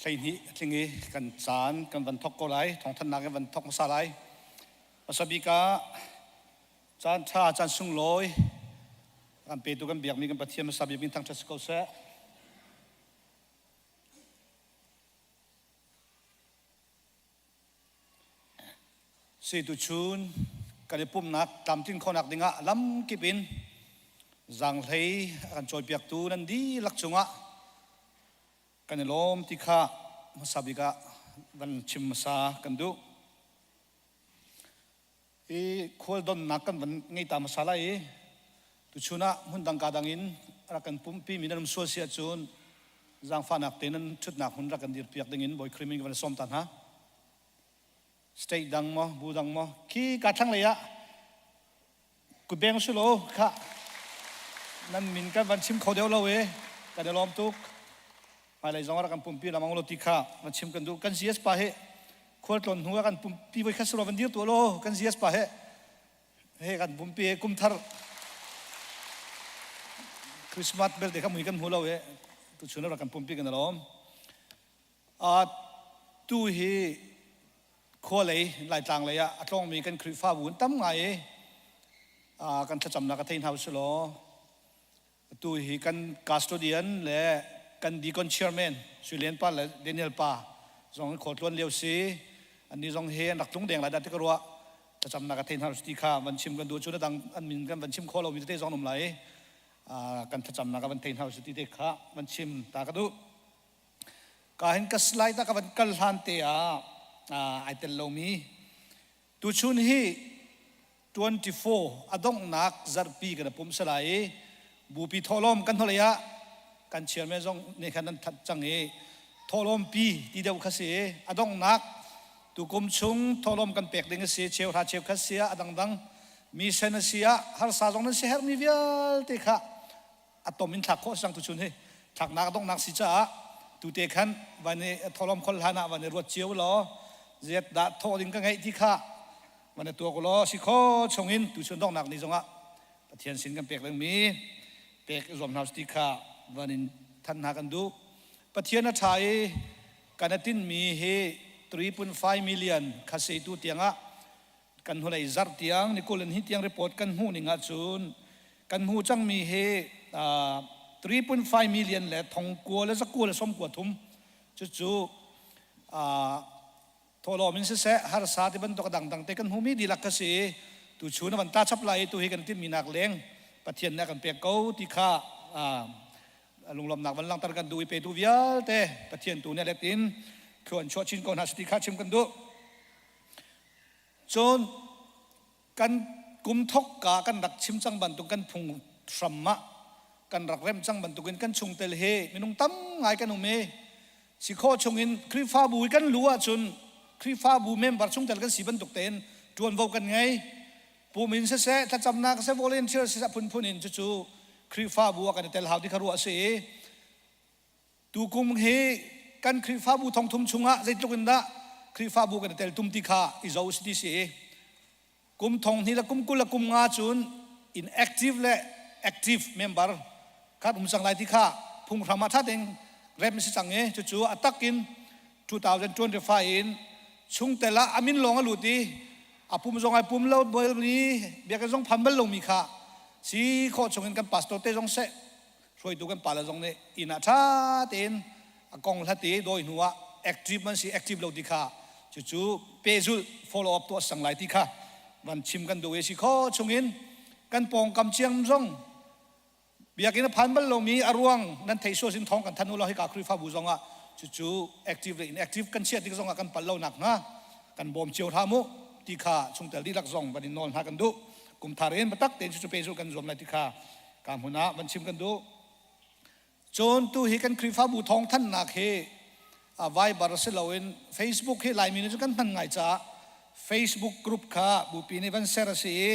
12 a tling i kan caan kan van thawk ko lai. Thawngthanhnak in van thawk hmasa lai. Hmasa bik ah caan ṭha, caan sunglawi kan petu kan biakmi kan Pathian hmasa bik min thangṭhat si ko seh. Si tuchun kan i pumhnak tlamtlin khawhnak dingah lamkip in zaanghlei a kan cawipiaktu nan dihlak cungah kan i lawm ti kha hmasa bik ah van chim hmasa kan duh. I khualdonnak kan van ngei ta hmasa lai i tuchun ah hmundang ka dang in rak kan pumpi mi nan um sual si ahcun zaangfahnak te nan ṭhutnak hmun rak kan dirpiak ding in Bawi Khrih min ka van sawm ta hna. State dang maw, bu dang maw, khi ka thlanglei ah kutbeng su law kha nan min kan van chim kho deuh lo i kan i lawm tuk. Hmailei zong ah rak kan pumpi lamang lo ti kha van chim kan duh. Kan GS pa hi khualtlawn hnu ah kan pumpi voi khat silo van dir tuah law kan GS pa he he kan pumpi he kum thar Christmas belte kha mui kan hmu lo he tuchun rak kan pumpi kan lawm. Tu hi khua lei Laitlang lei ah a tlawngmi kan Khrihfabu an tam ngai i kan thlacamnak a thei hna usih law Atu hi kan custodian le kan deacon chairman Sui Lian Pa le Daniel Pa zong an khualtluan lio si. Annih zong hi an rak tlung deng lai dah ti ka ruah. Thlacamnak a thei hna ti kha van chim kan duh cu na dang an min kan van chim khawh lomi tete zong an um lai i kan thlacamnak a van thei hna ti te kha van chim ta ka duh. Ka hin ka slide ah ka van kal hlan te ah ai tel lomi Tuchun hi 24 a donghnak zarhpi kan i pum salai i bupi thawhlawm kan hnulei ah kan chairman zong nih khan an thanh cang i thawhlawm pi ti deuh kha si i a donghnak tukum chung thawhlawm kan pek ding a si cheuhra cheukhat si ah a dangdang mi sen a si ah harsa zong nan si herhmi vialte kha a tom in thlak khawh sang tuchun hi thlaknak donghnak si caah tute khan van i tholom khol hlan ah van i ruat cio law ziat dah thawh ding ka ngeih ti kha van i tuak law si kho chungin tuchun donghnak ni zongah Pathian sin kan pek dingmi pek i zuam hna ti kha van in than hna kan duh Pathian a ṭha i kan a tinmi hi 3.5 million kha se tu tiangah kan hnulei zarh tiang ni kul in hi tiang report kan hmuh ning ahcun kan hmuh cangmi hi 3.5 million le thong kua le zakua le som kua thum cucu thawhlawm in siseh harsa ti bantuk dangdang te kan hmuhmi dihlak ka si tu chun van ta chap lai tu hi kan timmi nak leng Pathian nih a kan pek ko ti kha lunglawmnak van langhter kan duh i petu vialte Pathian tu nih let in thluan chuah chin ko hna si ti kha chim kan duh. Cun kan kum thokka kan rak chim cang bantuk kan phung hram ah kan rak remh cang bantukin kan chungtel he minung tam ngai kan um i si khawh chungin Khrihfabu i kan lu ahcun Khrihfabu member chungtel kan si bantuk tein ṭuanvo kan ngei. Pum in siseh, thlacamnak siseh, volunteer siseh phunphun in cucu Khrihfabu ah kan i tel hau ti kha ruah a si i Tukum hi kan Khrihfabu thongthum chungah zeitluk in dah Khrihfabu kan i teltum ti kha i zo si ti si i kum thong hnih le kum 20 le kum nga cun inactive le active member khat um cang lai ti kha phunghram ah ṭha tein rem si cang i cucu a tak in 2025 in chungtel ah a min lawng a lut i a pum zong ai pum lo ni biakinn zong phan bal lomi kha si khawh chungin kan pastor te zong seh hruaitu kan pale zong nih inn ah ṭha tein a kong hlat i dawi hnu ah active man si active lo ti kha cucu pehzulh follow up tuah sang lai ti kha van chim kan duh i si kho chungin kan pawngkam ciang zong biakinn a phan bal lomi a ruang nan thei sual sin thawng kan than u law hika Khrihfabu zong ah cucu active le inactive kan chiah tik zong ah kan pal lo nak hnga kan bawm cio hram u ti kha chungtel dihlak zong van in nawl hna kan duh kum thar in biatak tein cucu pehzulh kan zuam lai ti kha Ka hmun ah van chim kan duh. Cun tu hi kan Khrihfabu thawngthanhnak hi Viber si loin Facebook hi Laimi nih cun kan hman ngai caah Facebook group kha bupi nih van ser a si i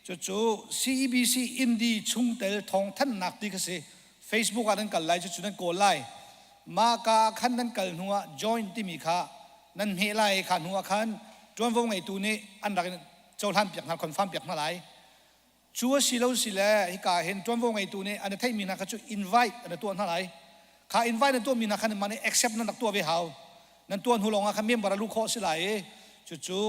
cucu CEBC Indi chungtel thawngthanhnak ti kha si. Facebook ah nan kal lai cucu nan kawl lai. Mah ka ah khan nan kal hnu ah join timi kha nan hmeh lai i kha hnu ah khan ṭuanvo ngeitu nih an rak in cohlan piak hna confirm piak hna lai. Cu a si lo si le hika hin ṭuanvo ngeitu nih an i theihmi hna kha cu invite an i tuah hna lai. Kha invite nan tuahmi hna khan mah nih accept nan rak tuah ve hau. Nan tuah hnu lawng ah khan member a luh khawh a si lai i cucu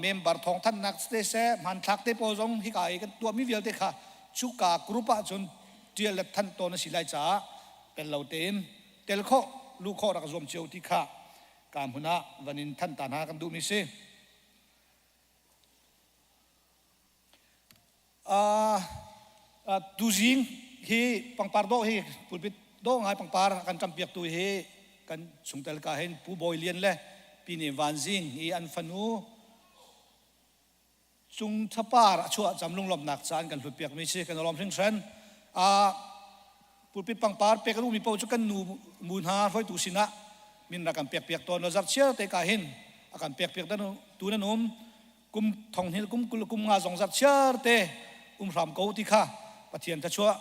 member thawngthanhnak te seh hmanthlak te pawl zong hika i kan tuahmi vialte kha cuka group ah cun tial le thanh tawn a si lai caah tel lo tein tel khawh luh khawh rak zuam cio ti kha ka hmun ah van in thanh ta hna kan duhmi si. Tuzing hi pangpar dawh hi pulpit dawh ngai pangpar a kan ṭampiaktu hi kan chungtel ka hin Pu Bawi Lian le Pi Ne Van Zing i an fanu Cung Thapar a chuah cam lunglawmhnak ca an kan hlutpiakmi si kan lawm hringhran. Pulpit pangpar pek a duhmi paoh cu kan nu mu hna hruaitu sinah min rak kan pekpiak tawn lo zarhchiar te ka hin a kan pekpiak tu nan um. Kum thong hnih kum 20 kum nga zong zarh chiar te um hram ko ti kha Pathian thluachuah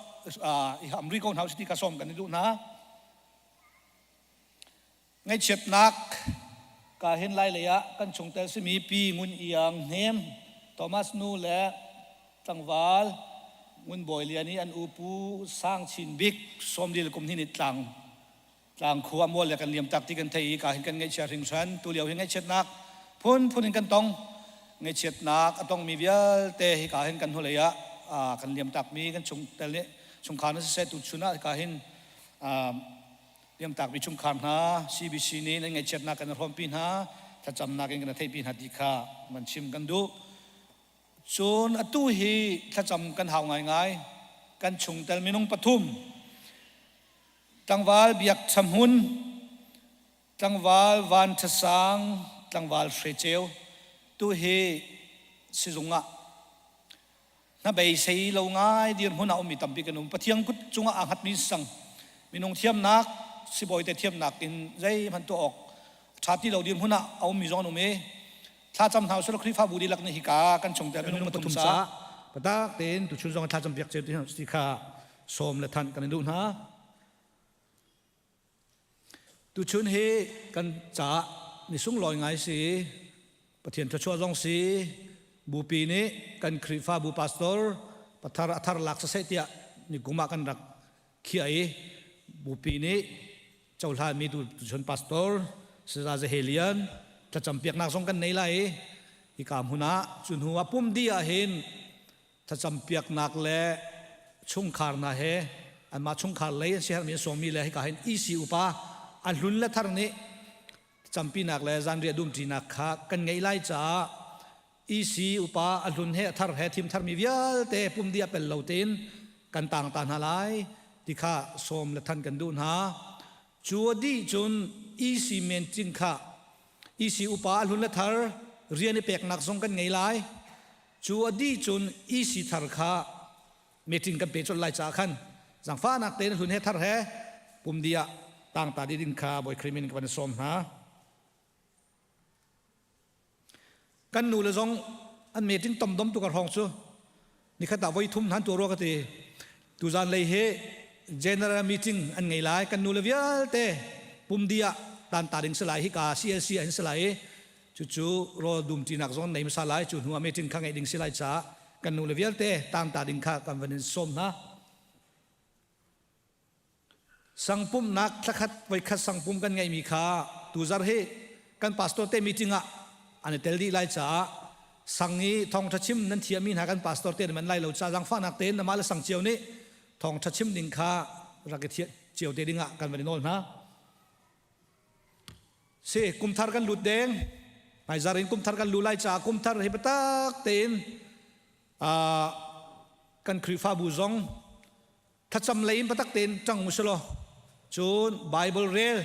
i ham rih ko hna usih ti kha sawm kan i duh hna. Ngaihchiatnak ka hin lai lei ah kan chungtel simi Pi Ngun Iang Hnem, Thomas nu le tlangval Ngun Bawi Lian i an u Pu Sang Chin Bik sawmlil kum hnih ni tlang Tlangkhua mual le kan liam tak ti kan thei i ka hin kan ngaihchia hringhran. Tu lio hi ngaihchiatnak phunphun in kan tong. Ngaihchiatnak a tongmi vialte hi ka hin kan hnulei ah kan liam takmi kan chungtel nih chungkhar na siseh tuchun ah ka hin liam takmi chungkhar hna CBC nih nan ngaihchiatnak kan hrawmpi hna thlacamnak in kan theihpi hna ti kha van chim kan duh. Cun atu hi thlacam kan hau ngaingai. Kan chungtel minung pathum Tlangval Biak Ṭha Hmun, Tlangval Van Ṭha Sang, Tlangval Hre Ceu tu hi sizung ah hnabeisei lo ngai dirhmun ah ummi tampi kan um. Pathian kut cungah aa hngatmi sang minung thiamnak, sibawi te thiamnak in zeihmanh tuah awk ṭha ti lo dirhmun ah a ummi zong an um i thlacam hna usih law Khrihfabu dihlak nih hika kan chungtel minung pathum caah patak tein tuchun zong thlacam piak cio ti kha sawm le thanh kan i duh hna. Tuchun hi kan caah ni sunglawi ngai si Pathian thluachuah zong si bupi nih kan Khrihfabu pastor pathar a thar lak saseh tiah ni kum ah kan rak khiah i bupi nih cohlanmi tuchun pastor Saza Zahelian thlacam piaknak zong kan nei lai i hika hmun ah cu hnu ah pum dih ah hin thlacampiaknak le chungkhar hna he anmah chungkhar lei an siaherhmi an sawmmi le hika hin EC upa a hlun le thar nih campinak le zanriah dumṭinak kha kan ngeih lai caah EC upa a hlun he a thar he thim tharmi vialte pumdi a pel lo tein kan tang ta hna lai ti kha sawm le than kan duh hna. Cu a dih cun EC meeting kha EC upa a hlun le thar rian i peknak zong kan ngei lai. Cu a dih cun EC thar kha meeting kan pe colh lai caah khan zaangfahnak tein hlun he thar he pumdi ah tangta dih ding kha Bawi Khrih min ka van sawm hna. Kan nu le zong an meeting tomdom tuk a hrawng cu nikhat ah voi thum hnan tuah rua ka ti. Tuzan lei hi general meeting an ngei lai kan nu le vialte pumdi ah tan ta ding si lai hika CLC an si lai i cucu rawl dumṭinak zong nei hmasa lai cu hnu ah meeting kha ngeih ding si lai caah kan nu le vialte tangta ding kha kan van in sawm hna. Sangpumnak thlakhat voikhat sangpum kan ngeihmi kha tuzar hi kan pastor te meeting ah an i tel dih lai caah sang i thawngṭha chim nan thiammi hna kan pastor te nan lai lo ca zaangfahnak tein namah le sang cio nih thawngṭha chim ding kha rak i thiah cio te ding ah kan van i nawl hna. Si kumthar kan lut deng hmaizar in kumthar kan lu lai caah kumthar hi biatak tein kan Khrihfabu zong thlacam lei in biatak tein ṭang u silaw cun Bible rel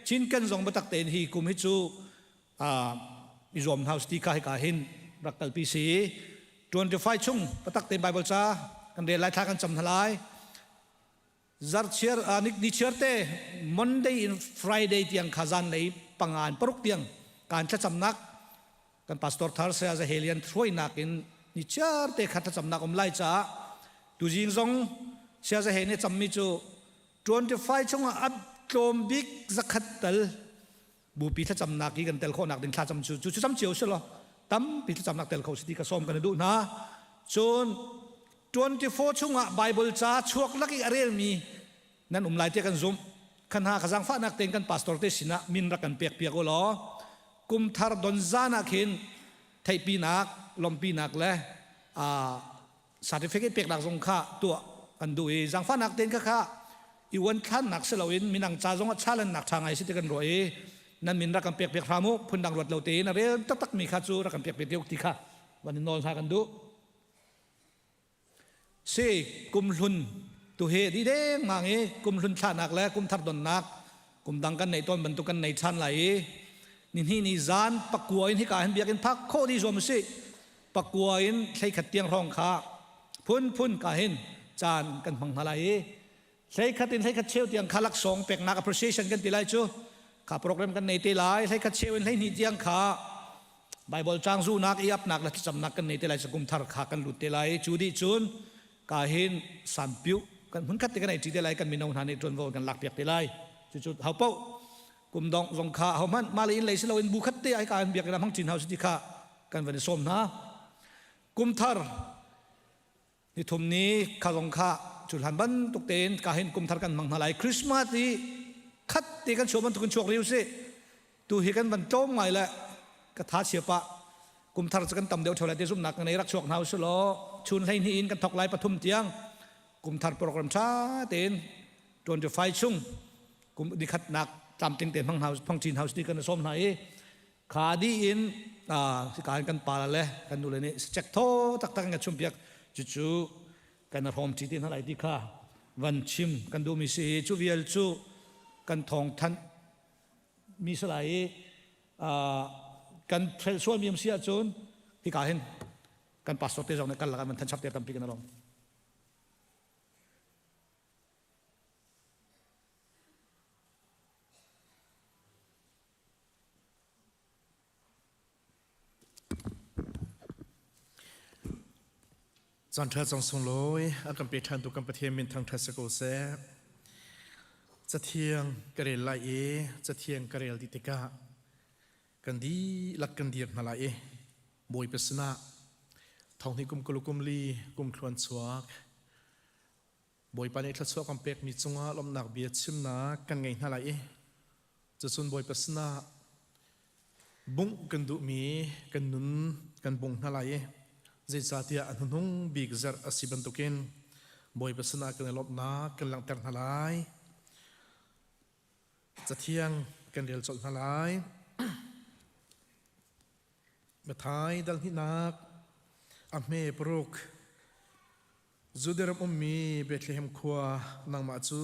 cinken zong biatak tein hi kum hi cu i zuam hna ti kha hika hin rak kalpi si 25 chung biatak tein Bible ca kan rel lai thla kan cam hna lai zarchiar ni chiar te Monday in Friday tiang kha zan lei pangan paruk tiang kan thlacamnak kan pastor thar saya Zahelian hruainak in ni chiar te kha thlacamnak um lai caah tuzing zong saya Zahe nih cammi cu 25 chungah a tlawm bik zakhat tal bupi thlacamnak i kan tel khawhnak ding thlacam cu cu cam cio si law tampi thlacamnak tel kho si ti ka sawm kan i duh hna cun 24 chungah Bible ca chuak lak i a relmi. Nan um lai tiah kan zumh. Khan ha ka zaangfahnak tein kan pastor te sinah min rak kan pek piak u law kum thar don zan ah khin theihpinak, lawmhpinak le certificate peknak zong kha tuah kan duh i zaangfahnak tein kha kha i uanthlannak si loin minang ca zong ah challenge ṭha ngai si ti kan ruah i nan min rak kan pek piak hram u phundang ruat lo tein a rel taktak mi kha cu rak kan pek piak deuh ti kha van in nawl hna kan duh. Si kumhlun tu hi di dengmang i kumhlun thlahnak le kumthar donnak kumdang kan neih tawn bantuk kan nei ṭhan lai i nihnih ni zan pakua in hika hin biakinn phak khawh dih zuam usih. Pakua in thleikhat tiang hrawng kha phunphun ka hin caan kan hmang hna lai i thleikhat in thleikhat cheu tiang kha laksawng peknak appreciation kan ti lai cu kha program kan nei te lai. Thleikhat cheu in hleihnih tiang kha Bible caang zuhnak i apnak le thlacamnak kan nei te lai cu kum thar kha kan lut te lai. Cu dih cun ka hin sanpiu kan hmun khat te kan ei ṭi te lai, kan mino hna nih ṭuanvo kan lak piak te lai. Cucu hau paoh kum dongh zong kha hohmanh mah le inn lei si loin bu khat te ai ka hin biakinn ah hmang chin hau si ti kha kan van i sawm hna. Kum thar nithum ni kha zong kha cu hlan bantuk tein ka hin kum thar kan hmang hna lai. Christmas i khat te kan chuah bantuk in chuak riu si. Tu hi kan van tlawm ngai le ka tha chia pah. Kum thar cu kan tam deuh theo lai ti zumhnak ka nei. Rak chuak hna usih law chun 12 in kan thok lai, 3 tiang kum thar program tha tein 25 chung kum nikhatnak tlamtling te hmang hna hmang chin house ti kan sawm hna i kha di in ka kan pa le kan nu le nih check tho taktak in ka chum piak. Cucu kan hrawm ṭi ti hna lai ti kha van chim kan duhmi si. Cu vial cu kan thawng thanh mi si lai i kan hrelh sualmi um si ahcun hika hin kan pastor te zong nih kan lakah van thanchap te tampi kan along. Caan ṭha cang sunglawi a kan pe ṭhan tu kan Pathian min thangṭhat si ko seh. Cathiang ka rel lai i cathiang ka rel dih tikah kan dihlak kan dir hna lai i Bawipa sinah thonghnih kum kul kum li kum thluan chuak Bawipa nih thluachuah kan pekmi cungah lawmhnak bia chimnak kan ngei hna lai i cucun Bawipa sinah bungh kan duhmi kan nun kan bung hna lai i zeicahtiah a hnuhnung bik zarh a si bantukin Bawipa sinah kan i lawmhnak kan langhter hna lai. Cathiang kan rel colh hna lai. Matthai dal hnihnak a hme paruk. Judah ram ummi Bethlehem khua, nangmah cu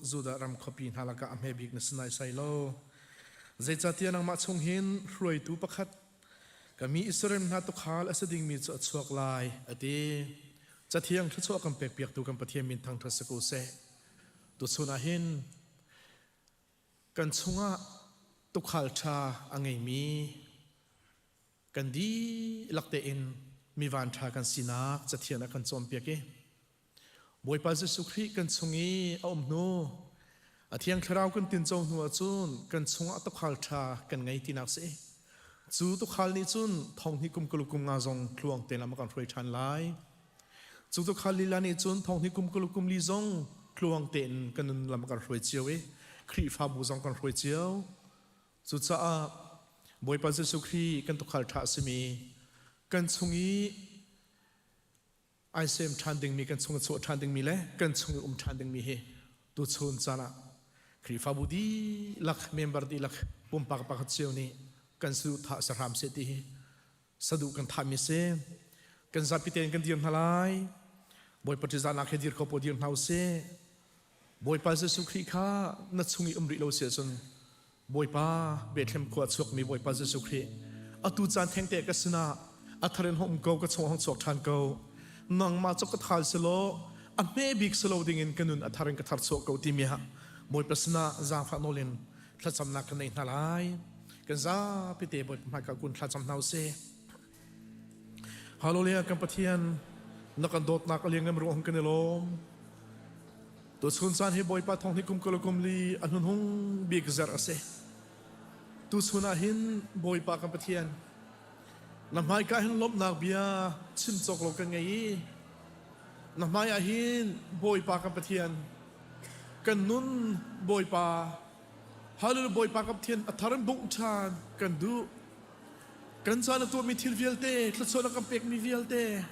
Judah ram khuapi hna lakah a hme bik na si naisai lo. Zeicahtiah nangmah chung hin hruaitu pakhat, ka mi Israel hna tuukhal a si dingmi cu a chuak lai, a ti. Cathiang thluachuah kan pekpiaktu kan Pathian min thangṭhat si ko seh. Tuchun ah hin kan chungah tuukhal ṭha a ngeimi kan dihlak tein mi vanṭha kan sinak Cathiang a kan cawnpiak i Bawipa Jesuh Khrih kan chung i a um hnu a Thiang Thlarau kan tinco hnu ahcun kan chungah tuukhal ṭha kan ngei tinak si. Cu tuukhal nih cun thonghnih kum kul kum nga zong tluang te lam a kan hruai ṭhan lai. Cu tuukhal lila nih cun thonghnih kum kul kum li zong tluang tein kan nun lam a kan hruai cio i Khrihfabu zong kan hruai cio. Cucaah Bawipa Jesuh Khrih kan tuukhal ṭha a simi kan chung i ai sem ṭhan dingmi, kan chung i chuah ṭhan dingmi le kan chung i um ṭhan dingmi hi tuchun caan ah Khrihfabu dihlak, member dihlak, pumpak pakhat cio nih kan saduhthah si hram seh ti hi saduh kan thahmi a si. Kan zapi tein kan dir hna lai. Bawipa ṭihzahnak he dir kho paoh dir hna usih. Bawipa Jesuh Khrih kha na chung i um rih lo si ahcun Bawipa Bethlehem khua chuakmi Bawipa Jesuh Khrih atu caan thengte ka sinah a thar in hong um ko, ka chung hong chuak ṭhan ko. Nangmah cu ka thal si law a hme bik si lo dingin ka nun a thar in ka thar chuah ko timi ah Bawipa sinah zaangfah nawl in thlacamnak kan nei hna lai. Kan zapi te Bawipa hmaika kun thlacam hna usih. Hallelujah kan Pathian na kan dawtnak a liangngam ruang kan i lawm. Tuchun caan hi Bawipa thawng hi kum kul kum li a hnunhung bik zarh a si. Tuchun ah hin Bawipa kan Pathian na hmaika hin lawmhnak bia chim cawk lo kan ngei i na hmai ah hin Bawipa kan Pathian. Kan nun Bawipa Hallelujah Bawipa ka Pathian a thar in bungh ṭhan kan duh. Kan caan a tuahmi thil vialte, thluachuah na kan pekmi vialte,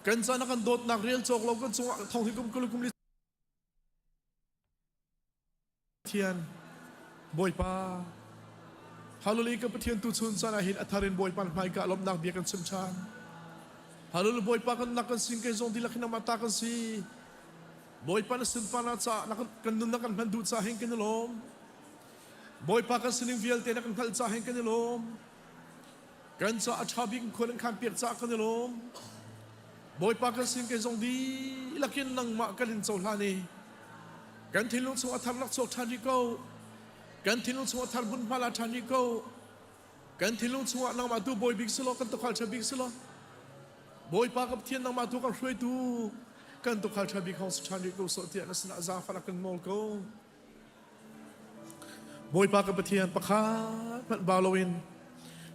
kan caan a kan dawtnak rel cawk lo kan cungah thong hi kum kul kum li Pathian Bawipa Hallelujah ka Pathian tu chun caan ah hin a thar in Bawipa hmaika lawmhnak bia kan chim ṭhan. Hallelujah Bawipa kan nak kan sin kei zong dihlak hin amah ta kan si. Bawipa na sunparnak caah na kan nunnak kan hman duh caah hin kan i lawm. Bawipa kan sining vialte na kan hngalh caah hin kan i lawm. Kan caah a ṭha bik khua nan khan piak caah kan i lawm. Bawipa kan sin kei zong dihlak in nangmah kan in cohlan i kan thinlung chung a thar rak chuak ṭhan rih ko. Kan thinlung chung a thar hmunhma la ṭhan rih ko. Kan thinlung chungah nangmah tu bawi bik si law kan tukhal ṭha bik si law Bawipa ka Pathian nangmah tu kan hruaitu kan tukhal ṭha bik hong si ṭhan rih ko sawh tiah na sinah zaangfah kan nawl ko. Bawipa ka Pathian pakhat hmanh ba loin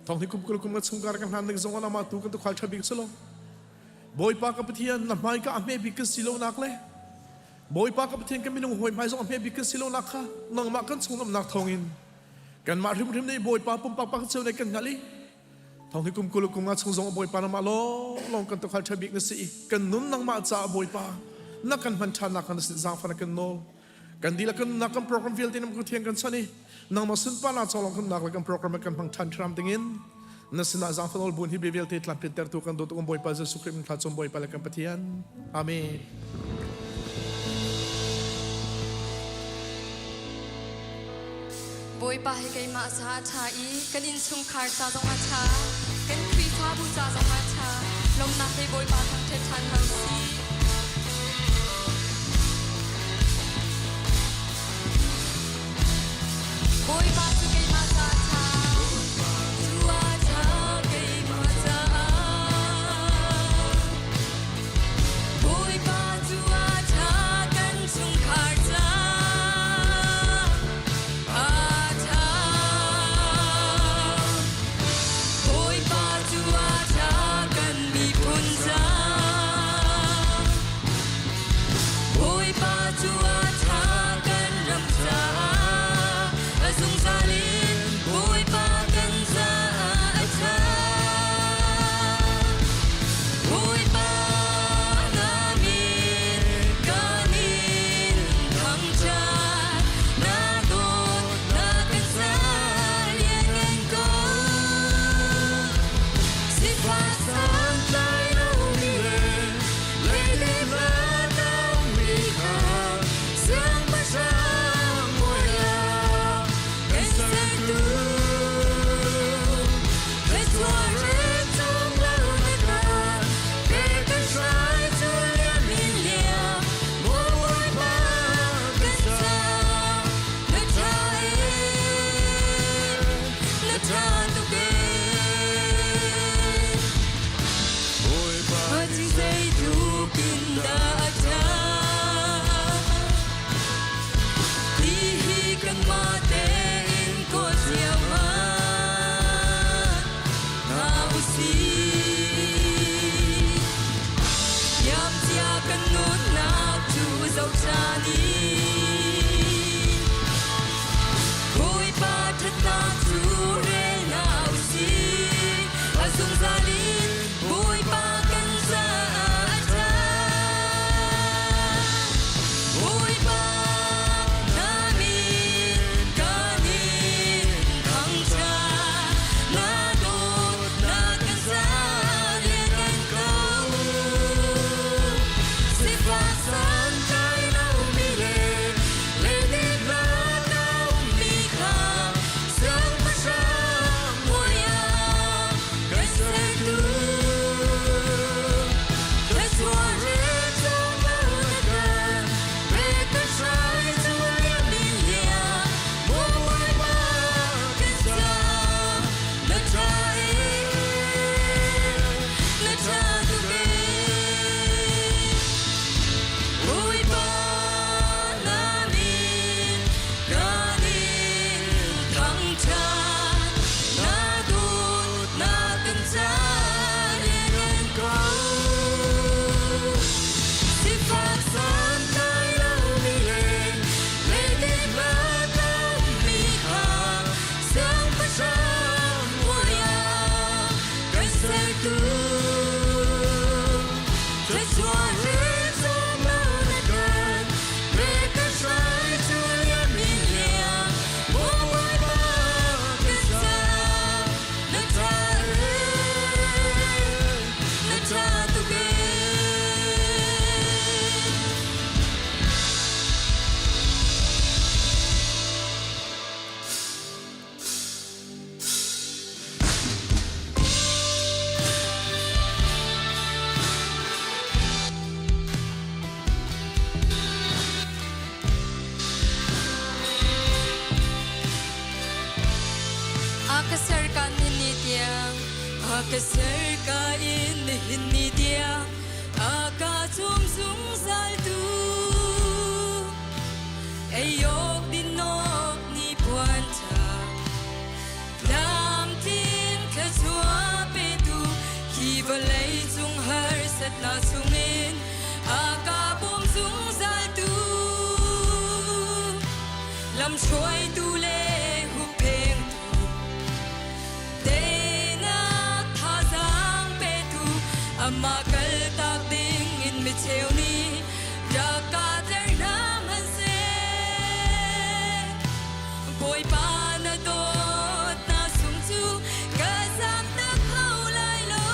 thong hi kum kul kum ka chungkar ka hlan ding zong ah nangmah tu kan tukhal ṭha bik si law Bawipa ka Pathian na hmaika a hme bik kan si lonak le Bawipa ka Pathian kan minung hawi hmai zong a hme bik kan si lonak kha nangmah kan chung umnak thawngin kanmah hrimhrim nih Bawipa pumpak pakhat cio nih kan hngalh i thong hi kum kul kum nga chung zong Bawipa nangmah lawnglawng kan tukhal ṭha bik na si i kan nun nangmah caah Bawipa na kan hman ṭhannak kan sin zaangfah na kan nawl kan dihlak kan nunnak kan program vialte nam thiang kan chan i nangmah sunparnak ca lawng kan nak le kan program kan hmang ṭhan hram dingin na sinah zaangfah nawl bun hi bia vialte tlamtlintertu kan dawt um Bawipa Jesuh Khrih min thla cum Bawipa le kan Pathian Amen. Bawipa hi keimah ca a ṭha i kan innchungkhar ca zong a ṭha, kan Khrihfabu ca zong a ṭha. Lawmhnak he Bawipa thangṭhat ṭhan hna u sih. Bawipa cu keimah ca a ṭha, cu a ṭha keimah caah. Bawipa cu a ṭha kan chungkhar caah a ṭha. Bawipa cu a ṭha kan miphun caah. A ka ser ka in nihin ni tiang a ka chum zungzal tu ei awk din awk ni puan ṭha lamtlin thluachuah petu hi vawlei cung harsatnak chungin a ka bawm zungzal tu lamhruaitu le hupphengtu teinak thazaang petu amah kaltak ding in micheu nih rak ka tler hna hmanhseh Bawipa na dawtnak sung cu ka zamtak kho lai lo.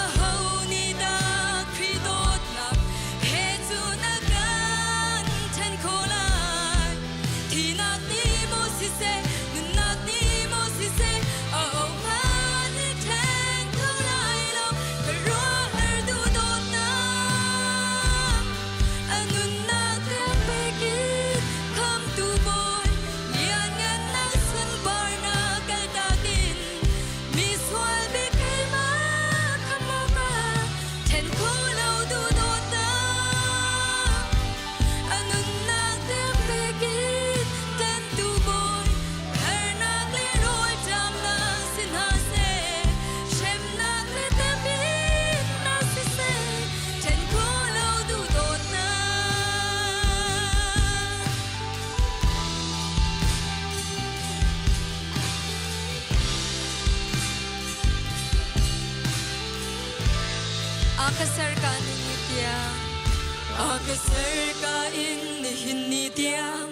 Aho nih dah Khrih dawtnak he cu na kan ṭhen khawh lai? Thihnak nih maw siseh, nunnak nih maw siseh, a oha nih ṭhen kho lai lo. Ka ruahar duhdawtnak a nunnak tiang pek in khamtu bawi lianngannak sunparnak kaltak in misual bik keimah khamh awkah ṭhen khawh lo duhdawtnak a nunnak tiang pek in tlanhtu bawi harnak le rawlṭamnak si hna seh hremnak le temhinnak siseh ṭhen khawh lo duhdawtnak. A ka ser ka ning ni tiang a ka ser ka in nihin ni tiang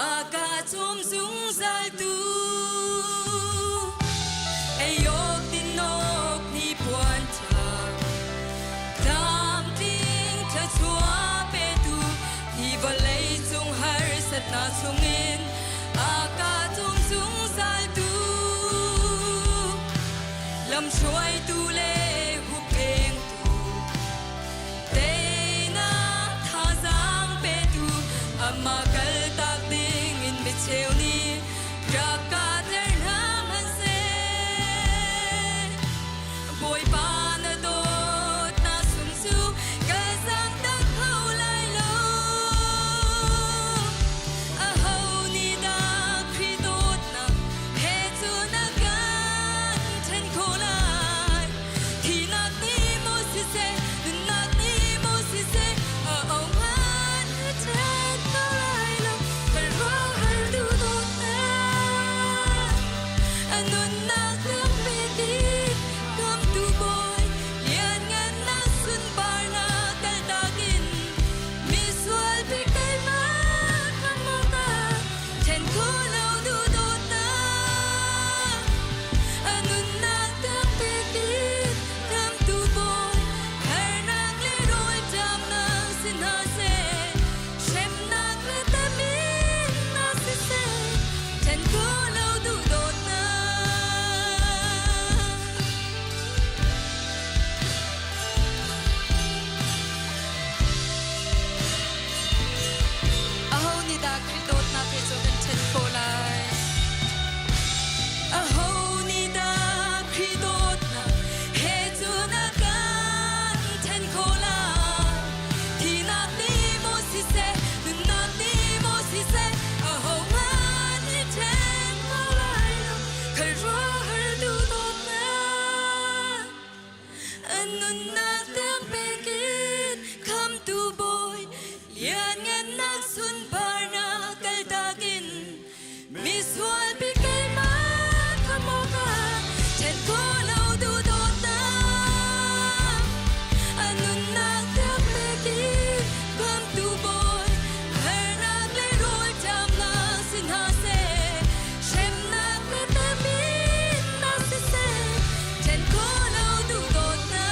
a ka cawm zungzal tu ei awk din awk ni puan ṭha tlamtling thluachuah petu hi vawlei cung harsatnak chungin a ka cawm zungzal tu lamhruaitu le hupphengtu teinak thazaang petu amah kaltak ding in micheu nih rak ka tler hna hmanhseh Bawipa na dawtnak sung cu ka zaangtak kho lai lo. Aho nih dah Khrih dawtnak he cu na kan ṭhen khawh lai? Thihnak nih maw siseh, nunnak nih maw siseh, a ohan na ṭhen kho lai lo. Ka ruahar duhdawtnak a nunnak tiang pek in khamtu bawi lianngannak sunparnak kaltak in misual bik keimah khamh awkah ṭhen khawh lo duhdawtnak a nunnak tiang pek in khamtu bawi harnak le rawlṭamnak si hna seh hremnak le temhinnak siseh ṭhen khawh lo duhdawtnak. Aho nih dah Khrih dawtnak he cu kan ṭhen khawh lai? Aho nih dah Khrih dawtnak he cu na kan ṭhen khawh lai? Thihnak nih maw siseh, nunnak nih maw siseh, ahohmanh nih ṭhen kho lai lo. Khuaruahhar duhdawtnak a nunnak tiang pek in khamtu bawi lianngannak sunparnak kaltak in misual bik keimah khamh awkah ṭhen khawh lo duhdawtnak a nunnak tiang pek in khamtu bawi harnak le rawlṭamnak si hna seh hremnak le temhinnak siseh ṭhen khawh lo duhdawtnak.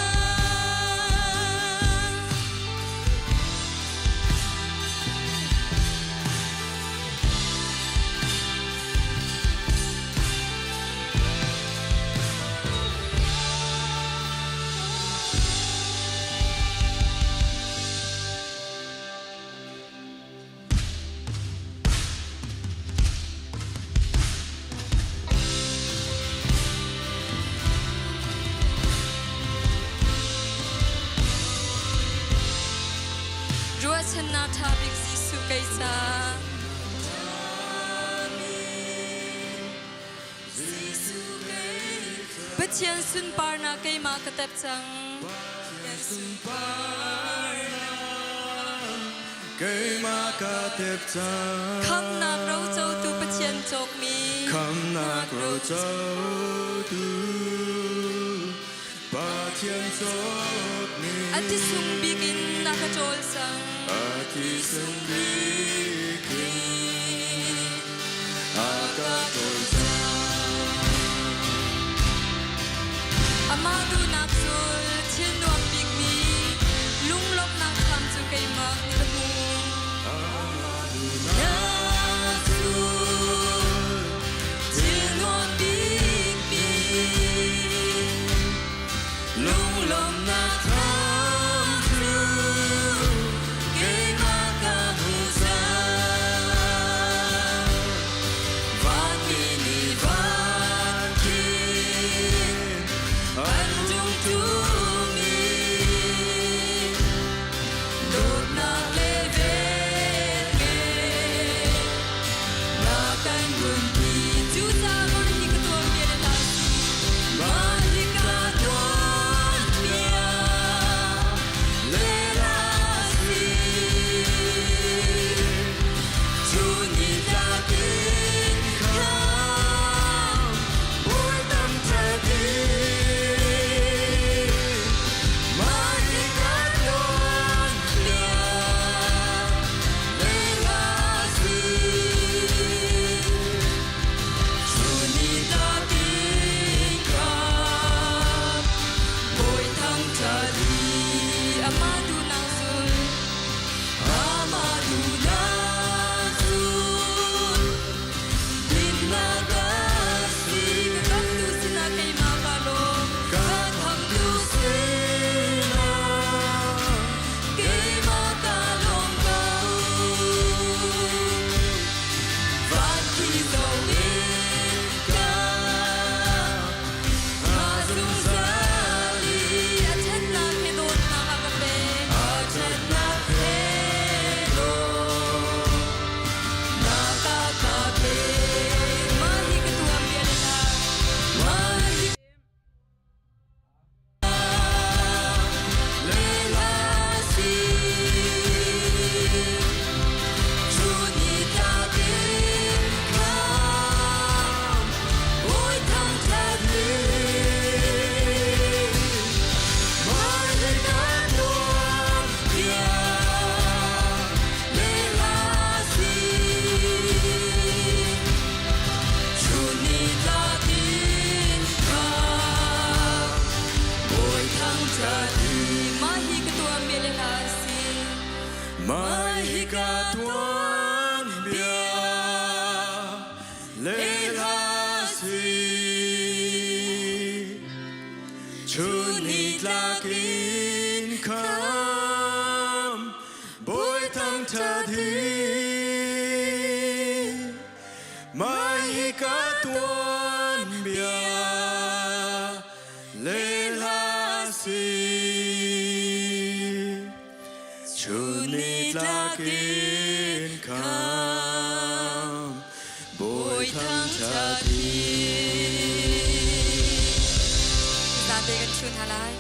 ṭha bik Jesuh kei ca. Pathian sunparnak keimah ka tep cang. Pathian sunparnak keimah ka tep cang. Khamnak rocotu Pathian cawkmi. Khamnak rocotu Pathian cawkmi. A thisung bik in na ka ṭawl cang. A thisung bik in a ka ṭawl cang. Amah duhnak zul thil nuam bikmi lunglawmhnak thlam cu keimah nih ka hmu. Amah duhnak zul thil nuam bikmi lunglawmhnak thlam cu keimah ka hmu cang. Vanmi nih van khin an ṭumṭumi dawtnak le velngeih na kan nunpi. Cucaah mah hi ka tuahpiak le hlah sih, mah hi ka tuahpiak le hlah sih. Cu ni tlakin khan Bawi tam ṭhat mah hi ka tuahpiak le hlah sih. Cu ni tlakin khan Bawi thangṭhat i amah duhnak zul, amah duhnak zul. Dinnak a si, ka khamtu sinah keimah kaa lawm. Ka khamtu sinah keimah kaa lawm ko. Van khi zong in ka zungzal i a ṭhatnak he dawtnak a ka pek. A ṭhatnak he dawtnak a ka pek. Mah hi ka tuah bia le hla. Mah hi le hla si. Cu ni tlakin khan Bawi thangṭhat ni. Mah hi ka tuah bia le hla si. Cu ni tlakin khan Bawi thangṭhat ni. Mah hi ka tuah bia le hla si. Mah hi ka tuan bia le hla si. Chun ni tlak in kham Bawi thangṭhat hi. Mah hi ka tuan bia le hla si. Chun ni tlak in kham Bawi thangṭhat hi. Zate kan chun hna lai.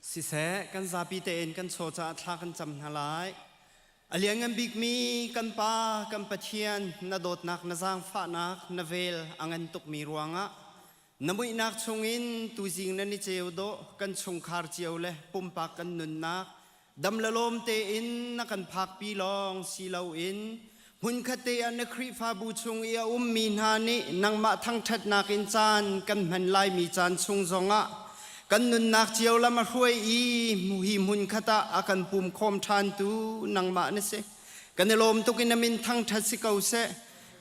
Siseh, kan zapi tein kan chaw caah thla kan cam hna lai. A lianngan bikmi kan Pa, kan Pathian, na dawtnak, na zaangfahnak, na vel a ngan tukmi ruangah na muihnak chungin tuzing na ni ceu dawh kan chungkhar cio le pumpak kan nunnak dam le lawm tein na kan phakpi lawng si loin hmunkhat te ah na Khrihfabu chung i a ummi hna nih nangmah thangṭhatnak in caan kan hman laimi caan chung zongah Kan nunnak cio lam a hruai i hi hmun khat ah a kan pum khawm ṭhantu nangmah na si. Kan i lawm tuk in na min thangṭhat si ko seh.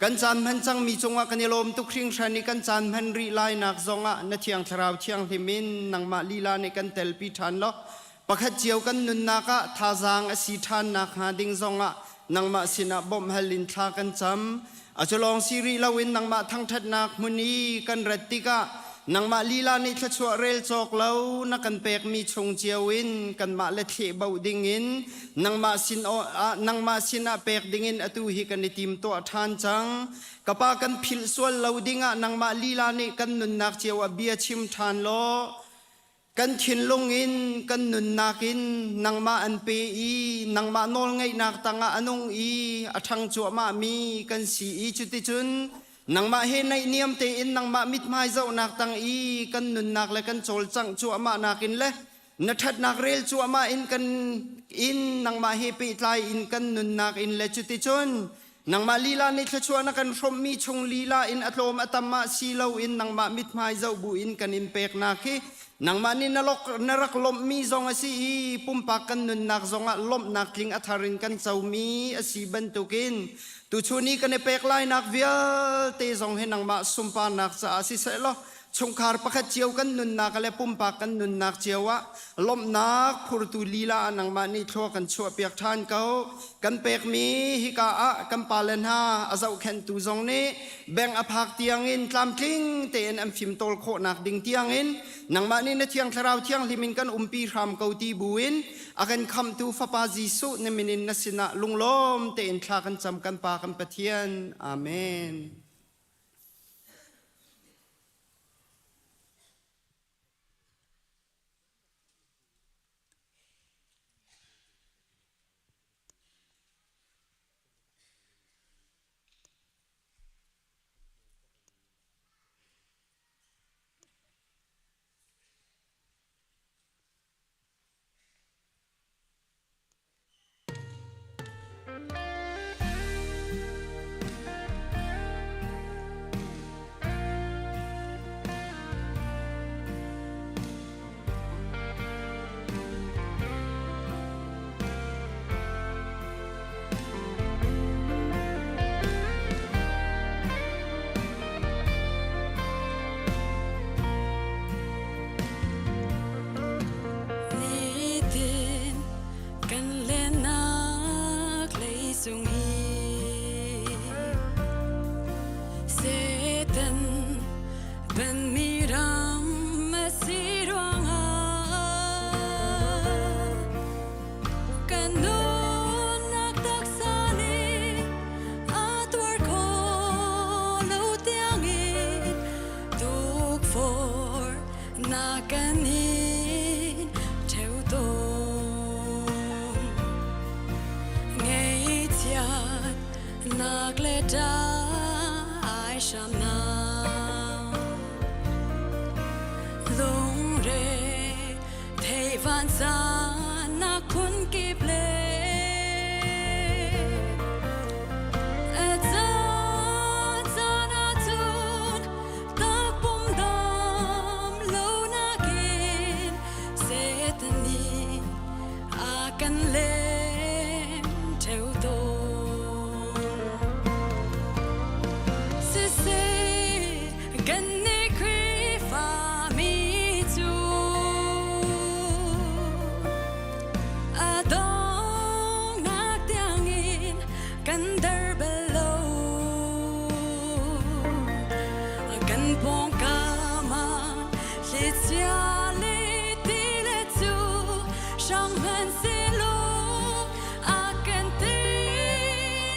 Kan caan hman cangmi cungah kan i lawm tuk hringhran i kan caan hman rih lainak zongah na Thiang Thlarau Thianghlim in nangmah lila nih kan telpi ṭhan law pakhat cio kan nunnak ah thazaang a si ṭhan nakhnga ding zongah nangmah sinah bawmh hal in thla kan cam. A cu lawng si rih loin nangmah thangṭhatnak hmun i kan rat tikah nangmah lila nih thluachuah rel cawk lo na kan pekmi chung cio in kanmah le thleh boh dingin nangmah sin ah nangmah sinah pek dingin atu hi kan i tim tuah ṭhan cang. Ka pa kan philh sual lo dingah nangmah lila nih kan nunnak cio ah bia chim ṭhan law kan thinlung in kan nunnak in nangmah an pe i nangmah nawlngeihnak tangah a nung i a ṭhang cuahmahmi kan si i cuticun nangmah he naihniam tein nangmah mithmai zohnak tang i kan nunnak le kan cawlcangh cuahmah nakin le na ṭhatnak rel cuahmah in kan in nangmah he pehtlai in kan nunnak in le cuticun nangmah lila nih thluachuah na kan hrawmhmi chung lila in a tlawm a tam ah si loin nangmah mithmai zoh bu in kan in peknak hi nangmah nih na, lok, na rak lawmhmi zong a si i pumpak kan nunnak zongah lawmhnak tling a thar in kan comi a si bantukin tuchun i kan i pek lainak vialte zong hi nangmah sunparnak caah siseh law chungkhar pakhat cio kan nunnak le pumpak kan nunnak cio ah lawmhnak phurtu lila ah nangmah nih thlua kan chuahpiak ṭhan ko. Kan pekmi hika ah kan pale hna a zohkhenhtu zong nih bank a phak tiangin tlamtling tein an fimtawl khawhnak ding tiangin nangmah nih na Thiang Thlarau Thianghlim in kan umpi hram ko ti buin a kan khamhtu Fapa Jesuh na min in na sinah lunglawm tein thla kan cam kan Pa kan Pathian. Amen. Nitin kan lennak leicung hi Satan penmi ram a si ruangah kan nunnak taksa nih a tuar kho lo tiangin tukforh na kan in ṭheu tawn. Ngaihchiat nak le ṭah hramnak lungre thei vansan nak phun kip le a caan ahcun takpum dam lo nakin Satan nih a kan lem ṭheu tawn. Siseh kan nih Khrihfa mi cu a donghnak tiangin kan der bal lo. Kan pawngkam ah thlichia le ti le cu hrang hmanhsehlaw a kan ti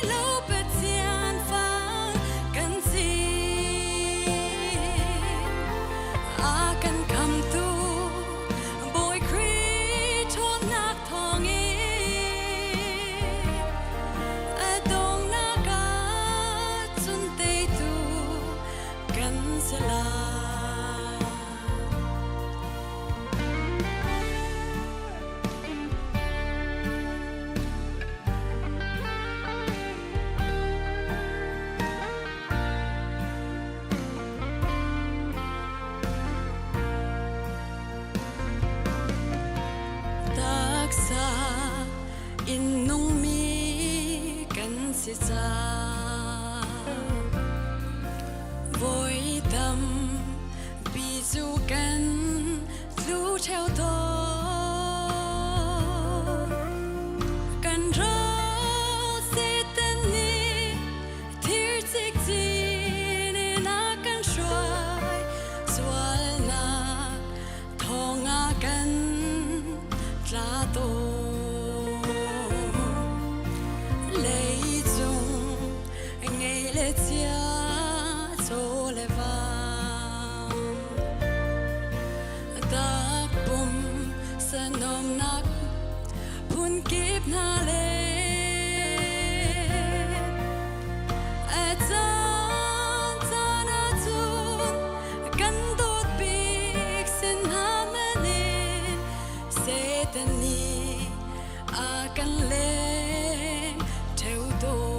lo Pathian fa kan si. A kan khamtu Bawi Khrih ṭhawnnak thawngin a donghnak ah cun teitu kan si lai. si cang. Voi tampi cu kan tlu ṭheo tawn. Kan ral Satan nih thir cikcin in a kan hruai sualnak thong ah kan tla tawn. Leicung ngei le chia chaw le vang tak pum sanomnak phun kip hna le a caan caan ahcun kan dawt bik sin hna manin Satan nih a kan leng ṭheo tawn.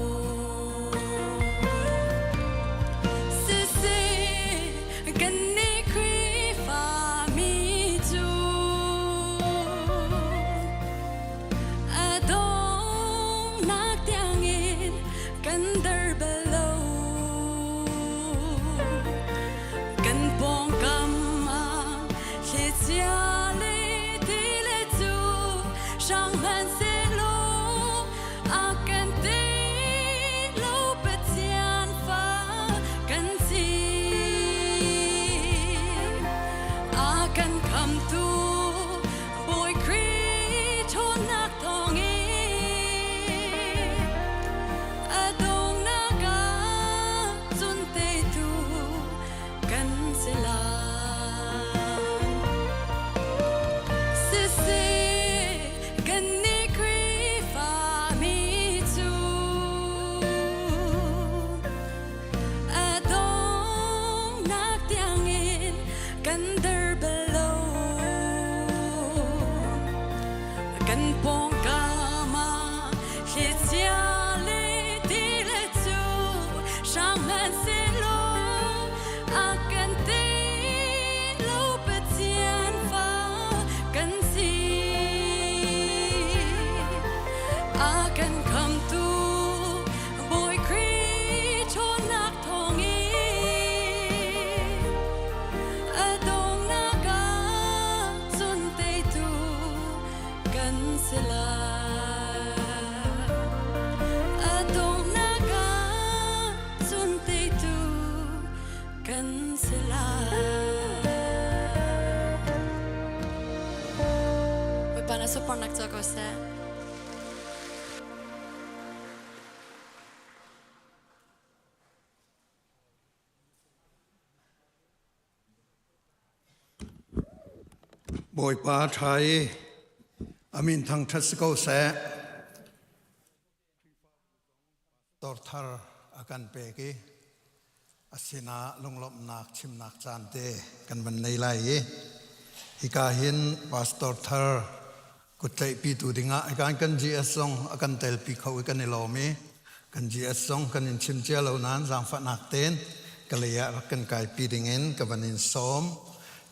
Siseh kannih Khrihfami cu a donghnak tiangin kan der bal lo. Kan pawngkam ah thlichia le ti le cu hrang hmanhsehlaw a kan ti lo Pathian fa kan si. A kan khamtu Bawi Khrih ṭhawnnak thawngin a donghnak ah cun teitu kan si lai. Siseh kannih Khrihfami cu a donghnak tiangin kan der bal lo. Kan pawngkam ah thlichia le ti le cu hrang hmanhsehlaw a kan tei lo Pathian fa kan si. A kan khamtu Bawi Khrih ṭhawnnak thawngin a donghnak ah cun teitu kan si lai. A donghnak ah cun teitu kan si lai. Bawipa na suparnak ca ko seh. Bawipa ṭha i a min thangṭhat si ko seh. Torthar a kan pek i a sinah lunglawmhnak chimnak caan te kan van nei lai i hika hin pastor thar Kuttlaihpitu dingah hikan kan GS zong a kan telpi kho i kan i lawm i kan GS zong kan in chim cia lo nain zaangfahnak tein ka lei ah rak kan kaipi dingin ka van in sawm.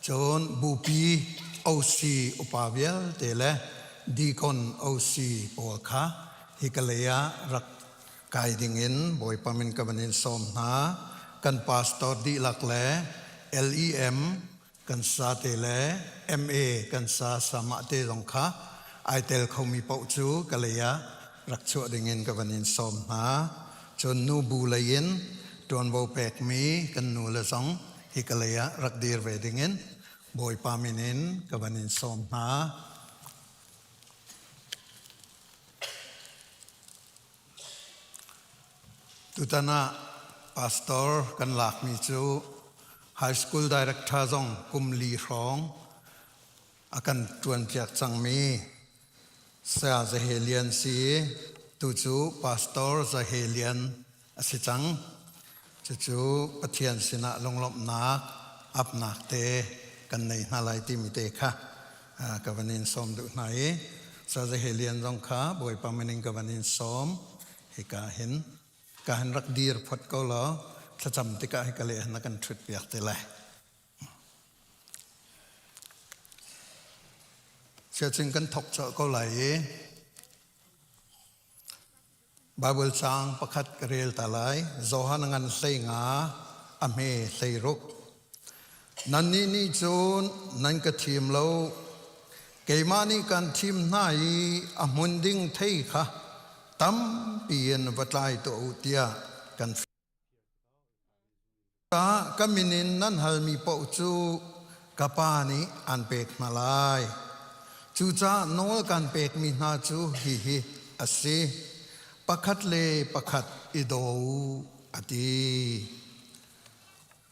Cun bupi OC upa vialte le deacon OC pawl kha hi ka lei ah rak kai dingin Bawipa min ka van in sawm hna. Kan pastor dihlak le LEM kan sa te le MA kan sa samah te zong kha ai tel khomi paoh cu ka lei ah rak chuah dingin ka van in sawm hna. Cun nu bu lei in ṭuanvo pekmi kan nu le zong hi ka lei ah rak dir ve dingin Bawipa min in ka van in sawm hna. Tutan ah pastor kan lakmi cu high school director zong kum li hrawng a kan ṭuanpiak cangmi Saya Zahe Lian si i tu cu Pastor Zahe Lian a si cang. Cucu Pathian sinah lunglawmhnak, apnak te kan nei hna lai timi te kha ka van in sawm duh hna i Saya Zahe Lian zong kha Bawipa min in ka van in sawm. Hika hin ka hin rak dir phot ko law thlacam tikah hika le hin na kan ṭhut piak te lai. Siacin kan thok colh ko lai i. Bible caang pakhat ka rel ta lai. Johan ngan 15 a hme 16. Nannih nih cun nan ka thim lo. Keimah nih kan thim hna i a hmun ding thei kha tampi in va tlai tuah u tiah kan Ka min in nan halmi paoh cu ka Pa nih aan pek hna lai. Cucaah nawl kan pekmi hna cu hihi a si: Pakhat le pakhat i daw u, a ti.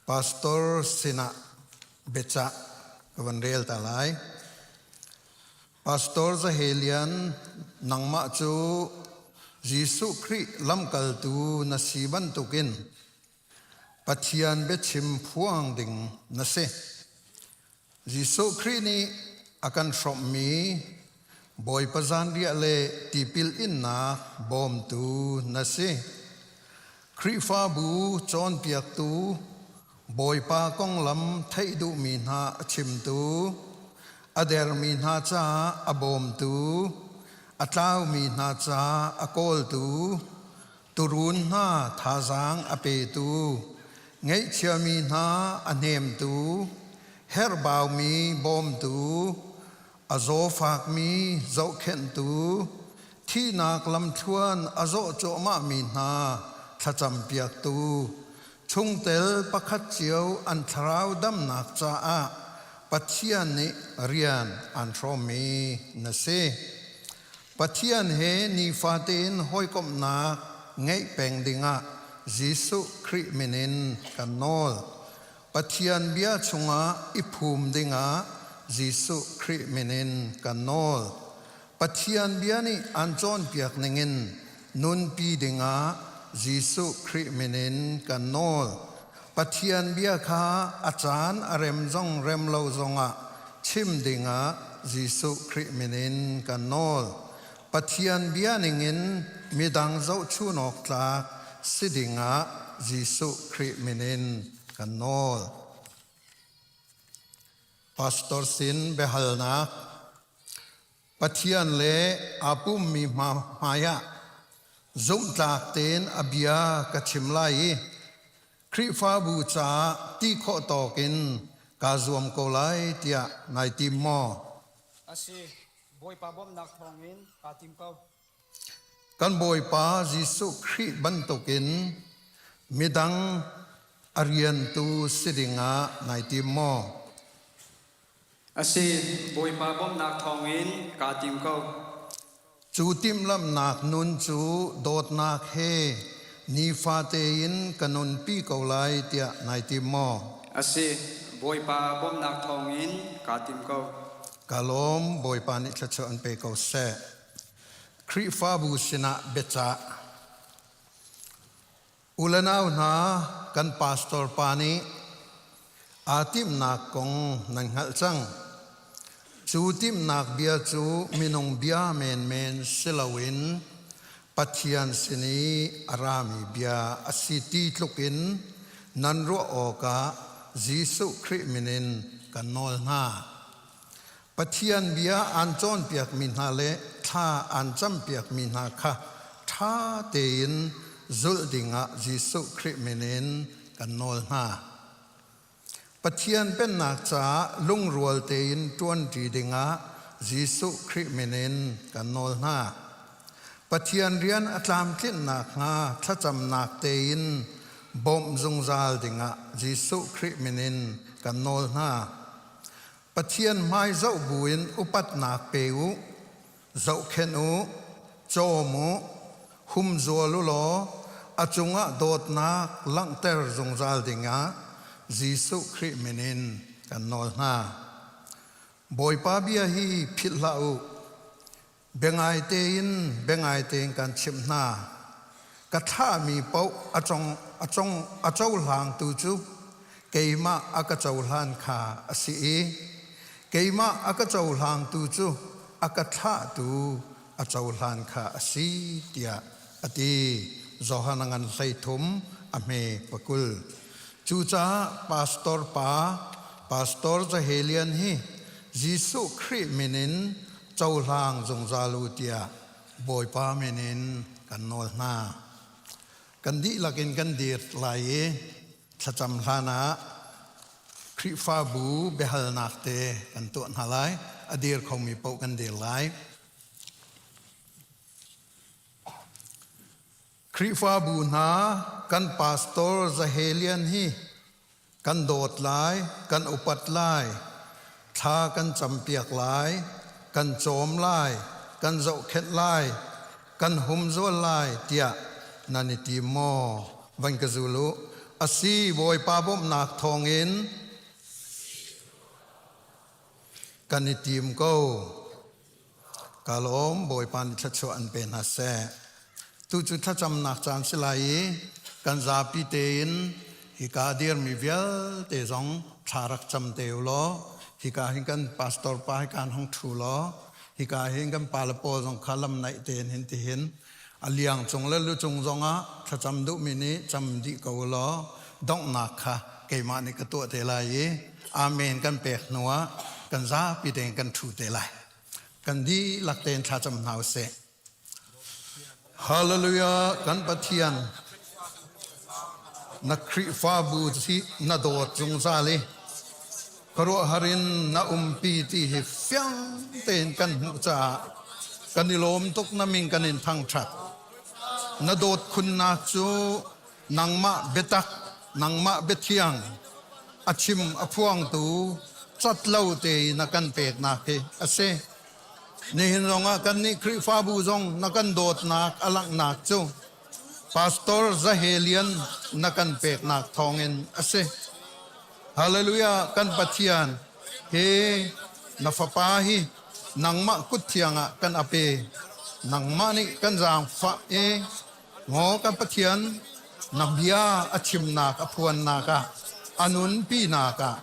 Pastor sinah biacah ka van rel ta lai. Pastor Zahelian, nangmah cu Jesuh Khrih lamkaltu na si bantukin Pathian biachim phuang ding na si. Jesuh Khrih nih a kan hrawmhmi Bawipa zanriah le tipil innak bawmtu na si. Khrihfabu cawnpiaktu, Bawipa konglam theih duhmi hna a chimtu, a dermi hna caah a bawmtu, a tlaumi hna caah a kawltu, Tuurun hna thazaang a petu, ngaihchiami hna a hnemtu, herhbaumi bawmtu, a zawfakmi zohkhenhtu, thihnak lamthluan a zawh cuahmahmi hna thlacampiaktu, chungtel pakhat cio an thlarau damnak caah Pathian nih rian aan hrawmmi na si. Pathian he nifate in hawikomhnak ngeih peng dingah Jesuh Khrih min in kan nawl. Pathian bia chungah i phum dingah Jesuh Khrih min in kan nawl. Pathian bia nih an cawnpiak ningin nunpi dingah Jesuh Khrih min in kan nawl. Pathian bia kha a caan a rem zong rem lo zongah chim dingah Jesuh Khrih min in kan nawl. Pathian bia ningin midang zohchun awk tlak si dingah Jesuh Khrih min in kan nawl. Pastor sin biahalnak Pathian le aa pummi hmaiah zumhtlak tein a bia ka chim lai i Khrihfabu caah ti khawh tawk in kaa zuam ko lai tiah nai tim maw? A si, Bawipa bawmhnak thawngin kaa tim ko. Kan Bawipa Jesuh Khrih bantukin midang a riantu si dingah nai tim maw? A si, Bawipa bawmhnak thawngin kaa tim ko. Cu timhlamhnak nun cu dawtnak he nifate in ka nunpi ko lai tiah nai tim maw? A si, Bawipa bawmhnak thawngin kaa tim ko. Ka lawm, Bawipa nih thluachuah an pe ko seh. Khrihfabu sinah biacah. U le nau hna, kan pastor pa nih aa timhnak kong nan hngalh cang. Cu timhnak bia cu minung bia menmen si loin Pathian sin i a rami bia a si ti tlukin nan ruah awkah Jesuh Khrih min in kan nawl hna. Pathian bia aan cawnpiakmi hna le thla aan campiakmi hna kha ṭha tein zulh dingah Jesuh Khrih min in kan nawl hna. Pathian Pennak caah lungrual tein ṭuanṭi dingah Jesuh Khrih min in kan nawl hna. Pathian rian a tlamtlinh nakhnga thlacamnak tein bawmh zungzal dingah Jesuh Khrih min in kan nawl hna. Pathian hmai zoh buin upatnak pe u, zohkhenh u, cawm u, humzual u law a cungah dawtnak langhter zungzal dingah Jesuh Khrih min in kan nawl hna. Bawipa bia hi philh hlah u. Biangai tein biangai tein kan chimh hna. Ka thlahmi paoh a cong a cong a cohlangtu cu keimah a ka cohlan kha a si i keimah a ka cohlangtu cu a ka thlahtu a cohlan kha a si tiah a ti. Johan a ngan 13 a hme 20. Cucaah pastor pa Pastor Zahelian hi Jesuh Khrih min in cohlang zungzal u tiah Bawipa min in kan nawl hna. Kan dihlak in kan dir lai i thlacam hlan ah Khrihfabu biahalnak te kan tuah hna lai. A dir khomi paoh kan dir lai. Khrihfabu hna kan pastor Zahelian hi kan dawt lai, kan upat lai, thla kan campiak lai, kan cawm lai, kan zohkhenh lai, kan humzual lai tiah nan i tim maw? Van ka zul u. Asi, Bawipa bawmhnak thawngin kan i tim ko. Ka lawm, Bawipa nih thluachuah an pe hna seh. Tu cu thlacamnak caan si lai i kan zapi tein hika a dirmi vialte zong thla rak cam te u law hika hin kan pastor pa hi kan hong ṭhu law hika hin kan pa le pawl zong kha lam naih tein hin tihin a liang cung le lu cung zongah thlacam duhmi nih cam dih ko u law donghnak kha keimah nih ka tuah te lai i amen kan pek hnuah kan zapi tein kan ṭhu te lai. Kan dihlak tein thlacam hna usih. Hallelujah kan Pathian na Khrihfabu hi na dawt zungzal i khuaruahhar in na umpi ti hi fiang tein kan hmuh caah kan i lawm tuk na min kan in thangṭhat. Na dawt khunnak cu nangmah biatak nangmah biathiang a chim a phuangtu cat lo te na kan peknak hi a si. Nihin zongah kannih Khrihfabu zong na kan dawtnak a langhnak cu Pastor Zahelian na kan peknak thawngin a si. Hallelujah kan Pathian he na fapa hi nangmah kut thiang ah kan ape. Nangmah nih kan zaangfah i Maw kan Pathian na bia a chimnak a phuannak ah a nunpinak ah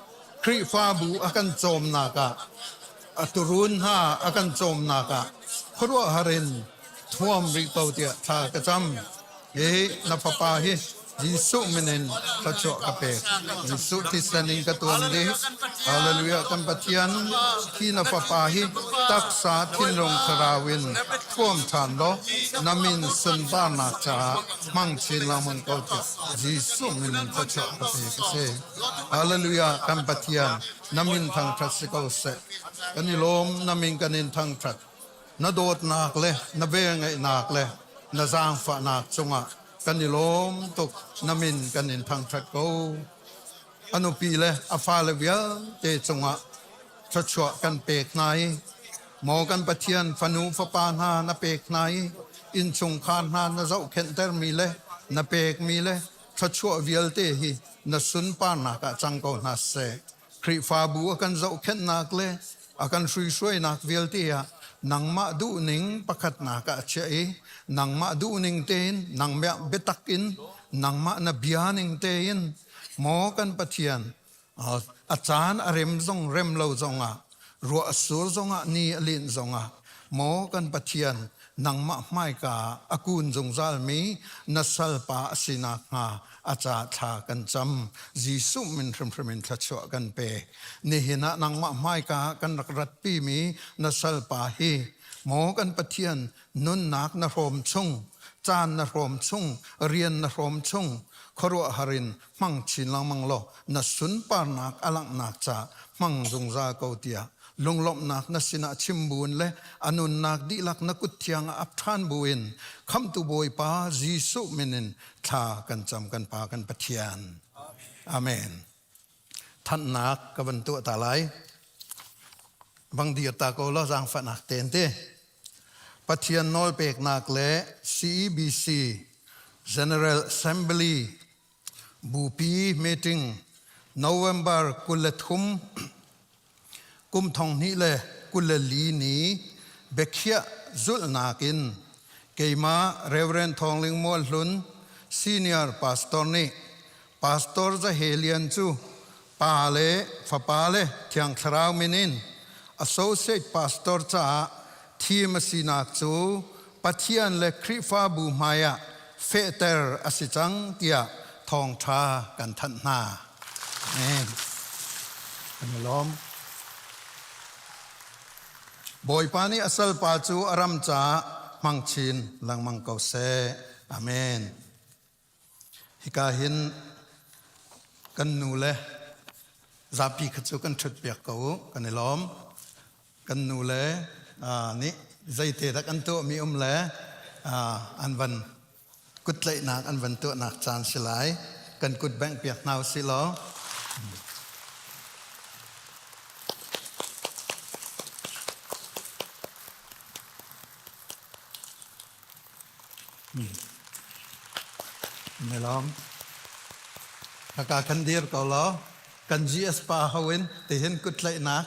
Khrihfabu a kan cawmnak ah a turun hna a kan cawmnak ah khuaruahhar in thuam rih ko tiah thla ka cam. Hi na fapa hi Jesuh min in thluachuah ka pek. Jesuh thisen in ka tuan dih. Hallelujah kan Pathian hi na fapa hi taksa thinlung thlarau in thuam ṭhan law na min sunparnak caah hmang chin lengmang ko tiah Jesuh min in thluachuah ka pek a si. Hallelujah kan Pathian na min thangṭhat si ko seh. Kan i lawm na min kan in thangṭhat. Na dawtnak le na velngeihnak le na zaangfahnak cungah kan i lawm tuk na min kan in thangṭhat ko. A nupi le a fale vialte cungah thluachuah kan pek hna i maw kan Pathian fanu fapa hna na pek hna i innchungkhar hna na zohkhenhtermi le na pekmi le thluachuah vialte hi na sunparnak ah cang ko hna seh. Khrihfabu a kan zohkhenhnak le a kan hruihruainak vialte ah nangmah duhning pakhatnak ah chiah i nangmah duhning tein nangmah biatak in nangmah na bia ning tein maw kan Pathian a caan a rem zong rem lo zongah ruah a sur zongah ni a linh zongah maw kan Pathian nangmah hmaika a kun zungzalmi na salpa a si nakhnga a ca thla kan cam. Jesuh min hrimhrim in thluachuah kan pe. Nihin ah nangmah hmaika kan rak ratpimi na salpa hi maw kan Pathian nunnak na hrawm chung, caan na hrawm chung, rian na hrawm chung, khuaruahhar in hmang chin lengmang law na sunparnak a langhnak ca hmang zungzal ko tiah lunglawmhnak na sinah chim buin le a nunnak dihlak na kut thiang ah ap ṭhan buin khamhtu Bawipa Jesuh min in thla kan cam kan Pa kan Pathian. Amen. Thanhnak ka van tuah ta lai. Bang dir ta ko law zaangfahnak ten te. Pathian nawlpeknak le CEBC General Assembly Bupi meeting November 23 kum 2024 ni biakhiah zulhnak in keimah Reverend Thawng Ling Mual Hlun Senior Pastor nih Pastor Za He Lian cu Pa le Fapa le Thiang Thlarau min in Associate Pastor caah thim a sinak cu Pathian le Khrihfabu hmaiah fehter a si cang tiah thawngṭha kan thanh hna. Amen. Kan i lawm. Bawipa nih a salpa cu a ram caah hmang chin lengmang ko seh. Amen. Hika hin kan nu le zapi kha cu kan ṭhut piak ko u, kan i lawm. Kan nu le nih zeite dah kan tuahmi um le an van kuttlaihnak an van tuahnak caan si lai. Kan kut bengh piak hna usih law. Na lawm. Haka kan dir ko law kan GS pa ho in tihin kuttlaihnak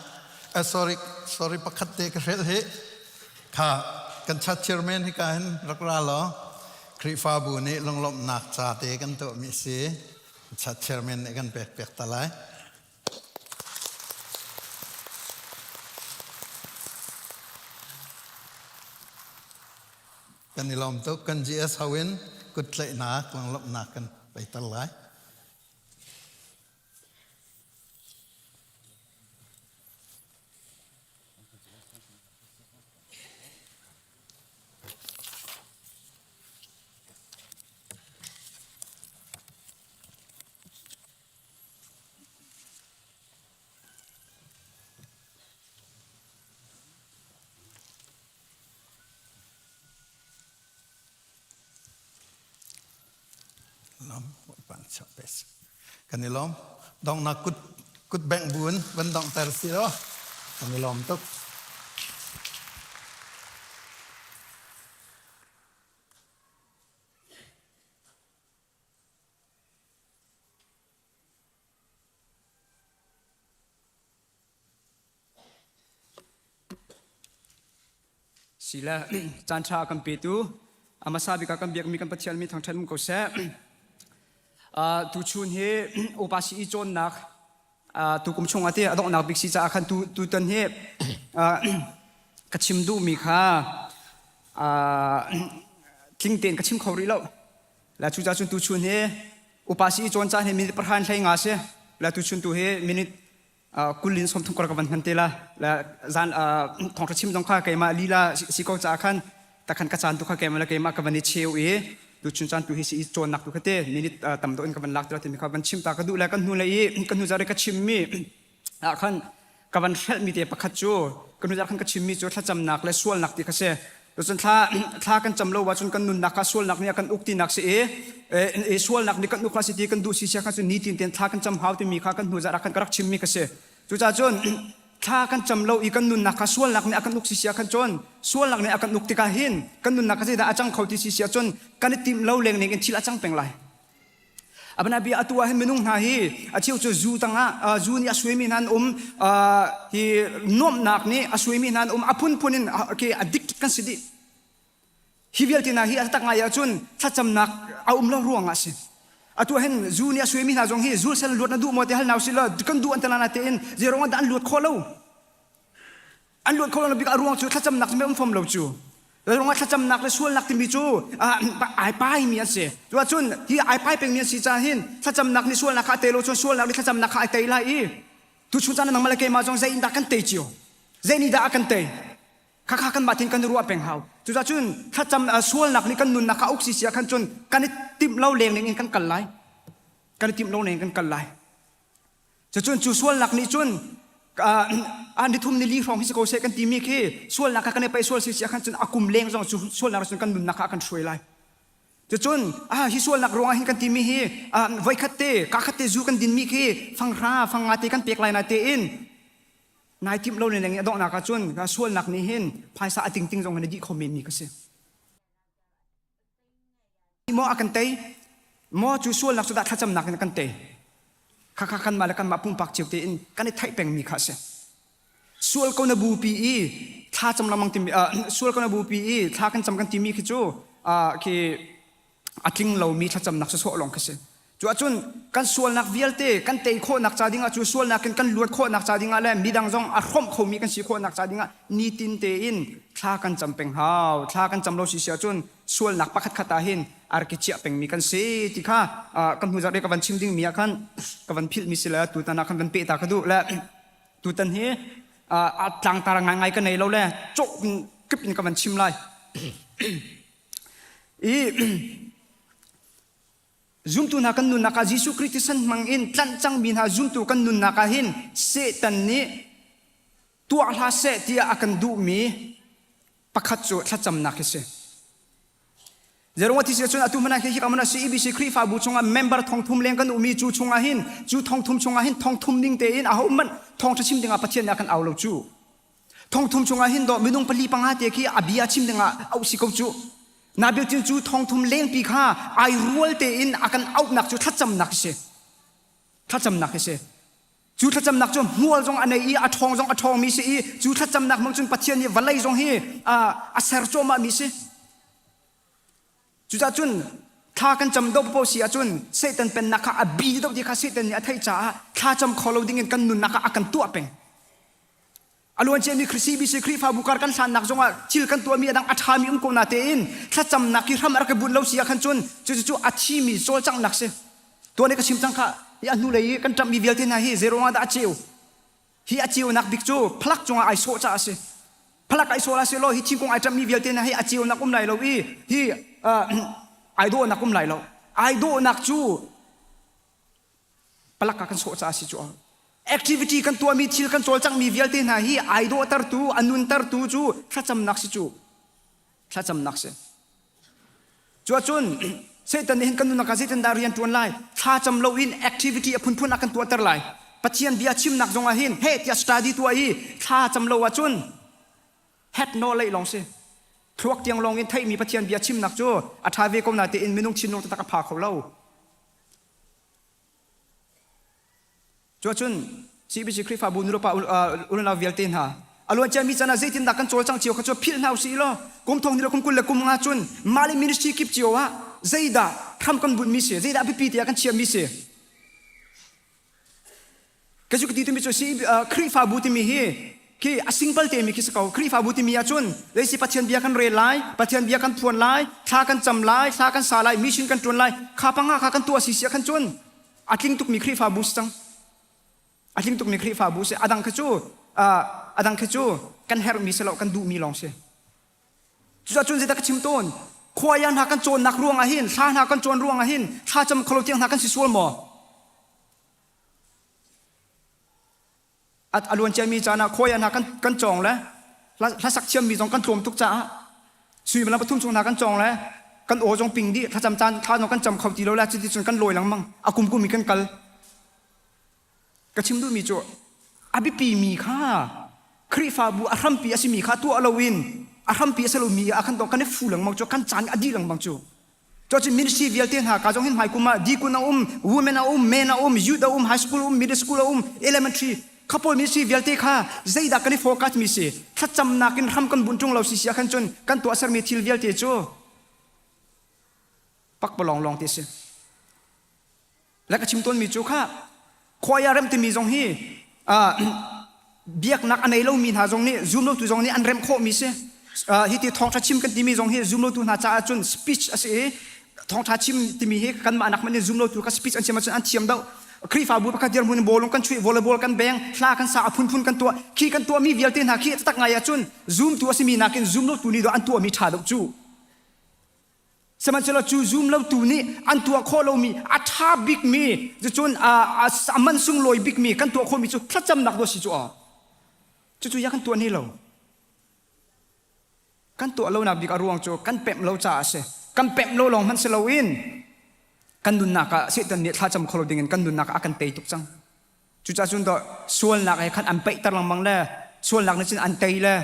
eh, sorry sorry pakhat te ka hrelh hi kha kan chat chairman hi ka hin rak ra law Khrihfabu nih lunglawmhnak ca te kan tuahmi si chat chairman nih kan pek piak ta lai. Kan i lawm tuk. Kan GS ho in kuttlaihnak lunglawmhnak kan peiter lai. Kan i lawm. Donghnak kut kut bengh bu in van donghter si law kan i lawm tuk. Sile caan ṭha a kan petu a hmasa bik ah kan biakmi kan Pathian mi thangṭhat um ko seh. Uh, tuchun hi upa si i cawnnak uh, tukum chung ah ti a donghnak bik si caah khan tu tutan hi uh, ka chim duhmi kha uh, tling tein ka chim kho rih lo. La cu cun tuchun hi upa si i cawn caan hi minute pahra in hlei nga si. La tuchun tu hi minute kulin 30 kor ka van hman te la. La zan thawngṭha chim zong kha keimah lila si ko caah khan takhan ka caan tu kha keimah le keimah ka van i cheu i tuchun caan tu hi si i cawnnak tu kha te minute tam deuh in ka van lak te la timi kha van chim ta ka duh le kan hnu le i kan hnu zar i ka chimmi ah khan ka van hrelhmi te pakhat cu ka nu khan ka chimmi cu thlacamnak le sualnak ti kha si. Cun thla thla kan cam lo ahcun kan nunnak kha sualnak nih a kan uk tinak si i e, sualnak nih kan uk si ti kan duh si sia kha cu nitin ten thla kan cam hau timi kha kan hnu zarh ah khan ka rak chimmi kha si. Cucaah cun thla kan cam lo i kan nunnak kha sualnak nih a kan uk si sia khan cun sualnak nih a kan uk tikah hin kan nunnak kha zeidah a cang kho ti si sia cun kan i timh lo leng ning in thil a cang peng lai. Abana bia atu ah hin minung hna hi a cheu cu zu tangah zu nih a suaimi hna an um hi nuamhnak nih a suaimi hna an um a phunphun in okay addict kan si dih hi vialte hna hi a tak ngai ahcun thlacamnak a um lo ruangah a si atu hin zu nih a suaimi hna zong hi zul sel luat na duh maw ti hal nau si law kan duh an ti na tein zeirong ah dah an luat khawh lo An luat kho lo bik a ruang cu thlacamnak cu um fom lo cu. Ruangah thlacamnak le sualnak timi cu ai pai mi an si. Cuahcun hi ai pai pengmi an si caah hin thlacamnak nih sualnak kha a tei lo cun sualnak nih thlacamnak kha ai tei lai i tuchun caan nangmah le keimah zong zei in dah kan tei cio? Zei nih dah a kan tei? Khakha kanmah thin kan i ruah peng hau. Cucacun thlacam sualnak nih kan nunnak kha a uk si si ah khan cun kan i timh lo leng ning in kan kal lai. Kan i timh lo leng in kan kal lai. Cucun cu sualnak nih cun a nithum nili hrawng hi si ko seh kan timi khi sualnak kha kan i paih sual si si khan cun a kum leng zong cu sualnak cun kan nunnak kha a kan hruai lai. Cucun ah hi sualnak ruangah hin kan timi hi voikhat te ka khat te zu kan dinmi khi fanghra fanga te kan pek lai na tein nai timh lo ne leng i a donghnak ah cun sualnak nih hin phaisa a tingting zong in a dih kho menmi ka si. Maw a kan tei? Maw cu sualnak cu dah thlacamnak in a kan tei? Khakha kanmah le kanmah pumpak cio tein kan i theih pengmi kha a si. Sual ko na bupi i thla cam lengmang timi sual ko na bupi i thla kan cam kan timi khi cu khi a tling lomi thlacamnak sawsawh lawng khi si. Cu ahcun kan sualnak vialte kan tei khawhnak ca dingah cu sualnak in kan luat khawhnak ca dingah le midang zong a hrawmh khomi kan si khawhnak ca dingah nitin tein thla kan cam peng hau. Thla kan cam lo si si ahcun sualnak pakhat khat ah hin a rak i chiah pengmi kan si ti kha kan hnu zarh i ka van chim dingmi ah khan ka van philhmi si le tutan ah khan van peh ta ka duh le tutan hi a tlangtar ngaingai ka nei lo le cawh kip in ka van chim lai. I zumtu hna kan nunnak ah Jesuh Khrih thisen hmang in tlanh cangmi hna zumtu kan nunnak ah hin Satan nih tuah hlah seh tiah a kan duhmi pakhat cu thlacamnak hi si. Zeruang ti si cun atu hmanh ah hi hika hmun ah CEBC Khrihfabu chungah member thongthum leng kan ummi cu chungah hin cu thongthum chungah hin thongthum ning tein ahohmanh thawngṭha chim dingah Pathian nih a kan au lo cu. Thongthum chungah hin dawh minung pali panga te khi a bia chim dingah auh si ko cu. Na biakinn cu thongthum lengpi kha ai rual tein a kan auhnak cu thlacamnak si. Thlacamnak hi si. Cu thlacamnak cu hmual zong a nei i a ṭhawng zong a ṭhawngmi si i cu thlacamnak hmang cun Pathian nih vawlei zong hi a ser cuahmahmi si. Cucaah cun thla kan cam do paoh si ahcun Satan pennak kha a bi deuh ti kha Satan nih a theih caah thla cam kho lo dingin kan nunnak ah a kan tuah peng. A luanciami CBC Khrihfabu kar kan hlannak zongah thil kan tuahmi a dang a ṭhami um ko na tein thlacamnak hi hram a rak i bunh lo si ah khan cun cucu a thimi cawlcanghnak si. Tuan i ka chim cang kha hi a hnulei i kan ṭamhmi vialte hna hi zei ruangah dah a ceu? Hi a ceunak bik cu phalak cungah ai sawh caah a si. Phalak ai sawh ah seh law hi thingkung ai ṭamhmi vialte hna hi a ceunak um lai lo i hi ai dawhnak um lai lo. Ai dawhnak cu palak ah kan sawh caah a si cu. Activity kan tuahmi thil kan cawlcanghmi vialte hna hi ai dawhtertu, a nuntertu cu thlacamnak si cu. Thlacamnak si. Cuahcun Satan nih hin kan nunnak ah zeitindah rian ṭuan lai? Thlacam loin activity a phunphun a kan tuahter lai. Pathian bia chimnak zongah hin heh tiah study tuah i thlacam lo ahcun het naw leih lawng si. Thluak tiang lawng in theihmi Pathian bia chimnak cu a ṭha ve ko na tein minung thinlung taktak a pha kho lo. Cuacun CBC Khrihfabu nulepa unau vialte hna a luan ciami caan ah zeitindah kan cawlcangh cio kha cu philh hna usih law kum thong ni le kum 20 le kum nga cun mah le ministry kip cio ah zeidah hram kan bunhmi si zeidah biapi tiah kan chiahmi si ka cu ka ti timi cu Khrihfabu timi hi khi a simple te mi khi si ko Khrihfabu timi ahcun leisi Pathian bia kan rel lai Pathian bia kan phuan lai thla kan cam lai thla kan sa lai mission kan tuan lai kha panga kha kan tuah si si ah khan cun a tling tukmi Khrihfabu si cang. A tling tukmi Khrihfabu si. A dang kha cu a dang kha cu kan herhmi si lo, kan duhmi lawng si. Cucaah cun zeidah ka chim tawn? Khuaya hna kan cawnnak ruang ah hin, thla hna kan cawn ruang ah hin, thlacam kholo tiang hna kan si sual maw? A luan ciami caan ah khuaya hna kan kan cawng le hlasak thiammi zong kan tlawm tuk caah suimilam pathum chung hna kan cawng le kan aw zong ping dih thlacam caan thla zong kan cam kho ti lo le cuti cun kan lawi lengmang a kum kum in kan kal ka chim duhmi cu a biapi mi kha Khrihfabu a hrampi a simi kha tuah loin a hrampi a si lomi ah khan kan i fu lengmang cu kan caan a dih lengmang cu Cuacun ministry vialte hna ka zong hin hmai kum ah deacon a um, women a um, men a um, youth a um, high school a um, middle school a um, elementary kha pawl ministry vialte kha zeidah kan i focus mi si thlacamnak in hram kan bunh ṭung lo si si ah khan cun kan tuahsermi thil vialte cu pakpalawng lawng te si. Le ka chim tawnmi cu kha khuaya rem timi zong hi biaknak a nei lomi hna zong nih zumlotu zong nih an remh khawhmi si. Hi ti thawngṭha chim kan timi zong hi zumlotu hna caah cun speech a si i thawngṭha chim timi hi kanmah nak hmanh in zumlotu kha speech an chim ahcun an thiam deuh. Khrihfabu pakhat dirhmun in bawlung kan chuih, volleyball kan beng, hla kan sa, a phunphun kan tuah. Khi kan tuahmi vialte hna khi tak ngai ahcun zumtu a simi nakin zumlotu nih an tuahmi ṭha deuh cu. Sihmanhsehlaw cu zum lotu nih an tuah khawh lomi a ṭha bikmi cucun a man sunglawi bikmi kan tuah khawhmi cu thlacamnak dawh si cu aw. Cucu ya kan tuah ni lo. Kan tuah lonak bik a ruang cu kan pemh lo caah a si. Kan pemh lo lawng hmanh si loin kan nunnak ah Satan nih thlacam kho lo dingin kan nunnak ah a kan tei tuk cang. Cucaah cun dawh sualnak he khan an peihter lengmang le sualnak nih cun an tei le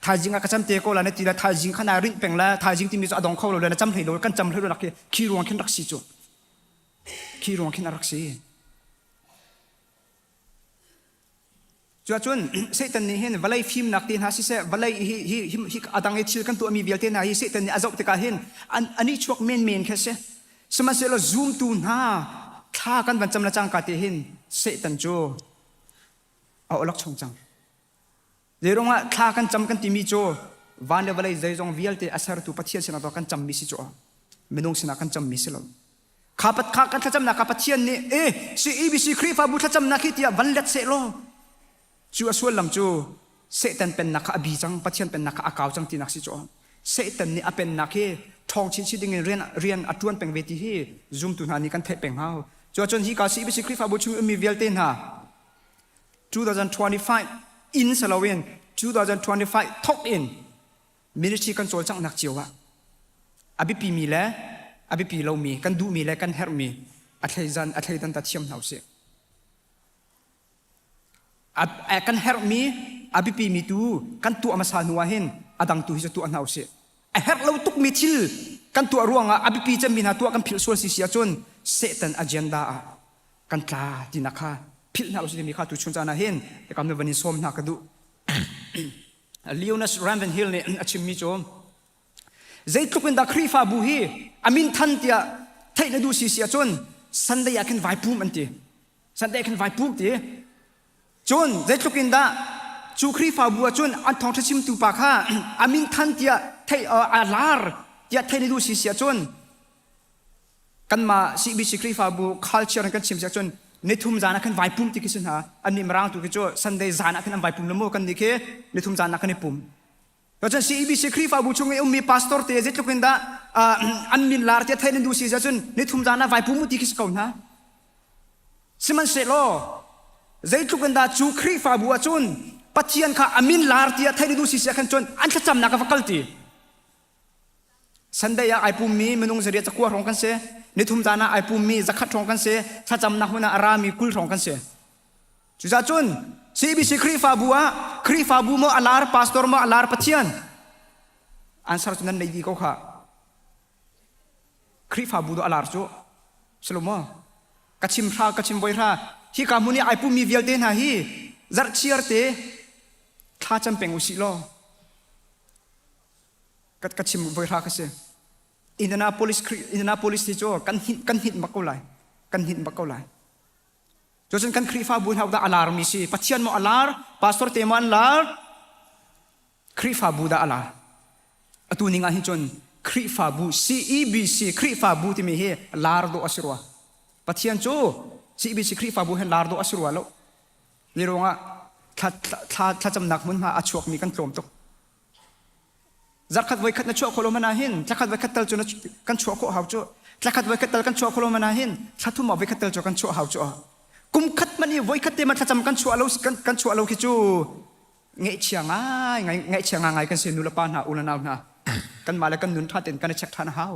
thaizing ah ka cam te ko la na ti le thaizing kha naa rinh peng le thaizing timi cu a dong kho lo le na cam hlei lo kan cam hlei lo nak khi khi ruang khin rak si cu khi ruang khin a rak si Cuahcun Satan nih hin vawlei fimnak te hna siseh vawlei hi hi hi a dang i thil kan tuahmi vialte hna hi Satan nih a zoh tikah hin an ani chuak menmen khi a si. Sihmanhsehlaw zumtu hna thla kan van cam le cangka te hin Satan cu a awlok chung cang. Zeiruangah thla kan cam kan timi cu van le vawlei zeizong vialte a sertu Pathian sinah kan cammi si cu minung sinah kan cammi si lo. Kha pat kha kan thlacamnak kha Pathian nih e CEBC Khrihfabu thlacamnak hi tiah van let seh law cu a suallam cu Satan pennak kha a bi cang Pathian pennak kha a kau cang tinak si cu. Satan nih a pennak hi ṭhawng chinchin dingin rian rian a ṭuan peng ve ti hi zumtu hna nih kan theih peng hau. Cuacun hi ka CBC Khrihfabu chung ummi vialte hna 2025 in si loin 2025 thawk in ministry kan cawlcanghnak cio ah a biapimi le a biapi lomi kan duhmi le kan herhmi a thleidan a thleidan ta thiam hna usih. A kan herhmi a biapimi tu kan tuah hmasa hnu ah hin a dang tu hi cu tuah hna usih. A herh lo tukmi thil kan tuah ruangah a biapi cemmi hna tuah kan philh sual si si ahcun Satan agenda ah kan tla tinak kha philh hna usih timi kha tu chun caan ah hin kam na van in sawm hna ka duh. Leonas Ravenhill nih a chimmi cu zeitluk in dah Khrihfabu hi a min than tiah theih na duh si si ahcun Sunday ah khin vai pum an ti. Sunday ah khin vai pum ti. Cun zeitluk in dah cu Khrihfabu ah cun an thawngṭha chimtu pa kha a min than tiah theih a lar tiah theih na duh si si ahcun kanmah CBC Khrihfabu culture in kan chim siah cun nithum zan ah khan vai pum ti khi si hna annih mirang tu khi cu Sunday zan ah khan an vai pum lo mu kan nih khi nithum zan ah kan i pum cun CBC Khrihfabu chung i ummi pastor te zeitluk in dah an min lar tiah theih nan duh si cun nithum zan ah vai pum ti khi si ko hna sihmanhsehlaw zeitluk in dah cu Khrihfabu ah cun Pathian kha a min lar tiah theih na duh si siah khan cun an thlacamnak a va kal ti Sunday ah ai pummi minung zariat zakua hrawng kan si. Nithum zan ah ai pummi zakhat hrawng kan si. Thlacamnak hmun ah a rami 20 hrawng kan si. Cucaah cun CBC Khrihfabu ah Khrihfabu maw a lar pastor maw a lar Pathian answer cu nan nei dih ko kha. Khrihfabu do a lar cu silo maw? Ka chim hra ka chim voi hra hi ka hmun i ai pummi vialte hna hi zarhchiar te thla cam peng usih law ka chim voi hra ka si Indianapolis Indianapolis hi cu kan hinh kan hinh bak ko lai kan hinh bak ko lai cucun kan Khrihfabu hna dah a lar mi si Pathian maw a lar pastor te maw an lar Khrihfabu dah a lar atu ning ah hin cun Khrihfabu CEBC Khrihfabu timi hi lar dawh a si rua Pathian cu CEBC Khrihfabu hin lar dawh a si rua lo ni ruangah thla thla thlacamnak hmunhma a chuakmi kan tlawm tuk Zarkhat voikhat na chuah khawh lo man ah hin thlakhat voikhat tal cu kan chuah khawh hau cu. Thlakhat voikhat tal kan chuah khawh lo man ah hin thlathum ah voikhat tal cu kan chuah hau cu. Kum khat man i voikhat te man thlacam kan chuah lo kan, kan chuah lo khi cu ngaihchia ngai ngai ngaihchia ngai ngai kan si nu le pa hna u le nau hna kanmah le kan nun ṭha tein kan i check ṭhan a hau.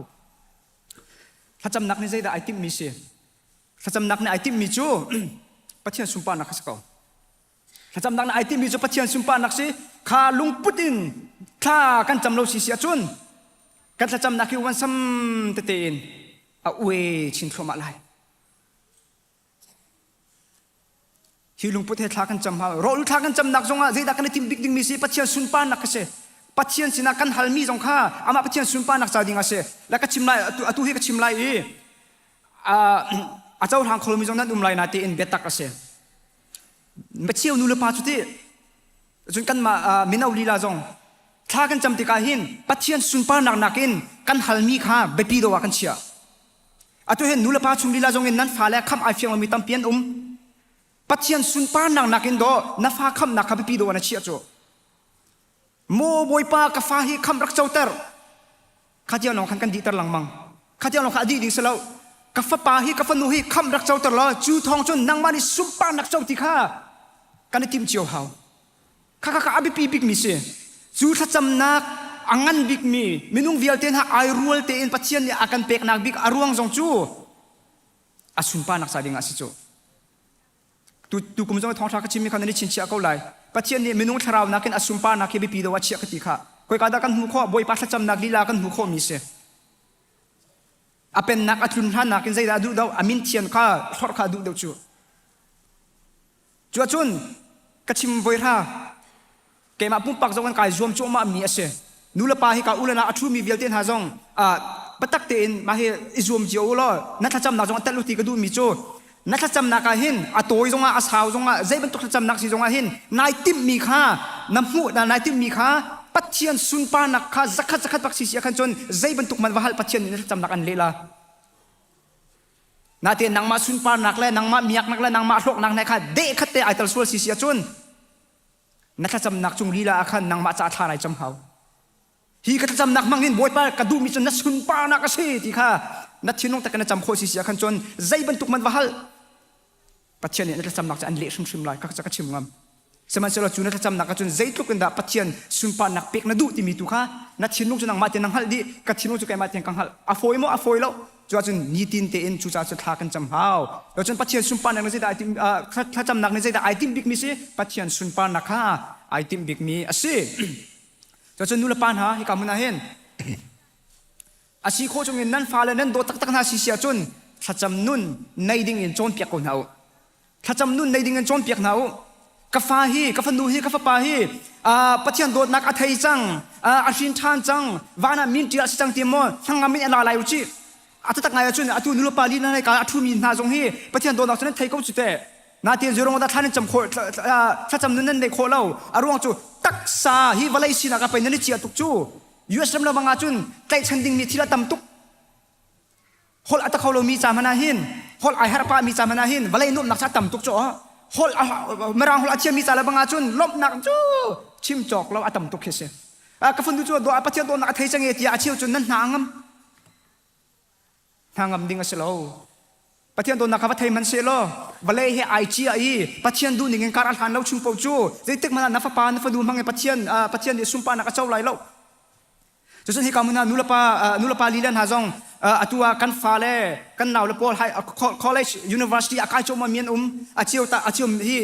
Thlacamnak nih zeidah ai timhmi si? Thlacamnak nih ai timhmi cu Pathian sunparnak kha si ko. Thlacamnak na ai timi cu Pathian sunparnak si kha lungput in thla kan cam lo si si ahcun kan thlacamnak hi uansam tete in a ue chin thluahmah lai. Hi lungput he thla kan cam hau. Rawlu thla kan camnak zongah zeidah kan i timh bik dingmi si Pathian sunparnak ka si. Pathian sinah kan halmi zong kha amah Pathian sunparnak ca ding a si. La ka chim lai atu, atu hi ka chim lai i a cohlang kho lomi zong nan um lai na tiin biatak a si. Macheu nu le pa cu ti cun kanmah mino lila zong thla kan cam tikah hin Pathian sunparnak nakin kan halmi kha biapi deuh ah kan chiah. Atu hin nu le pa chung lila zong in nan fale khamh ai fiang lomi tampi an um. Pathian sunparnak nakin dawh na fa khamhnak kha biapi deuh ah na chiah cu. Maw Bawipa ka fa hi khamh rak coter. Kha tiang lawng khan kan dihter lengmang. Kha tiang lawng kha a dih ding si lo. Ka fapa hi ka fanu hi khamh rak coter law cu thawng cun nangmah nih sunparnak co ti kha kan i tim cio hau. Kha kha kha a biapi bikmi si. Cu thlacamnak a ngan bikmi minung vialte hna ai rual tein Pathian nih a kan peknak bik a ruang zong cu a sunparnak ca ding ah si cu. Tu tukum zong thawngṭha ka chimmi kha nan i chinchiah ko lai. Pathian nih minung thlarau nakin a sunparnak hi biapi deuh ah chiah ka ti kha. Khoika dah kan hmuh khawh? Bawipa thlacamnak lila kan hmuh khawhmi si. A pennak a tlun hlan nakin zeidah a duh deuh? A min thian kha hlorh kha a duh deuh cu. Cuahcun ka chim voi hra keimah pumpak zong kan kai zuam cuahmah mi a si. Nu le pa hi ka u le na a ṭhumi vialte hna zong biatak tein mah hi i zuam cio u law na thlacamnak zong a telh u ti ka duhmi cu na thlacamnak ah hin a tawi zongah a sau zongah zei bantuk thlacamnak si zongah hin nai timhmi kha na hmuh nai timhmi kha Pathian sunparnak kha zakhat zakhat bak si si ah khan cun zei bantuk man va hal Pathian nih na thlacamnak an leh la. Natein nangmah sunparnak le nangmah miaknak le nangmah hlawknak ne kha deh khat te ai tel sual si si ahcun na thlacamnak cung lila ah khan nangmah ca thla nai cam hau. Hi ka thlacamnak hmang hin Bawipa ka duhmi cu na sunparnak a si ti kha na thinlung tak in na cam khawh si si ah khan cun zei bantuk man va hal Pathian nih na thlacamnak cu an leh hrimhrim lai ka ka chim ngam. Sihmanhsehlaw cu na thlacamnak ah cun zeitluk in dah Pathian sunparnak pek na duh timi tu kha na thinlung cu nangmah tein na hngalh dih ka thinlung cu keimah tein ka hngalh a fawi maw a fawi lo cu ahcun nitin tein cucaah cu thla kan cam hau cun Pathian sunparnak nih zeidah ai timh thlacamnak nih zeidah ai timh bikmi si Pathian sunparnak kha ai timh bikmi a si cucun nu le pa hna hika hmun ah hin a si khawh chungin nan fale nan dawt taktak hna si si ahcun thlacam nun nei ding in cawnpiak ko hna u thlacam nun nei ding in cawnpiak hna u ka fa hi ka fanu hi ka fapa hi Pathian dawtnak a thei cang a hrin ṭhan cang van ah min ṭial a si cang ti maw hnangam in a la lai u cih a taktak ngai ahcun atu nulepa li na ka a ṭhumi hna zong hi Pathian dawtnak cu nan thei ko cu teh natein zeirong dah thla nan cam khawh thlacam nun nan neih khawh lo a ruang cu taksa hi vawlei sinak ah pei nan i ciah tuk cu US ram le bang ahcun tlaihchan dingmi thil a tam tuk holh a ta kho lomi ca hmanh ah hin holh ai harh pahmi ca hmanh ah hin vawlei nuamhnak ca tam tuk cu holh mirang holh a thiammi ca le bang ahcun lawmhnak cu chim cawk lo a tam tuk khi si ka fanu cu dawh Pathian dawtnak a thei cang e tiah a cheu cun nan hna a ngam hna ngam ding a si lo Pathian dawtnak kha va thei hmanh seh law vawlei he ai cia i Pathian duh ning in kar a hlan lo chung paoh cu zeitik hmanh ah na fapa na fanu hmang in Pathian Pathian nih sunparnak a co lai lo Cucun hika hmun ah nulepa nulepa lila hna zong atu ah kan fale kan naule pawl college university a kai cuahmah mi an um a cio ta a cio hi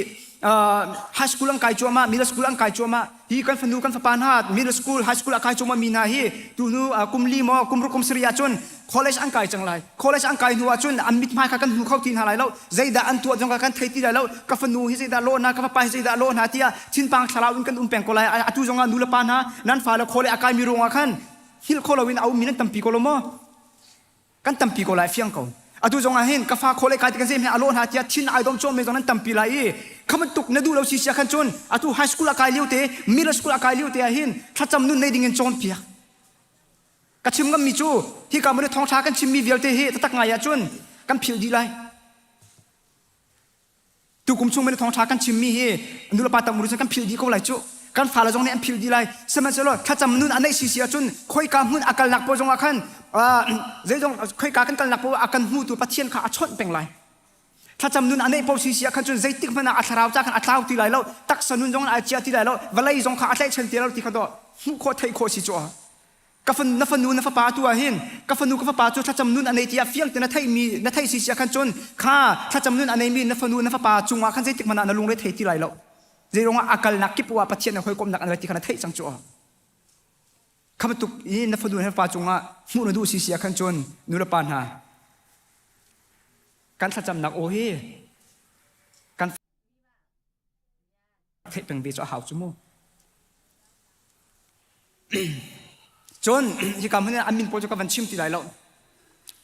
high school an kai cuahmah middle school an kai cuahmah hi kan fanu kan fapa hna middle school high school a kai cuahmah mi hna hi tu hnu kum li maw kum ruk kum sarih ahcun college an kai cang lai college an kai hnu ahcun an mithmai kha kan hmu kho ti hna lai lo zeidah an tuah zong kha kan thei ti lai lo ka fanu hi zeidah lawh hna ka fapa hi zeidah lawh hna tiah thinpang thlarau in kan um peng ko lai atu zong ah nu le pa hna nan fale khawle a kaimi ruangah khan hngilh kho loin a ummi nan tampi ko lo maw kan tampi ko lai fiang ko atu zong ah hin ka fa khawle kai ti kan zeim he a lawh hna tiah thin ai dom chom me zong nan tampi lai i khaman tuk na duh lo si sia khan cun atu high school a kai lio te middle school a kai lio te ah hin thlacam nun nei ding in cawn piak Ka chim ngammi cu hika mun i thawngṭha kan chimmi vialte hi taktak ngai ahcun kan philh dih lai. Tukum chung mun i thawngṭha kan chimmi hi nulepa tam uru cun kan philh dih ko lai cu. Kan fale zong nih an philh dih lai. Sihmanhsehlaw thlacam nun a neih sisi ahcun khoika hmun a kalnak paoh zongah khan zeizong khoika kan kalnak paoh a kan hmutu Pathian kha a chawnh peng lai. Thlacam nun a neih paoh sisi ah khan cun zeitik hmanh ah a thlarau ca khan a tlau ti lai lo, taksa nun zong ai chia ti lai lo, vawlei zong kha a tlaihchan ti lo ti kha dawh hmuh khawh theih khawh si cu. Ka fan, na fanu na fapa tu ah hin ka fanu ka fapa cu thlacam nun a nei tiah fiang te na theihmi na theih si sia khan cun kha thlacam nun a neimi na fanu na fapa cungah khan zeitik hmanh ah na lungre thei ti lai lo zei ruangah a kalnak kip ah Pathian he hawikomhnak an ti kha na theih cang cu kha bantuk i na fanu na fapa cungah hmuh na duh si sia khan cun nu le pa hna kan thlacamnak aw hi kan theih peng ve cu a hau cu mu. Cun hika hmun in an min pawl cu ka van chim ti lai lo.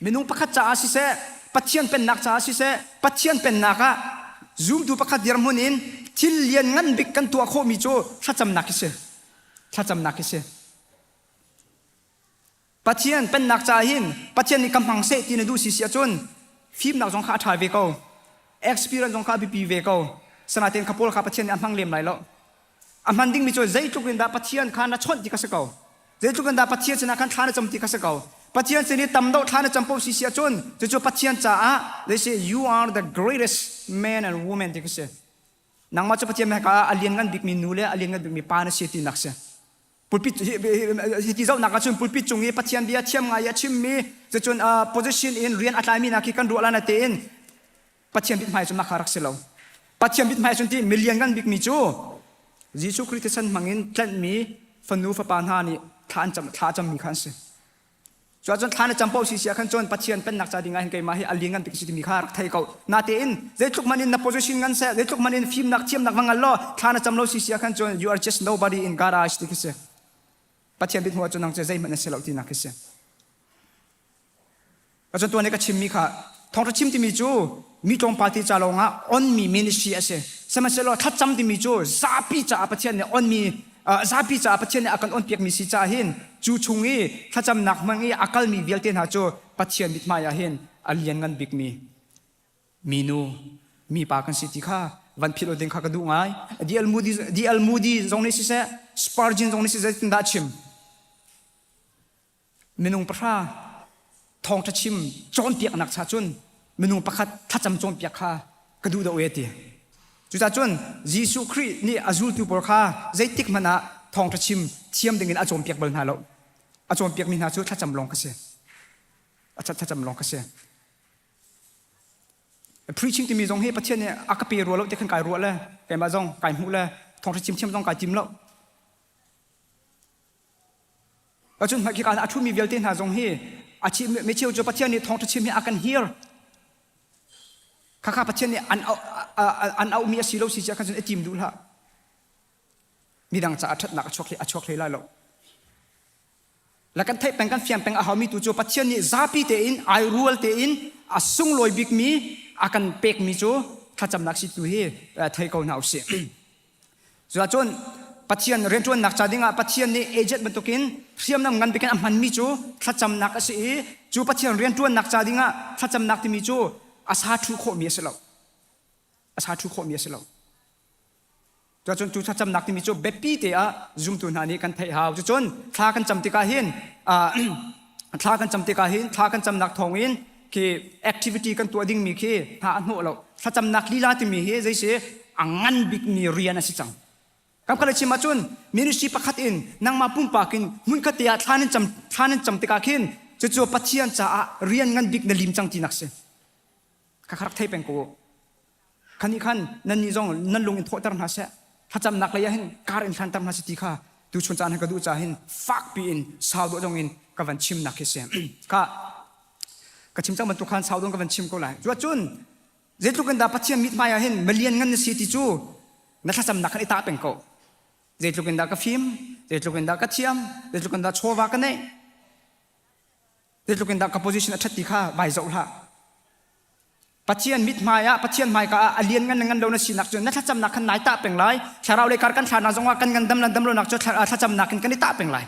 Minung pakhat caah siseh, Pathian pennak caah siseh, Pathian pennak ah zumtu pakhat dirhmun in thil lian ngan bik kan tuah khawhmi cu thlacamnak hi si. Thlacamnak hi si. Pathian pennak caah hin Pathian nih ka hmang seh ti na duh si si ahcun fimnak zong kha a ṭha ve ko. Experience zong kha a biapi ve ko. Sinain kha pawl kha Pathian nih a hmang lem lai lo. A hman dingmi cu zeitluk in dah Pathian kha na chawnh ti kha si ko. Zeitluk in dah Pathian sinah khan thla na cam ti kha si ko. Pathian sin i tam deuh thla na cam paoh si si ahcun cucu Pathian caah they say you are the greatest man and woman ti kha si. Nangmah cu Pathian hmaika ah a lianngan bikmi nu le a lianngan bikmi pa na si tinak si. Pulpit hi ti zohnak ahcun pulpit cung i Pathian bia thiam ngai i a chimmi cucun position in rian a tlaimi hna khi kan ruah lan tein Pathian mithmai cu mah kha rak si lo. Pathian mithmai cun ti milian ngan bikmi cu Jesuh Khrih thisen hmangin tlanhmi fanu fapa hna nih thla an cam thla a cammi kha an si. Cu ahcun thla na cam paoh si si ah khan cun Pathian pennak ca ding ah hin keimah hi a lian ngan bik si timi kha rak thei ko. Natein zeitluk hmanh in na position ngan seh, zeitluk hmanh in fimnak thiamnak va ngal law thla na cam lo si si ah khan cun you are just nobody in God eyes ti khi si. Pathian mithmuh ahcun nang cu zeihmanh na si lo tinak khi si. Cun tuan i ka chimmi kha thawngṭha chim timi cu mi tlawmpal ti ca lawngah onmi ministry a si. Sihmanhsehlaw thlacam timi cu zapi caah Pathian nih onmi zapi caah Pathian nih a kan onpiakmi si caah hin cu chung i thlacamnak hmang i a kalmi vialte hna cu Pathian mithmai ah hin a lianngan bikmi minu mipa kan si ti kha van philh ding kha ka duh ngai. D.L. Moody, D.L. Moody zong nih siseh, Spurgeon zong nih siseh zeitindah a chim? Minung pahra thawngṭha chim cawnpiaknak cha cun minung pakhat thlacam cawnpiak kha ka duh deuh e ti. Cucaah cun Jesuh Khrih nih a zultu pawl kha zeitik hmanh ah thawngṭha chim thiam dingin a cawnpiak bal hna lo. A cawnpiakmi hna cu thlacam lawng kha si. A thlacam lawng kha si. Preaching timi zong hi Pathian nih a ka pe rua lo ti khan kai ruah le keimah zong kai hmuh le thawngṭha chim thiam zong kai tim lo. Cun hmaikik ah a ṭhumi vialte hna zong hi a micheu cu Pathian nih thawngṭha chim hi a kan hir. Khakha Pathian nih an an auhmi a si lo si khan cun i tim duh hlah. Midang caah ṭhatnak a chuak a chuak hlei lai lo. La kan theih peng kan fiang peng a haumi tu cu Pathian nih zapi tein ai rual tein a sunglawi bikmi a kan pekmi cu thlacamnak si tu hi thei ko hna usih. Cuahcun Pathian rianṭuannak ca dingah Pathian nih agent bantukin hriamnam ngan bikin a hmanmi cu thlacamnak a si i cu Pathian rianṭuannak ca dingah thlacamnak timi cu a sa ṭhu khawhmi a si lo. A sa ṭhu khawhmi a si lo. Cuahcun cu thlacamnak timi cu biapi te ah zumtu hna nih kan theih hau. Cucun thla kan cam tikah hin thla kan cam tikah hin thla kan camnak thawngin khi activity kan tuah dingmi khi hna a hnawh lo. Thlacamnak lila timi hi zei si a ngan bikmi rian a si cang. Kam khala chim ahcun ministry pakhat in nangmah pumpak in hmunkhat te ah thla nan cam thla nan cam tikah khin cucu Pathian caah rian ngan bik na lim cang tinak si. Kha rak thei peng ko. Khan nih khan nan nih zong nan lung in thawhter hna seh. Thlacamnak lei ah hin kar in hlanter hna seh ti kha tu chun caan ka duh ca hin fakpi in sau dawh zong in ka van chimnak hi si. Ka ka chim cang bantuk khan sau dawh ka van chim ko lai. Cuacun zeitluk in dah Pathian mithmai ah hin malian ngan na si ti cu na thlacamnak khan i tah peng ko. Zeitluk in dah ka fim, zeitluk in dah ka thiam, zeitluk in dah chawva ka neih, zeitluk in dah ka position a ṭhat ti kha vai zoh hlah. Pathian mithmai ah Pathian hmaika ah a lian ngan le ngan lo na sinak cu na thlacamnak khan nai tah peng lai. Thlarau lei kar kan thlarnak zongah kan ngandam le dam lonak cu thlacamnak in kan i tah peng lai.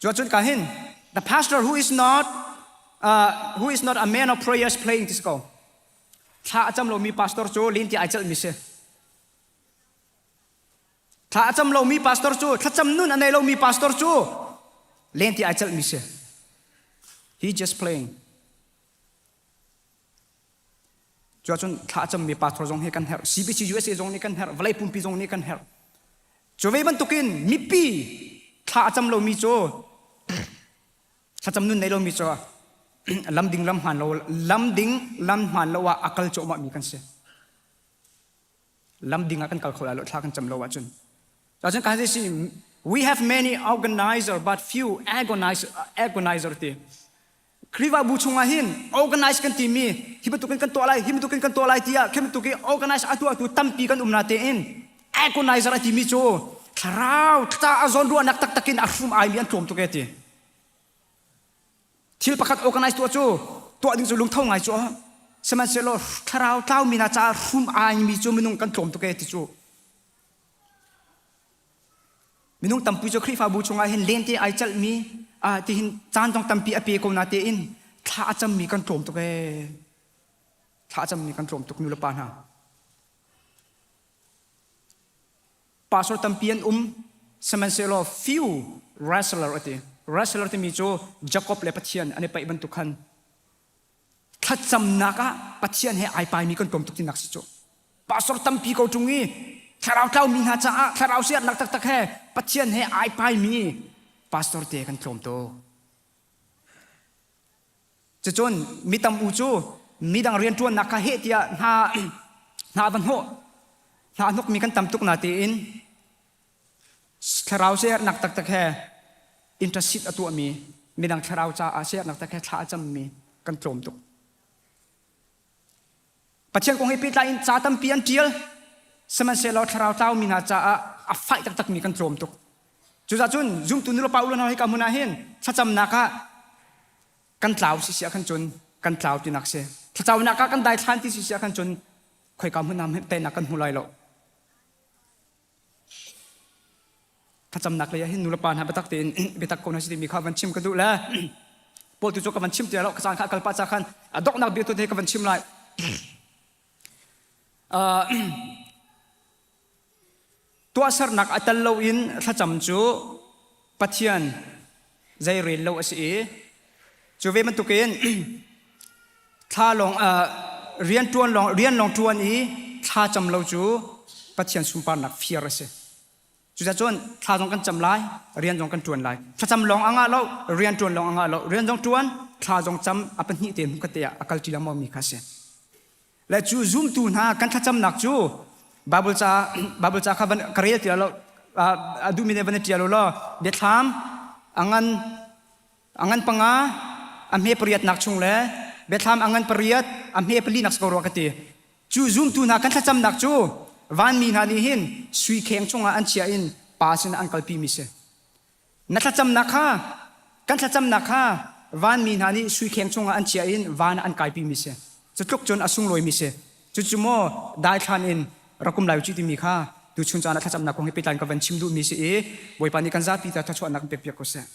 Cuacun ka hin the pastor who is not uh, who is not a man of prayers playing this go. Thla a cam lomi pastor cu lin ti ai celh mi si. Thla a cam lomi pastor cu thlacam nun a nei lomi pastor cu len ti ai celh mi si. He just playing. Cuacun thla a cammi pastor zong hi kan herh. CBC USA zong nih kan herh. Vawlei pumpi zong nih kan herh. Cu ve bantukin mipi thla a cam lomi cu thlacam nun nei lomi cu lam ding lam hmaan lo lam ding lam hmaan lo ah a kal cuahmah mi kan si. Lam ding ah kan kal kho lai lo thla kan cam lo ahcun. Cun kan si we have many organizer but few agonizer agonizer ti. Khrihfabu chungah hin organize kan timi hi bantukin kan tuah lai hi bantukin kan tuah lai tiah khi bantukin organize a tuahtu tampi kan um na tein agonizer a timi cu thlarau ca a zawn ruahnak taktak in a hrum aimi an tlawm tuk e ti. Thil pakhat organize tuah cu tuah ding cu lungtho ngai cu sihmanhsehlaw thlarau tlaumi hna caah hrum aimi cu minung kan tlawm tuk e ti cu. Minung tampi cu Khrihfabu chungah hin lente ai celhmi ah tihin caan zong tampi a pe ko na tein thla a cammi kan tlawm tuk ee. Thla a cammi kan tlawm tuk nu le pa hna. Pastor tampi an um sihmanhsehlaw few wrestler a ti. Wrestler timi cu Jacob le Pathian an i paih bantuk khan thlacamnak ah Pathian he ai paimi kan tlawm tuk tinak si cu. Pastor tampi ko ṭung i thlarau tlaumi hna caah thlarau siatnak taktak he Pathian he ai paimi pastor te kan tlawm tuk. Cucun mi tam u cu midang rianṭuannak kha heh tiah hna hna va hnawh hna hnokmi kan tam tuk na tiin thlarau siaherhnak taktak he intercede a tuahmi midang thlarau caah siaherhnak tak he thla a cammi kan tlawm tuk. Pathian kong he pehtlai in ca tampi an ṭial sihmanhsehlaw thlarau tlaumi hna caah a faih taktakmi kan tlawm tuk. Cucaah cun zumtu nulepa u le nau hika hmun ah hin thlacamnak ah kan tlau si si ah khan cun kan tlau tinak si. Thlacamnak ah kan daithlan ti si si ah khan cun khoika hmun ah teinak kan hmu lai lo. Thlacamnak lei ah hin nulepa hna biatak tein biatak ko hna si timi kha van chim ka duh le Paul tu cu ka van chim ti lo ka caan kha kal pah ca khan a donghnak bia tu te ka van chim lai. Uh, tuahsernak a tel loin thlacam cu Pathian zei rel lo a si i cu ve bantukin thla lawng rian ṭuan lawng rian lawng ṭuan i thla cam lo cu Pathian sunparnak fir a si. Cucaah cun thla zong kan cam lai, rian zong kan ṭuan lai. Thlacam lawng a ngah lo, rian ṭuan lawng a ngah lo. Rian zong ṭuan, thla zong cam, a pahnih te hmuh te ah a kalṭi lengmang mi kha a si. Le cu zumtu hna kan thlacamnak cu Bible ca Bible ca kha van ka rel ti lo a duhmi nih van i ṭial u law biathlam a ngan a ngan panga a hme pariatnak chung le biathlam a ngan pariat a hme palinak si ko rua ka ti. Cu zumtu hna kan thlacamnak cu vanmi hna nih hin sui kheng chungah an chiah in pa sinah an kalpimi si. Na thlacamnak kha kan thlacamnak kha vanmi hna nih sui kheng chungah an chiah in van ah an kaipimi si. Cu tluk cun a sunglawimi si. Cucu maw daithlan in rakum lai u timi kha tuchun caan ah thlacamnak kong he pehtlai in ka van chim duhmi si i Bawipa nih kan zapi ta thluachuahnak kan pekpiak ko seh.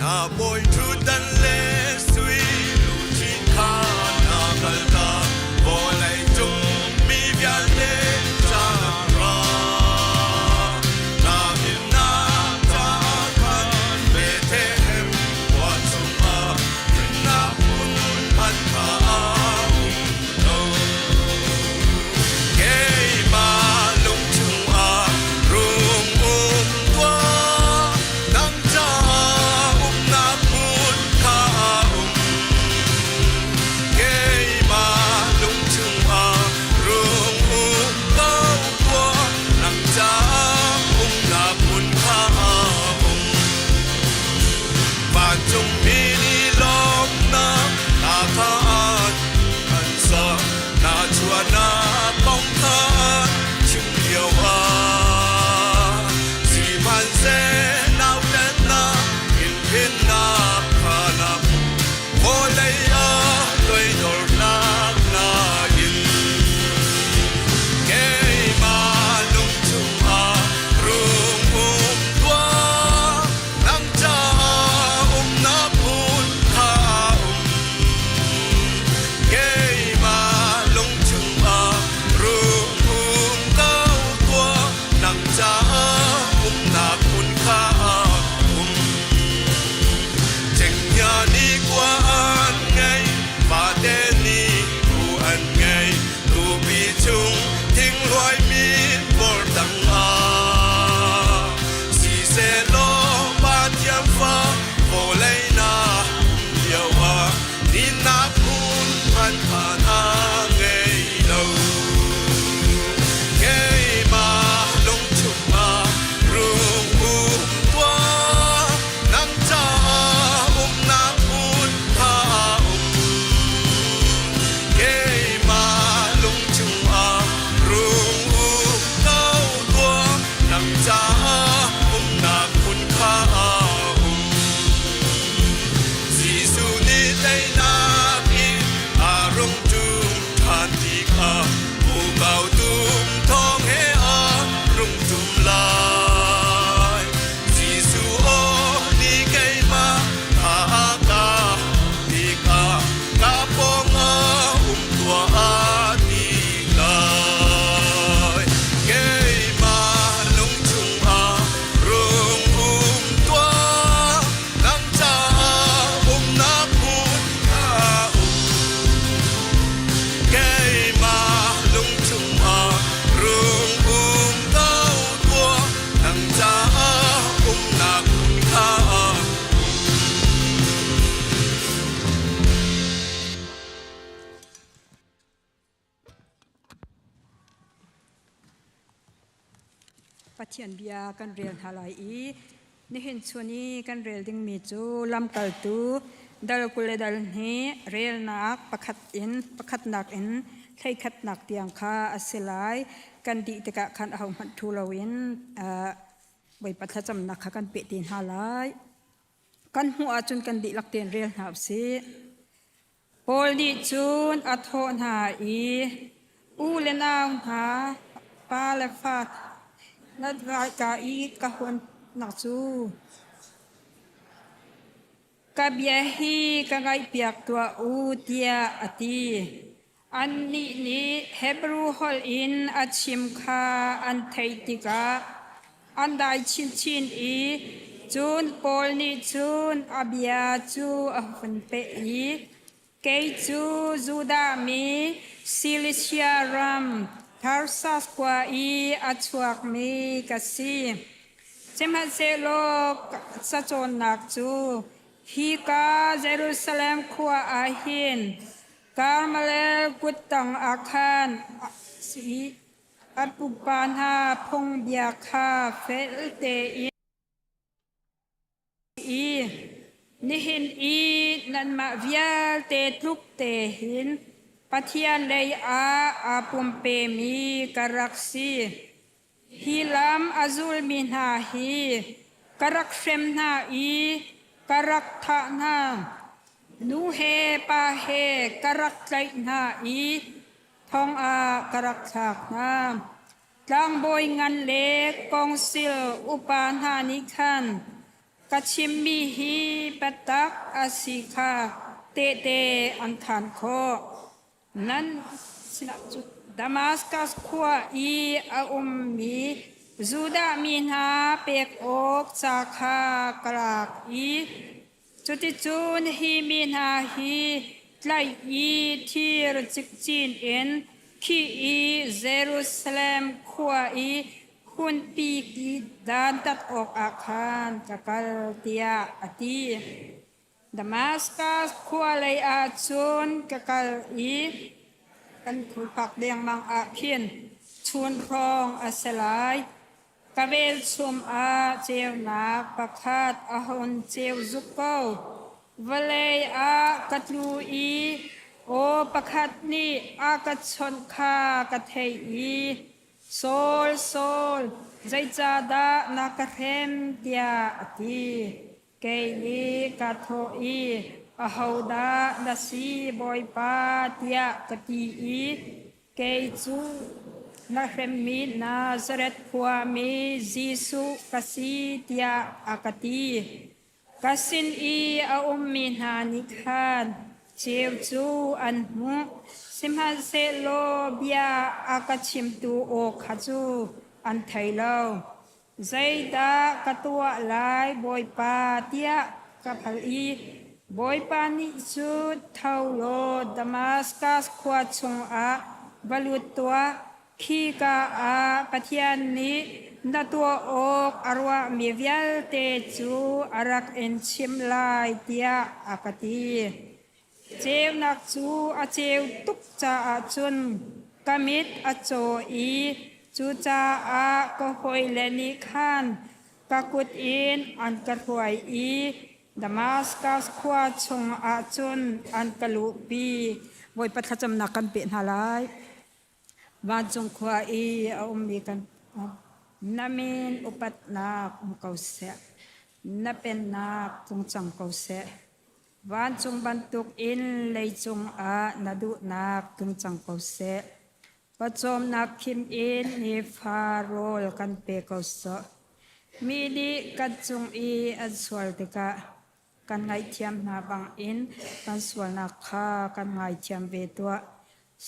Na bawi ṭhutdan le sui luchin kha na kaltak vawlei cung mi vialte caah ra. Na himnak caah khan Bethlehem khua chungah himnak hmun hman kha a um lo. Keimah lung chungah rung um tuah, nang caah umnak hmun kha a um. Keimah lung chungah rung um ko tuah, nang caah umnak hmun kha a um. Vancungmi nih lawmhnak hla kha an sa, na chuahnak kong kha chim lio ah. Sihmanhseh nautatnak in phinnak kha na vawlei ah toidornak na in. Keimah lung chungah rung um tuah, nang caah umnak hmun kha um. Keimah lung chungah rung um ko tuah, nang caah umnak hmun kha um. Cenghngia nih khua an ngei, vate nih bu an ngei, tupi chung thingluai mi bor tangah. Sisehlaw Pathian fa vawlei na um lio ah dinnak hmun hmanhman a ngei lo. Keimah lung chungah rung um tuah, nang caah umnak hmun tha um. Keimah lung chungah rung um ko tuah, nang caah umnak hmun kha um. Jesuh nih teinak in a rung ṭum ṭhan ti kha Pukau tum thawng he a rung ṭum lai. Jesuh aw nih keimah tha a ka tikah ka pawngah um tuah a ti lai. Keimah lung chungah rung um tuah, nang caah umnak hmun kha um. Keimah lung chungah rung um ko tuah, nang caah umnak hmun kha um. Pathian bia kan rel hna lai i nihin chun i kan rel dingmi cu lamkaltu Dal 20 le dal hnih relnak pakhat in pakhatnak in thleikhatnak tiang kha a si lai. Kan dih tikah khan ahohmanh ṭhu loin Bawipa thlacamnak kha kan peh te hna lai. Kan hmuh ahcun kan dihlak tein rel hna usih. Paul nih cun a thawh hna i, U le nau hna, pa le fa nan ka i ka huannak cu ka bia hi ka ngaihpiak tuah u, tiah a ti. Annih nih Hebru holh in a chim kha an theih tikah an dai chinchin i cun Paul nih cun a bia cu a hun peh i, Kei cu Judah mi Silisia ram Tarsas khua i a chuakmi ka si. Sihmanhsehlaw cacawnnak cu hika Jerusalem khua ah hin Karmel kuttang ah khan a pupa hna phungbia kha fel tein i nihin i nanmah vialte tluk te hin Pathian lei ah aa pumpemi ka rak si. Hi lam a zulmi hna hi ka rak hrem hna i ka rak thah hna. Nu he pa he ka rak tlaih hna i thong ah ka rak thlak hna. Tlangbawi ngan le kongsil upa hna nih khan ka chimmi hi biatak a si kha tehte an khaan khawh. Nan sinah cu Damaskas khua i a ummi Judah mi hna pek awk ca kha ka lak i cuticun hi mi hna hi tlaih i thir cikcin in khih i Jerusalem khua i hunpi i dantat awkah khan ka kal tiah a ti. Damaskas khua lei ah cun ka kal i kan khulphak dengmang ah khin chun hrawng a si lai. Ka velchum ah ceunak pakhat a hun ceu zuk ko. Vawlei ah ka tlu i aw pakhat nih a ka chawnh kha ka theih i Saul, Saul, zeicahdah na ka hrem? tiah a ti. Kei nih ka thawh i, Ahodah na si, Bawipa? tiah ka ti i kei cu na hremmi Nazareth khuami Jesuh ka si tiah a ka ti. Ka sin i a ummi hna nih khan ceu cu an hmuh, sihmanhsehlaw bia a ka chimtu aw kha cu an thei lo. Zeidah ka tuah lai, Bawipa, tiah ka hal i Bawipa nih cun tho law Damaskas khua chungah va lut tuah. Khika ah Pathian nih na tuah awk a ruahmi vialte cu a rak in chimh lai, tiah a ka ti. Ceunak cu a ceu tuk caah cun ka mit a caw i cucaah ka hawile nih khan ka kut in an ka hruai i Damaskas khua chungah cun an ka luhpi. Bawipa thlacamnak kan peh hna lai. Vancung khua i a ummi kan na min upatnak um ko seh. Na pennak tlung cang ko seh. Vancung bantukin leicung ah na duhnak tlung cang ko seh. Pawcawmnak khim in nifa rawl kan pe ko sawh. Mi nih kan cung i an sual tikah kan ngaihthiam hna bangin kan sualnak kha kan ngaithiam ve tuah.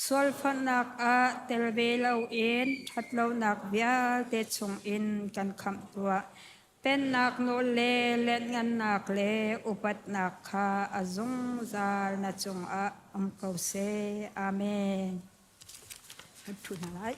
Sualfonhnak ah tel ve loin ṭhatlonak vialte chungin kan khamh tuah. Pennak nawl le lianhngannak le upatnak kha a zungzal na cungah um ko seh. Amen. Kan ṭhu hna lai.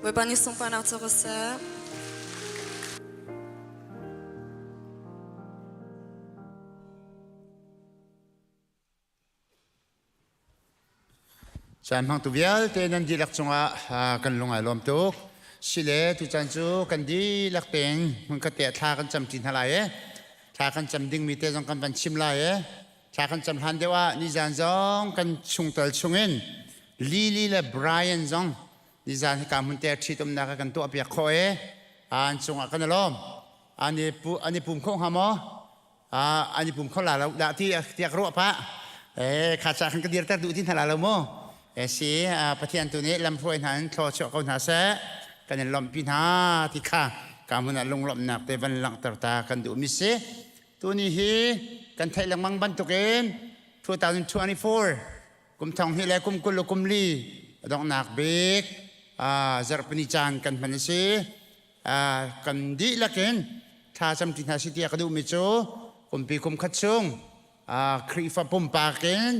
Bawipa nih sunparnak cu ko seh. Caan hmangtu vialte nan dihlak cungah kan lung ai lawm tuk. Sile tucaan cu kan dihlak tein hmunkhat te ah thla kan cam ṭi hna lai e. Thla kan cam dingmi te zong kan van chim lai e. Thla kan cam hlan deuh ah nizan zong kan chungtel chungin Lily le Brian zong nizan hika hmun te ṭhitumnak ah kan tuahpiak khawh e. An cungah kan i lawm. An i pu an i pum kho hnga maw? An i pum kho la lo dah ti tiah ka ruah pah. Eh kha ca khan ka dirter duh ti hna la lo mu. Eh si Pathian tu nih lamhruai hna in thlaw chuah ko hna seh. Kan in lawmhpi hna ti kha ka hmun ah lunglawmhnak te van langhter ta kan duh mi si. Tuni hi kan theih lengmang bantukin 2024 kum thong hnih le kum 20 le kum li donghnak bik zarhpini caan kan hman a si. Kan dihlak in thla camṭi hna si tiah ka duhmi cu kumpi kum khat chung Khrihfa pumpak in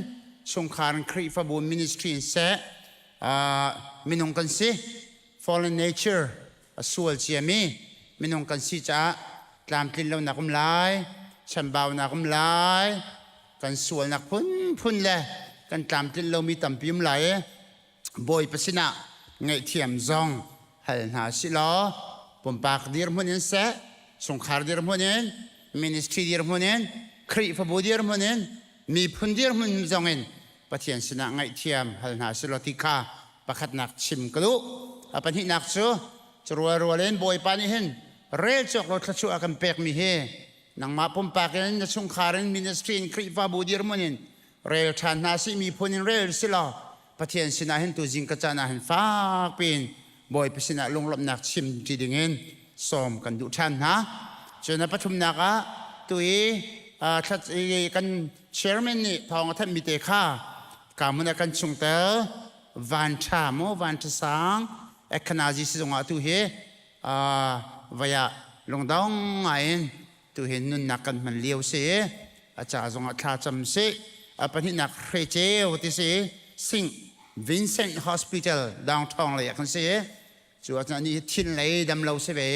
chungkhar in Khrihfabu ministry in seh minung kan si fallen nature a sual ciami minung kan si caah tlamtlin lonak um lai chambaunak um lai kan sualnak phunphun le kan tlamtlin lomi tampi um lai i Bawipa sinah ngaihthiam zong hal hna sih law pumpak dirhmun in seh chungkhar dirhmun in ministry dirhmun in Khrihfabu dirhmun in miphun dirhmun zong in Pathian sinah ngaihthiam hal hna sih law ti kha pakhatnak chim ka duh. A pahnihnak cu curual rual in Bawipa nih hin rel cawk lo thluachuah a kan pekmi hi nangmah pumpak in na chungkhar in ministry in Khrihfabu dirhmun in rel ṭhan hna sih miphun in rel si law Pathian sinah hin tuzing ka caan ah hin fak piin Bawipa sinah lunglawmhnak chim ṭi dingin sawm kan duh ṭhan hna. Cun a pathumnak ah tu i kan chairman nih thawng a thanhmi te kha ka hmun ah kan chungtel van ṭha maw van ṭha sang Ekhanazi sizung ah tu hi vai ah lungdong ngai in tu hi nunnak kan hman lio si a ca zong ah thla cam si a pahnihnak hre ceu ti si Sing Vincent Hospital downtown lei ah kan si cu ah ni thin lei dam lo si ve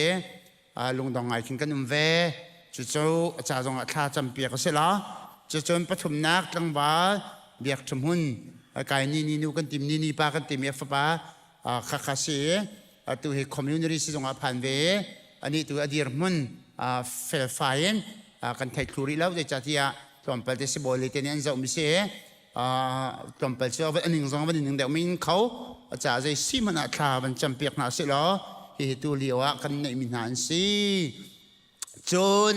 lungdong ngai khin kan um ve cucu a ca zong ah thla cam piak a si la cucun pathumnak tlangval biak ṭhumhun kai ni ni nu kan tim ni ni pa kan tim i a fapa khakha si atu hi community sizung ah phan ve ani tu a dirhmun felfai in kan thei thlu rih lo zeicahtiah tlawmpal te sibawi le te nih an zoh mi si tlawmpal cu aning zong van ning deuh min kho a ca zei si hmanh ah thla van cam piak hna si law hihi tu lio ah kan neih mi hna an si. Cun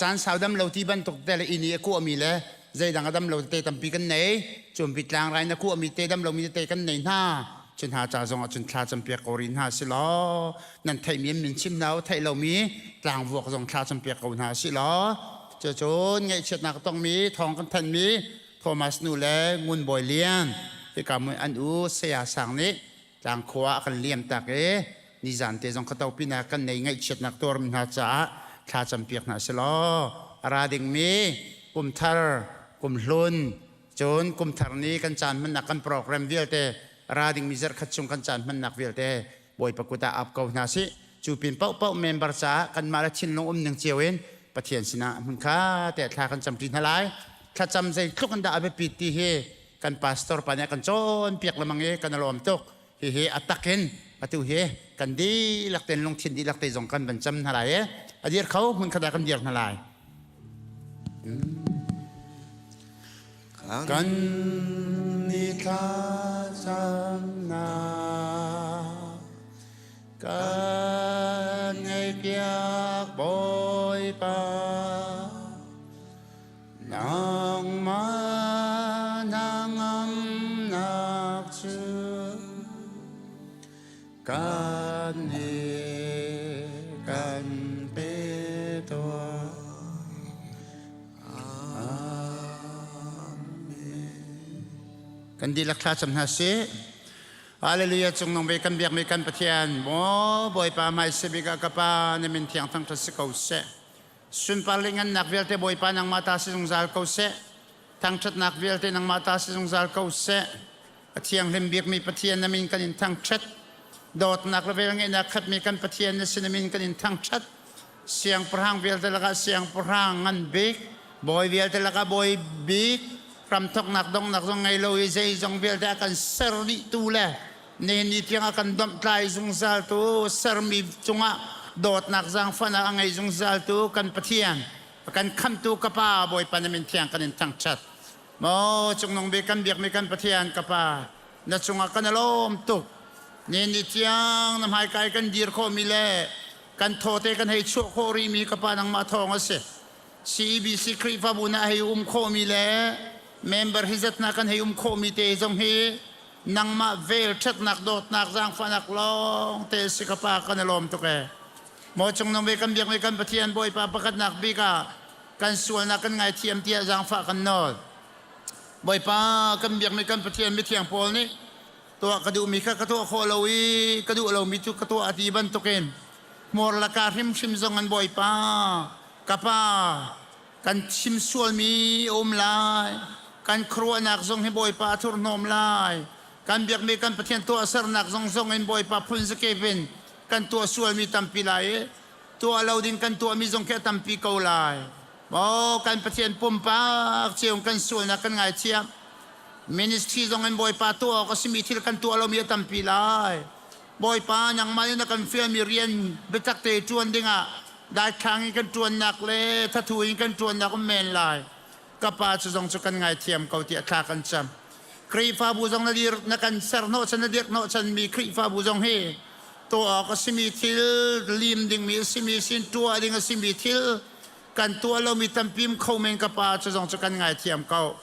caan sau dam lo ti bantuk te le inn i a kuahmi le zeidang a dam lo tete tampi kan nei. Cun bitlangrai na kuahmi te dam lomi tete kan nei hna. Cu hna ca zong ah cun thla campiak ko rih hna si law nan theihmi an min chim hna u theih lomi tlangvuak zong thla campiak ko hna si law cucun ngaihchiatnak a tongmi thawng kan thanhmi Thomas nu le Ngun Bawi Lian hika mui an u Saya Sang nih Tlangkhua ah kan liam tak i nizan te zong khato pinah kan nei ngaihchiatnak tuarmi hna caah thla campiak hna si law a ra dingmi kumthar kumhlun cun kumthar ni kan caan hmannak kan program vialte a ra dingmi zarhkhat chung kan caan hmannak vialte Bawipa kut ah ap ko hna sih. Cu pin paohpaoh member caah kanmah le thinlung um ning cio in Pathian sinah hmun kha te thla kan camṭi hna lai. Thlacam zeitluk in dah a biapit ti hi kan pastor pa nih a kan cawnpiak lengmang i kan i lawm tuk. Hihi a tak in atu hi kan dihlak tein lungthin dihlak te zong kan van cam hna lai i a dir kho hmun khat ah kan dir hna lai. Kan ni thlacamnak kan ngaihpiak Bawipa. Nangmah hnangamnak cu kan nih kan pe tuah. Amen. Kan dihlak thla cam hna sih. Hallelujah cungnung ve kan biakmi kan Pathian maw Bawipa hmai bik ah ka Pa na min thiang thangṭhat si ko seh. Sunpar le ngannak vialte Bawipa nangmah ta si zungzal ko seh. Thangṭhatnak vialte nangmah ta si zungzal ko seh. A thianghlim bikmi Pathian na min kan in thangṭhat. Dawtnak le velngeihnak khatmi kan Pathian na sin min kan in thangṭhat. Siangpahrang vialte lakah siangpahrang ngan bik, bawi vialte lakah bawi bik, hramthawknak donghnak zong ngei lo i zeizong vialte a kan ser dihtu le nihin ni tiang a kan domhtlai zungzaltu sermi cungah dawtnak zaangfahnak a ngei zungzaltu kan Pathian, a kan khamhtu ka Pa Bawipa na min thiang kan in thangṭhat. Maw cungnung bik kan biakmi kan Pathian ka Pa, na cungah kan i lawm tuk. Nihin ni tiang na hmaikai kan dir khawhmi le kan thawte kan hei chuah khawh rihmi ka Pa nangmah thawng a si. CEBC Khrihfabu na hei um khawhmi le member hi zat hna kan hei um khawhmi te zong hi nangmah vel ṭhatnak dawtnak zaangfahnak lawng te si ka Pa kan i lawm tuk ee. Maw cungnung bik kan biakmi kan Pathian Bawipa pakhatnak bik ah kan sualnak kan ngaithiam tiah zaangfah kan nawl. Bawipa kan biakmi kan Pathian mithiang Paul nih tuah ka duhmi kha ka tuah khawh lo i ka duh lomi cu ka tuah a ti bantukin hmur laka hrimhrim zong an Bawipa ka pa kan chim sualmi a um lai kan khuaruahnak zong hi Bawipa a thurhnawm lai kan biakmi kan Pathian tuahsernak zong zong in Bawipa phun zakip in kan tuah sualmi tampi lai i tuah lo ding kan tuahmi zong khi a tampi ko lai. Maw kan Pathian pumpak cio kan sualnak kan ngaithiam. Ministry zong in Bawipa tuah awk a simi thil kan tuah lomi a tampi lai. Bawipa nangmah nih na kan fialmi rian biatak te ṭuan dingah daithlang in kan ṭuannak le thathu in kan ṭuannak um men lai. Ka pa cu zong cu kan ngaithiam ko tiah thla kan cam. Khrihfabu zong na dir na kan ser hnawhchan na dirh hnawhchanmi Khrihfabu zong hi tuah awk a simi thil lim dingmi a simi sin tuah ding a simi thil kan tuah lomi tampi kho men ka pa cu zong cu kan ngaithiam ko.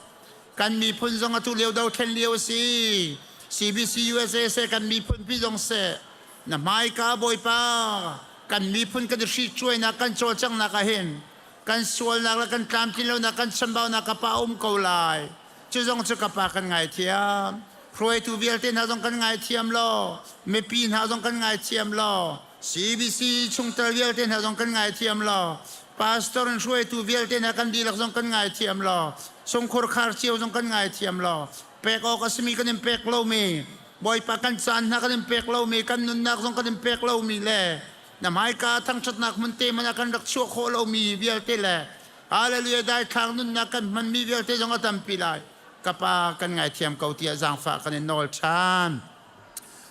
Kan miphun zong atu lio dothlen lio a si. CBC USA se kan miphun pi zong se na hmaika Bawipa kan miphun kan i hricuainak kan cawlcanghnak ah hin kan sualnak le kan tlamtlin lonak kan chambaunak ka pa um ko lai. Cu zong cu ka pa kan ngaithiam. Hruaitu vialte hna zong kan ngaithiam law, mipi hna zong kan ngaithiam law, CBC chungtel vialte hna zong kan ngaithiam law, pastor in hruaitu vialte hna kan dihlak zong kan ngaithiam law, sungkhur khar cio zong kan ngaithiam law, pek awk a simi kan in pek lomi, Bawipa kan caan hna kan in pek lomi, kan nunnak zong kan in pek lomi le na hmaika thangṭhatnak hmun te hmanh ah kan rak chuah khawh lomi vialte le Hallelujah daithlang nunnak kan hmanmi vialte zong a tampi lai. Ka pa kan ngaithiam ko tiah zaangfah kan in nawl ṭhan.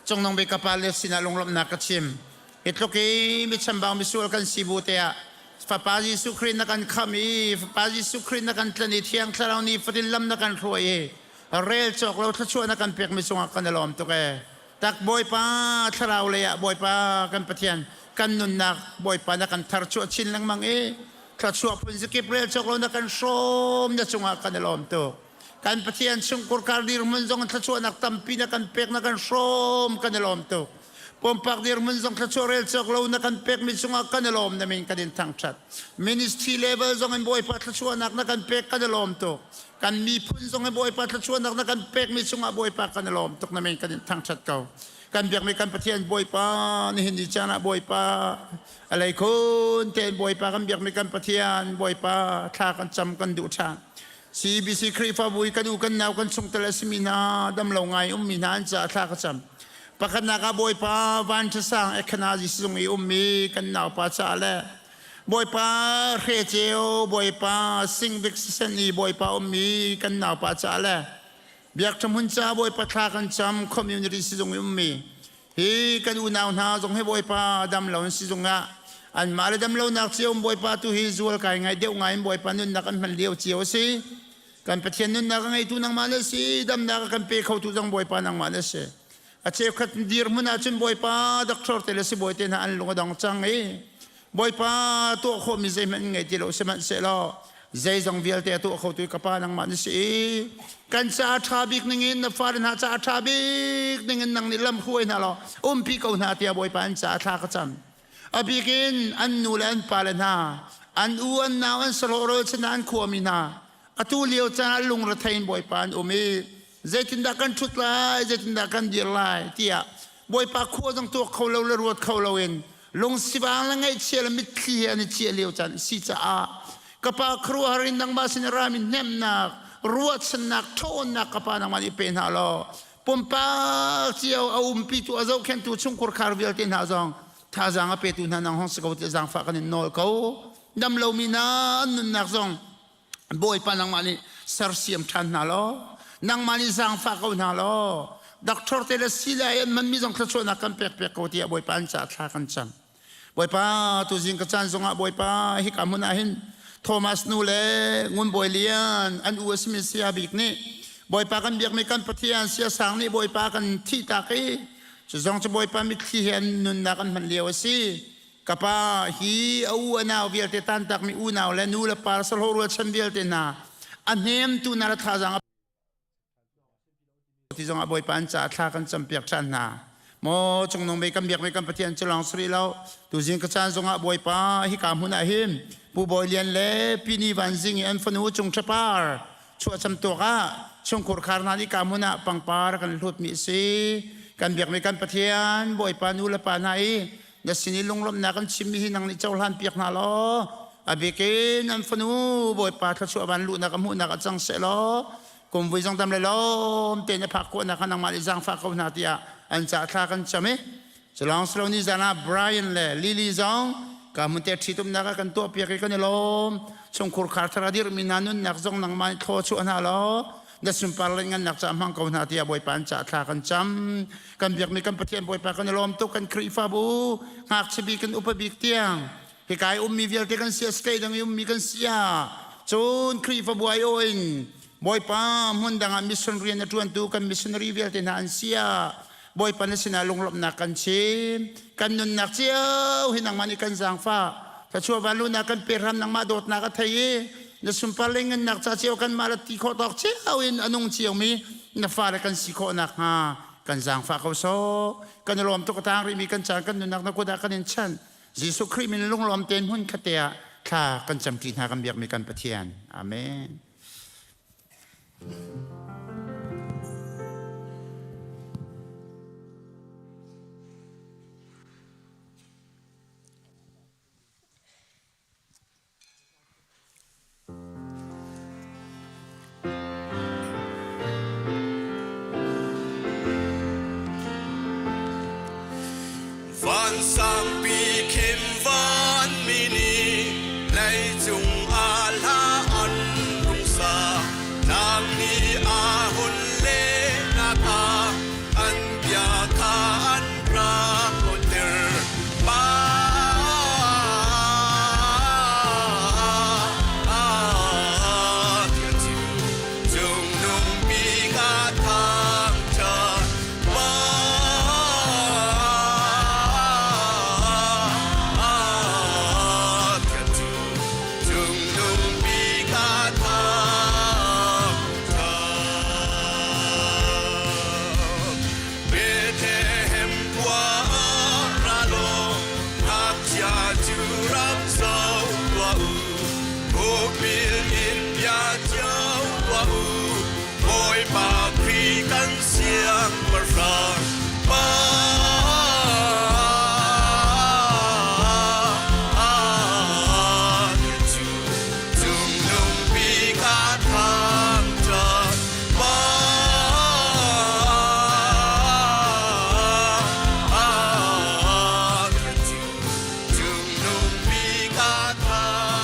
Cungnung bik ka pa le sinah lunglawmhnak ka chim. Hi tluk i mi chambang misual kan si bu te ah Fapa Jesuh Khrih na kan khamh i Fapa Jesuh Khrih na kan tlan i Thiang Thlarau nih fatin lam na kan hruai i rel cawk lo thluachuah na kan pekmi cungah kan i lawm tuk ee. Tak Bawipa thlarau lei ah Bawipa kan Pathian kan nunnak Bawipa na kan tharchuah chin lengmang i thluachuah phun zakip rel cawk lo na kan hrawm na cungah kan i lawm tuk. Kan Pathian chungkurkar dirhmun zong thluachuahnak tampi na kan pek na kan hrawm kan i lawm tuk. Pumpak dirhmun zong thluachuah rel cawk lo na kan pekmi cungah kan i lawm na min kan in thangṭhat. Ministry level zong in Bawipa thluachuahnak na kan pek kan i lawm tuk. Kan miphun zong hi Bawipa thluachuahnak na kan pekmi cungah Bawipa kan i lawm tuk na min kan in thangṭhat ko. Kan biakmi kan Pathian Bawipa nihin ni caan ah Bawipa a lei khun tein Bawipa kan biakmi kan Pathian Bawipa thla kan cam kan duh ṭhan. CBC Khrihfabu i kan u kan nau kan chungtel a simi hna dam lo ngai ummi hna an caah thla ka cam. Pakhatnak ah Bawipa van ṭhasang Ekhanazi sizung i ummi kan naupa caah le Bawipa hre ceu, Bawipa singbik sisen i Bawipa ummi kan naupa caah le biakṭha hmun caah Bawipa thla kan cam community sizung i ummi hi kan unau hna zong hi Bawipa dam lo in sizung ah anmah le dam lonak cio um Bawipa tu hi zual kai ngai deuh ngai in Bawipa nunnak an hman lio cio a si. Kan Pathian nunnak a ngeitu nangmah na si, damnak a kan pe khotu zong Bawipa nangmah na si. A cheukhat dirhmun ahcun Bawipa doctor te le sibawi te hna an lung a dong cang i Bawipa tuah khawhmi zeihmanh ngei ti lo sihmanhsehlaw zeizong vialte a tuah khotu ka pa nangmah na si i kan ca ṭha bik ningin na fale hna ca ṭha bik ningin nang nih lam hruai hna law umpi ko hna tiah Bawipa an caah thla ka cam. A bik in an nu le an pale hna, an u an nau an sahlawh rualchan an khuami hna atu lio caan ah lungrethei in Bawipa an um i zeitindah kan ṭhut lai, zeitindah kan dir lai tiah Bawipa khua zong tuak kho lo le ruat kho loin lungsivang le ngaihchia le mitthli he an i ciah lio caan a si caah ka pa khuaruahhar in nangmah sin rami hnemhnak ruahchannak ṭhawnnak ka pa nangmah nih pe hna law. Pumpak cio a umpitu a zohkhenhtu chungkhur khar vialte hna zong thazaang a petu hna nang hong si ko tiah zaangfah kan in nawl ko. Dam lomi hna an nunnak zong Bawipa nangmah nih sersiam ṭhan hna law nangmah nih zaangfah ko hna law doctor te le sii an hmanmi zong thluachuahnak kan pek piak ko tiah Bawipa an caah thla kan cam. Bawipa tuzing ka caan zongah Bawipa hika hmun ah hin Thomas nu le Ngun Bawi Lian an u a simi Saya Bik nih Bawipa kan biakmi kan Pathian Saya Sang nih Bawipa kan thihtak i cu zong cu Bawipa mitthli he an nunnak an hman lio a si. Ka pa hi a u a nau vialte tantakmi unau le nu le pa sahlawh rualchan vialte hna a hnemtu hna le thazaang a ti zongah Bawipa an caah thla kan campiak ṭhan hna. Maw cungnung bik kan biakmi kan Pathian cu lawng si rih lo. Tuzing ka caan zongah Bawipa hika hmun ah hin Pu Bawi Lian le Pi Ni Van Zing i an fanu Cung Ṭha Par chuahcam tuak ah chungkhur khar hna nih ka hmun ah pangpar kan hlutmi a si. Kan biakmi kan Pathian Bawipa nu le pa hna i na sin i lunglawmhnak kan chimmi hi nang nih cohlan piak hna law a bikin an fanu Bawipa thluachuah van luhnak a hmuhnak a cang seh law kumvui zong dam le lawm tein a phak khawhnak kha nangmah nih zaangfah ko hna tiah an caah thla kan cam i culawng silo ni zan ah Brian le Lily zong ka hmun te ṭhitumnak ah kan tuahpiak i kan i lawm chungkhur khar thar a dirhmi hna nunnak zong nangmah nih thlaw chuah hna law na sunpar le ngannak caah hmang ko hna tiah Bawipa an caah thla kan cam kan biakmi kan Pathian Bawipa kan i lawm tuk kan Khrihfabu ngakchia bik kan upa bik tiang hika i ummi vialte kan si state dang i ummi kan si ah cun Khrihfabu aiawh in Bawipa hmun dang ah mission rian a ṭuantu kan missionary vialte hna an si ah Bawipa na sinah lunglawmhnak kan chim kan nunnak cio hi nangmah nih kan zaangfah thluachuah vanlunak kan pe hram nangmah dawtnak a thei i na sunpar le ngannak ca cio kanmah le ti khawh tawk cio in a nung ciomi na fale kan si khawh nakhnga kan zaangfah ko sawh kan i lawm tuk a tang rihmi kan caan kan nunnak na kut ah kan in chanh Jesuh Khrih min lunglawm tein hmun khat te ah thla kan camṭi hna kan biakmi kan Pathian. Amen. Vansangpi khin vanmi nih leicung ah hla an rung sa. Tlang nih a hun lehnak ah an bia kha an rak lawnter. Pa Thian cu cungnung bik ah thangṭhat. Pa Thian cu cungnung bik ah thangṭhat. Bethlehem khua ah ra law ngakchia cu rak zoh tuah u. Khupil in bia cio tuah u. Bawipa Khrih kan siangpahrang pa. Cu cungnung bik ah thangṭhat pa. Cu cungnung bik ah thangṭhat.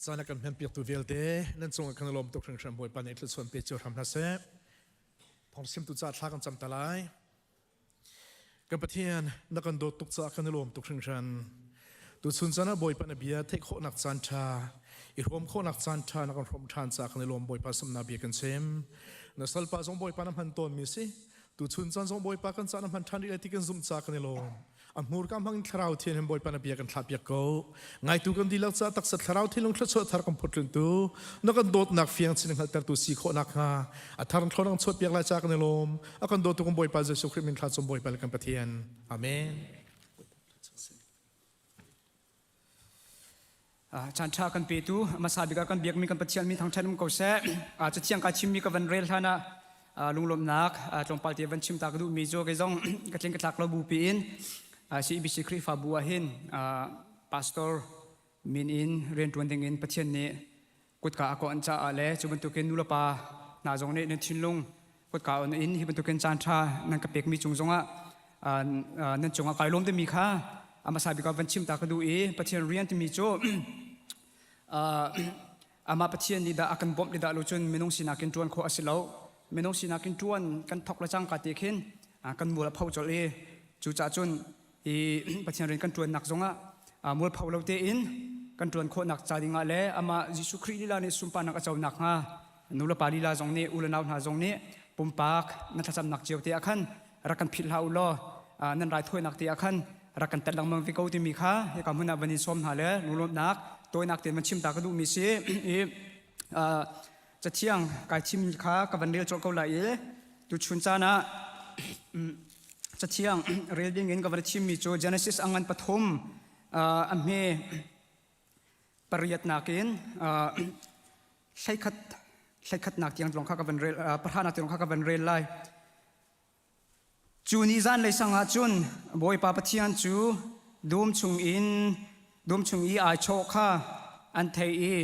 Caan a kan hmanpiaktu vialte nan cungah kan i lawm tuk hringhran Bawipa nih thluachuah pe cio hram hna seh. Phungchimtu ca thla kan cam ta lai. Kan Pathian na kan dawt tuk caah kan i lawm tuk hringhran. Tuchun caan ah Bawipa na bia theih khawhnak caan ṭha, i hrawm khawhnak caan ṭha na kan hrawm ṭhan caah kan i lawm Bawipa samnak bia kan chim. Na salpa zong Bawipa na hman tawnmi si. Tuchun caan zong Bawipa kan caan na hman ṭhan rih lai ti kan zumh caah kan i lawm. A hmurka hmang in thlarau thianghlim Bawipa na bia kan thlahpiak ko. Ngaitu kan dihlak caah taksa thlarau thinlung thluachuah thar kan phuttluntu na kan dawtnak fiang chin hngalhtertu si khawh nakhnga a thar thlorang chuahpiak lai ca kan i lawm. A kan dawtu kan Bawipa Jesuh Khrih min thla cum Bawipa le kan Pathian. Amen. Caan ṭha kan petu hmasa bik ah kan biakmi kan Pathian min thangṭhat um ko seh. Cathiang ka chimmi ka van rel hlan ah lunglawmhnak tlawmpal te van chim ta ka duhmi cu kei zong ka tling ka tlak lo bu piin CEBC Khrihfabu ah hin pastor min in rianṭuan ding in Pathian nih kutka a kawh caah le cu bantukin nulepa hna zong nih nan thinlung kutka on in hi bantukin caan ṭha nan ka pekmi cung zongah nan cungah kai lawm timi kha a hmasa bik ah van chim ta ka duh i Pathian rian timi cu amah Pathian nih dah a kan bawmh dah lo cun minung sinak in ṭuan khawh a si lo minung sinak in ṭuan kan thok le cangka te khin kan mual a pho colh i cucaah cun i Pathian rian kan ṭuannak zongah mualpho lo tein kan ṭuan khawhnak ca dingah le amah Jesuh Khrih lila nih sunparnak a co nakhnga nulepa lila zong nih u le nau hna zong nih pumpak nan thlacamnak cio te ah khan rak kan philh hlah u law nan raithawinak te ah khan rak kan tet lengmang ve ko timi kha hika hmun ah van in sawm hna le lunglawmhnak tawinak tein van chim ta ka duhmi si i Cathiang kai thimmi kha ka van rel colh ko lai i tuchun caan ah cathiang rel ding in ka van thimmi cu Genesis a ngan pathum a hme pariatnak in hleikhat hleikhatnak tiang lawng kha ka van rel pahranak tiang kha ka van rel lai. Cu ni zanlei sang ah cun Bawipa Pathian cu dum chungin dum chung i ai chawh kha an theih i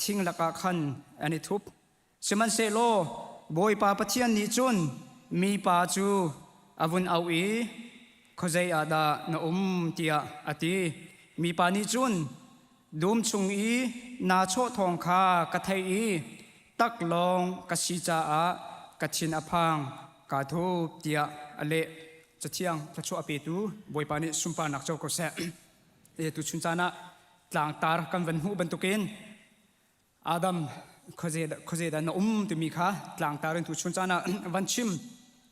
thing lakah khan an i thup. Sihmanhsehlaw Bawipa Pathian nih cun mipa cu a vun auh i, Khuazei ah dah na um? tiah a ti. Mipa nih cun, Dum chung i naa chawh thawng kha ka theih i taklawng ka si caah ka thin a phang kaa thup tiah a leh. Cathiang thluachuah a petu Bawipa nih sunparnak co ko seh. Tuchun caan ah tlangtar kan van hmuh bantukin Adam khuaze dah na um timi kha tlangtar in tuchun caan ah van chim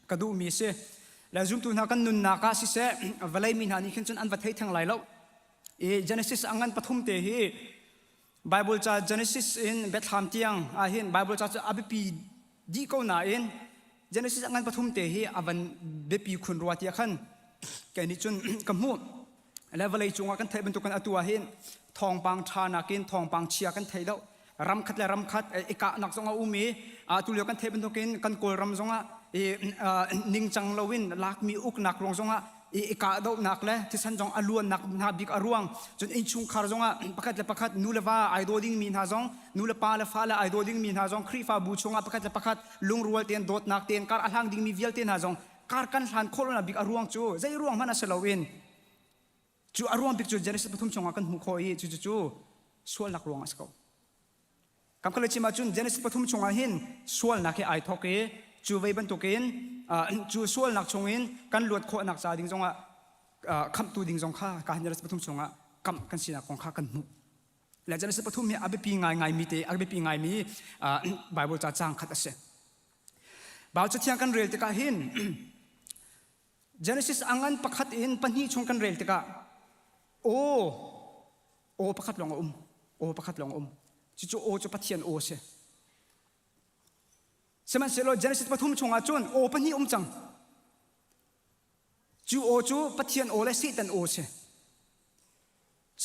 ka duhmi a si. Le zumtu hna kan nunnak ah siseh vawlei mi hna nih khin cun an va thei theng lai lo. I Genesis a ngan pathum te hi Bible ca Genesis in Bethlehem tiang ah hin Bible ca cu a biapi dih ko nain Genesis a ngan pathum te hi a van biapi khun rua tiah khan kei nih cun ka hmuh. Le vawlei cungah kan theih bantukin atu ah hin thawngpang ṭha nakin thawngpang chia kan thei deuh. Ram khat le ram khat i kahnak zong a um i atu lio kan theih bantukin kan Kawlram zongah i ningcang loin lakmi uknak ruang zongah i kahdohnak le thisen zong a luannak hna bik a ruang cun innchungkhar zongah pakhat le pakhat nu le va ai daw dingmi hna zong nu le pa le fa le ai daw dingmi hna zong Khrihfabu chungah pakhat le pakhat lungrual tein dawtnak tein kar a hlang dingmi vialte hna zong kar kan hlan khawh lonak bik a ruang cu zei ruang hmanh a si loin cu a ruang bik cu Genesis pathum chungah kan hmuh khawh i cu cu sualnak ruang a si ko. Kam khat le chim ahcun Genesis pathum chungah hin sualnak hi ai thawk i cu vei bantukin cu sualnak chungin kan luat khawhnak ca ding zongah khamhtu ding zong kha ka Genesis pathum chungah kamh kan sinak kong kha kan hmuh. Le Genesis pathum hi a biapi ngaingai mi te a biapi ngaimi Bible ca caang khat a si. Bible cathiang kan rel tikah hin Genesis a ngan pakhat in pahnih chung kan rel tikah aw aw pakhat lawng a um aw pakhat lawng a um cucu aw cu Pathian aw a si sihmanhsehlaw Genesis pathum chungah cun aw pahnih um cang cu aw cu Pathian aw le Satan aw a si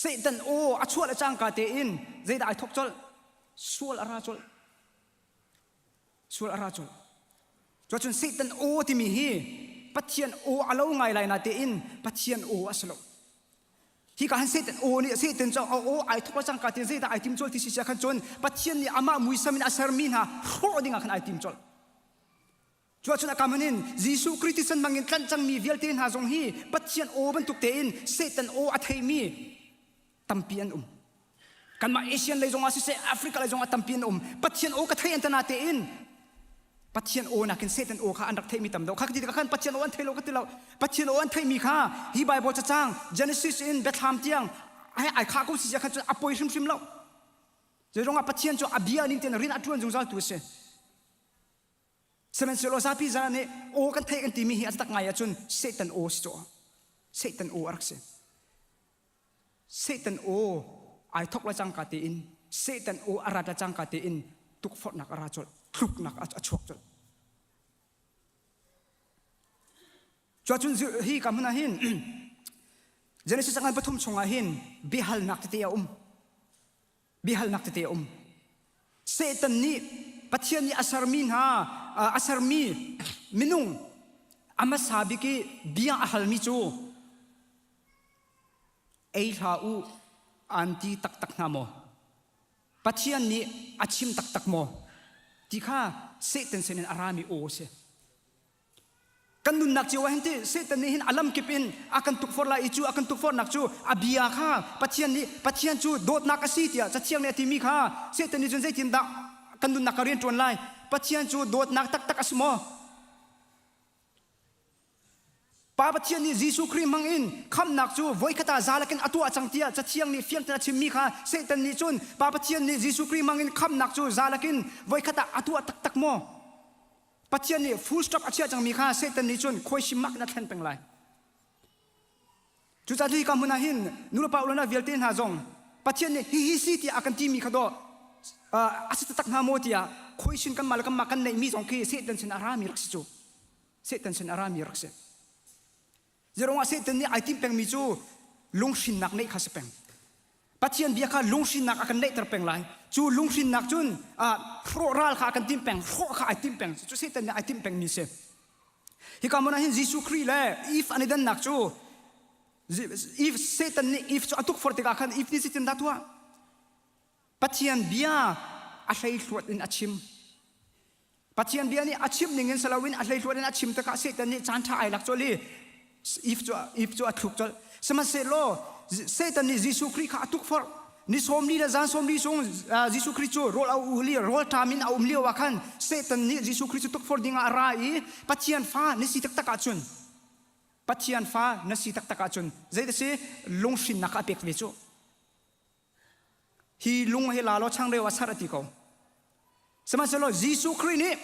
Satan aw a chuah le cangka tein zeidah ai thawk colh sual a ra colh Sual a ra colh. Cuacun Satan aw timi hi Pathian aw a lo ngai lai na tein Pathian aw a si lo. Hi ka han Satan aw nih Satan cu a aw ai thawk cangka tein zeidah ai tim colh ti si sia khan cun Pathian nih amah muisam in a sermi hna hrawh ding ah khan ai tim colh. Cuacun a kam in Jesuh Khrih thisen hmangin tlanh cangmi vialte hna zong hi Pathian aw bantuk tein Satan aw a theimi tampi an um. Kanmah Asian lei zongah siseh, Africa lei zongah tampi an um. Pathian aw ka thei an tana tein Pathian aw nakin Satan aw kha an rak theihmi tam deuh. Kha ka ti tikah khan Pathian aw an thei lo ka ti lo. Pathian aw an theihmi kha hi Bible cacang Genesis in Biathlam tiang ai ai khah ko si sia khan cun a poi hrimhrim lo. Zeiruangah Pathian cu a bia ning tein rian a ṭuan zungzal tu a si. Sihmanhsehlaw zapi zan nih aw kan theih kan timi hi a tak ngai ahcun Satan aw si cu. Satan aw a rak si. Satan aw ai thok le cangka tein Satan aw a rat le cangka tein tukforhnak a ra colh, tluknak a chuak colh. Cuacun hi ka hmun ah hin Genesis ngan pathum chungah hin biahalnak tete a um. Biahalnak tete a um. Satan nih Pathian nih a sermi hna a sermi minung a hmasa bik i bia a halmi cu ei hlah u an ti taktak hna maw? Pathian nih a chim taktak maw? Ti kha Satan sinin a rami aw a si. Kan nunnak cio ah hin ti Satan nih hin a lamkip in a kan tukforh lai i cu a kan tukforhnak cu a bia kha Pathian nih Pathian cu dawtnak a si tiah Cathiang nih a timi kha Satan nih cun zeitindah kan nunnak ka rian ṭuan lai? Pathian cu dawtnak taktak a si maw? Pa Pathian nih Jesuh Khrih hmang in khamhnak cu voikhat ah zalak in a tuah cang tiah Cathiang nih fiang tein a chimmi kha Satan nih cun Pa Pathian nih Jesuh Khrih hmang in khamhnak cu zalak in voikhat ah a tuah taktak maw? Pathian nih full stop a chiah cangmi kha Satan nih cun khuaisim mak in a thlen peng lai. Cucaah hi ka hmun ah hin nulepa ulana vialte hna zong Pathian nih hihi si tiah a kan timi kha dawh a si taktak hnga maw tiah khuaisin kanmah le kanmah kan neihmi zong khi Satan sin a rami rak si cu. Satan sin a rami rak si. Zeruangah Satan nih ai timh pengmi cu lunghrinnak neih kha si peng. Pathian bia kha lunghrinnak a kan neihter peng lai. Cu lunghrinnak cun hrawh ral kha a kan timh peng, hrawh kha ai timh peng. Cu Satan nih ai timh pengmi si. Hika hmun ah hin Jesuh Khrih le Eve an i dannak cu Eve Satan nih Eve cu a tukforh tikah khan Eve nih zeitindah tuah? Pathian bia a hleihluat in a chim. Pathian bia nih a chim ning in si loin a hleihluat in a chim tikah Satan nih caan ṭha ai lak colh i Eve cu Eve cu a thluk colh. Sihmanhsehlaw Satan nih Jesuh Khrih kha a tukforh. Ni 40 le zan 40 chung Jesuh Khrih cu rawl a ul i rawlṭam in a um lio ah khan Satan nih Jesuh Khrih cu tukforh dingah a ra i Pathian fa na si taktak ahcun Pathian fa na si taktak ahcun zei si lunghrinnak kha a pek ve cu. Hi lung hi la law changreu ah ser a ti ko. Sihmanhsehlaw Jesuh Khrih nih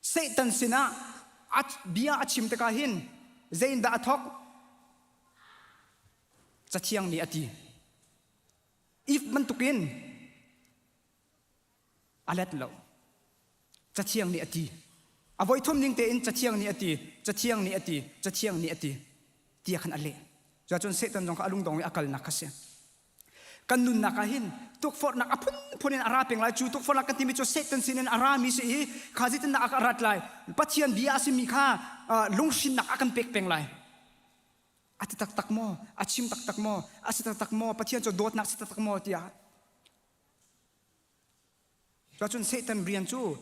Satan sinah a bia a chim tikah hin zeiindah a thawk? Cathiang nih a ti. If bantukin a let lo. Cathiang nih a ti. A voithum ning tein Cathiang nih a ti, Cathiang nih a ti, Cathiang nih a ti tiah khan a leh. Cuacun Satan zong kha a lungdong i a kalnak kha si. Kan nunnak ah hin tukforhnak a phunphun in a ra peng lai. Cu tukforhnak kan timi cu Satan sin in a rami si i kha zeitindah a rat lai? Pathian bia a simi kha lunghrinnak a kan pek peng lai. A ti taktak maw? A chim taktak maw? A si taktak maw? Pathian cu dawtnak si taktak maw? tiah Cuacun Satan rian cu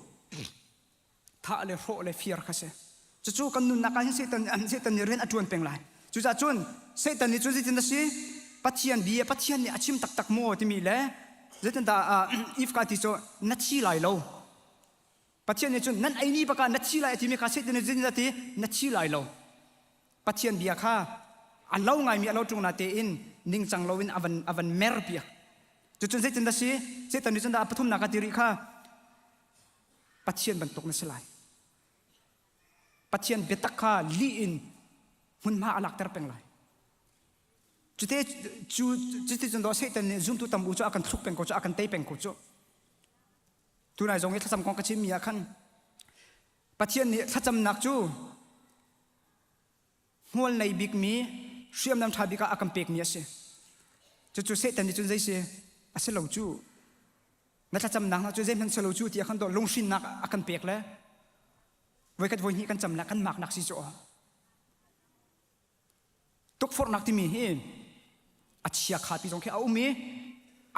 thah le hrawh le fir kha si. Cucu kan nunnak ah hin Satan, Satan nih rian a ṭuan peng lai. Cucaah cun Satan nih cun zeitin a si? Pathian bia Pathian nih a chim taktak maw timi le zeitindah uh, if ka ti cu na thi lai lo. Pathian nih cun nan ei ni bak ah na thi lai a timi kha Satan nih zeitin a ti? Na thi lai lo. Pathian bia kha a lo ngaimi a lo ṭung na tein ningcang loin a van a van mer piak. Cucun zeitin dah si? Satan nih cun dah a pathumnak a ti rih kha Pathian bantuk na si lai. Pathian biatak kha lih in hmunhma a lakter peng lai. Cute cu cuti cun daw Satan nih zumtu tam u cu a kan thluk peng ko cu a kan tei peng ko cu. Tunai zong i thlacam kong ka chimmi ah khan Pathian nih thlacamnak cu hmual nei bikmi hriamnam ṭha bik ah a kan pekmi a si. Cucu Satan nih cun zei si a si lo cu na thlacamnak hna cu zeihmanh si lo cu ti a kan dawh lunghrinnak a kan pek le voikhat voihnih kan cam le kan maknak si cu Tukforhnak timi hi a chiakha ti zong khi a um i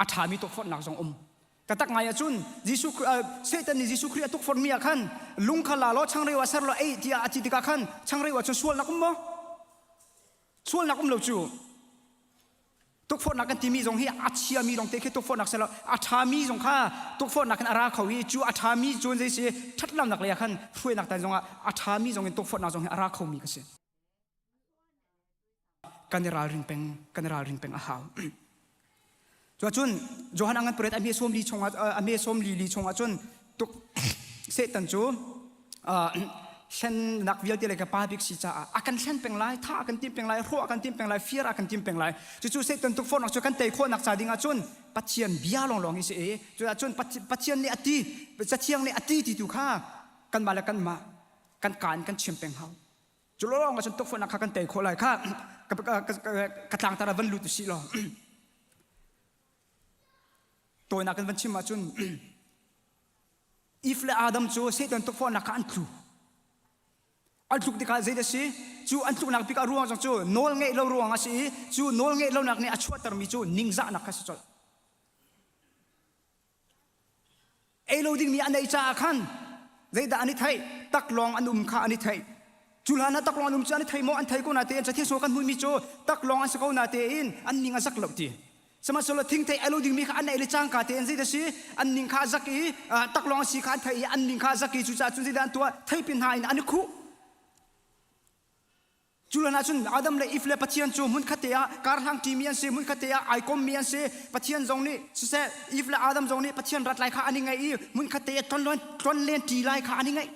a ṭhami tukforhnak zong um. Taktak ngai ahcun Jesuh Satan nih Jesuh Khrih a tukforhmi ah khan lung kha la law changreu ah ser law ei tiah a ti tikah khan changreu ah cun sualnak um maw? Sualnak um lo cu. Tukforhnak kan timi zong hi a chiami lawng te khi tukforhnak si lo a ṭhami zong kha tukforhnak in a ra kho i cu a ṭhami cu zei si ṭhatlonak lei ah khan hruainak tan zongah a ṭhami zong in tukforhnak zong hi a ra khomi ka si. Kan i ralring peng kan i ralring peng a hau. Cuacun Johan angan pariat a hme sawm li chungah a hme sawm li li chungah cun tuk Satan cu hlennak vialte le ka pa bik si caah a kan hlen peng lai tha a kan tim peng lai hrawh a kan tim peng lai fir a kan tim peng lai cucu Satan tukforhnak cu kan tei khawhnak ca ding ah cun Pathian bia lawnglawng hi si i cuah cun Pathian nih a ti Cathiang nih a ti ti tu kha kanmah le kanmah kan kaan kan chim peng hau cu lawng ah cun tukforhnak kha kan tei khawh lai kha ka tlangtar ah van lut usih law tawinak kan van chim ahcun Eve le Adam cu Satan tukforhnak kha an tlu. An tluk tikah zei a si? Cu an tluknak bik a ruang zong cu nawl ngeih lo ruang a si i cu nawl ngeih lonak nih a chuahtermi cu ningzahnak kha si colh. Ei lo dingmi an ei caah khan zeidah an i theih? Taklawng an um kha an i theih. Cu hlan ah taklawng an um cu an i thei maw? An thei ko natein cathiang sung kan hmuhmi cu taklawng an si ko natein an ning a zak lo ti. Sihmanhsehlaw thingthei ei lo dingmi kha an ei le cangka tein zeidah si an ning kha a zak i taklawng si kha an theih i an ning kha a zak i cucaah cun zeidah an tuah theipi hna in an i khuh. Cu hlan ah cun Adam le Eve le Pathian cu hmunkhat te ah karhlang ṭimi an si, hmunkhat te ah ai kommi an si. Pathian zong nih siseh Eve le Adam zong nih Pathian rat lai kha an i ngaih i hmunkhat te ah tlonlen ṭi lai kha an i ngaih.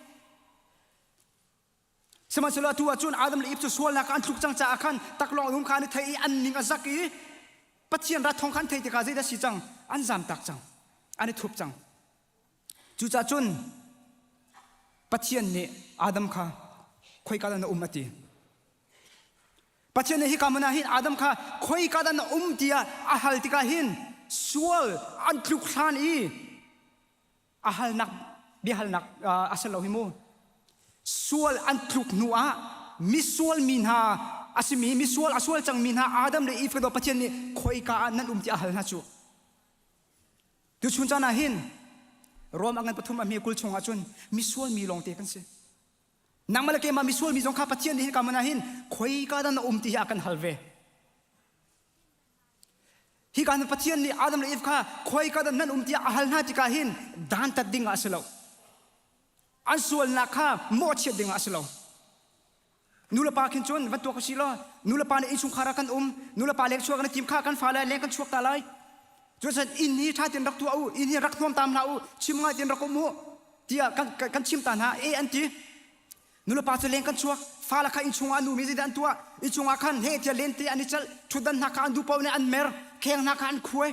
Sihmanhsehlaw atu ah cun Adam le Eve cu sualnak ah an tluk cang caah khan taklawng um kha an i thei i an ning a zak i Pathian rat thawng kha an theih tikah zeidah si cang? An zamtak cang. An i thup cang. Cucaah cun Pathian nih Adam kha khoika dah na um a ti. Pathian nih hika hmun ah hin Adam kha khoika dah na um tiah a hal tikah hin sual an tluk hlan i a halnak biahalnak a si lo hi mu sual an tluk hnu ah misual mi hna a simi misual a sual cangmi hna Adam le Eve ka Pathian nih khoika ah nan um ti a hal hna cu tuchun caan ah hin Rom a ngan pathum a hme 20 chung ah cun misual mi lawngte kan si nangmah le keimah misual mi zong kha Pathian nih hika hmun ah hin khoika dah na um ti hi a kan hal ve Hika hin Pathian nih Adam le Eve kha khoika dah nan um tiah a hal hna tikah hin dantat ding ah a si lo. An sualnak kha mawhchiat ding ah a si lo. Nulepa khin cun van tuak usih law nulepa nih innchungkhar ah kan um nulepa leng chuak kan tim kha kan fale leng kan chuak ta lai. Cucaah inn hi ṭha tein rak tuah u, inn hi rak hnuam tam hlah u, chim ngai tein rak um u tiah kan, kan chim ta hna. E an ti. Nulepa cu leng kan chuak fale kha innchung ah an um i zeidah an tuah innchung ah khan heh tiah lente an i celh ṭhutdan hna kha an duh paoh nih an mer kheng hna kha an khuai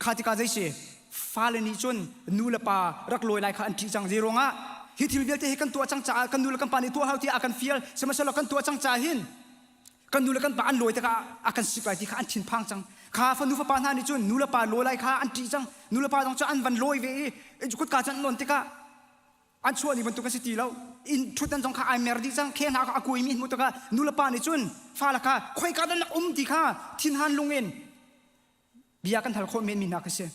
kha tikah zei si fale nih cun nu le pa rak lawi lai kha an ṭih cang zei ruangah hi thil vialte hi kan tuah cang caah kan nu le kan pa nih tuah hau tiah a kan fial sihmanhsehlaw kan tuah cang caah hin kan nu le kan pa an lawi tikah a kan sik lai ti kha an thinphang cang kha fanu fapa hna nih cun nu le pa lawi lai kha an ṭih cang nu le pa zong cu an van lawi ve i kutka cu an nawn tikah an chuah ni bantuk a si ti lo inn ṭhutdan zong kha ai mer dih cang kheng hna kha a kuaimi hmuh tikah nulepa nih cun fale kha khoika dah nak um ti kha thinhan lung in bia kan hal khawh men mi hna kha si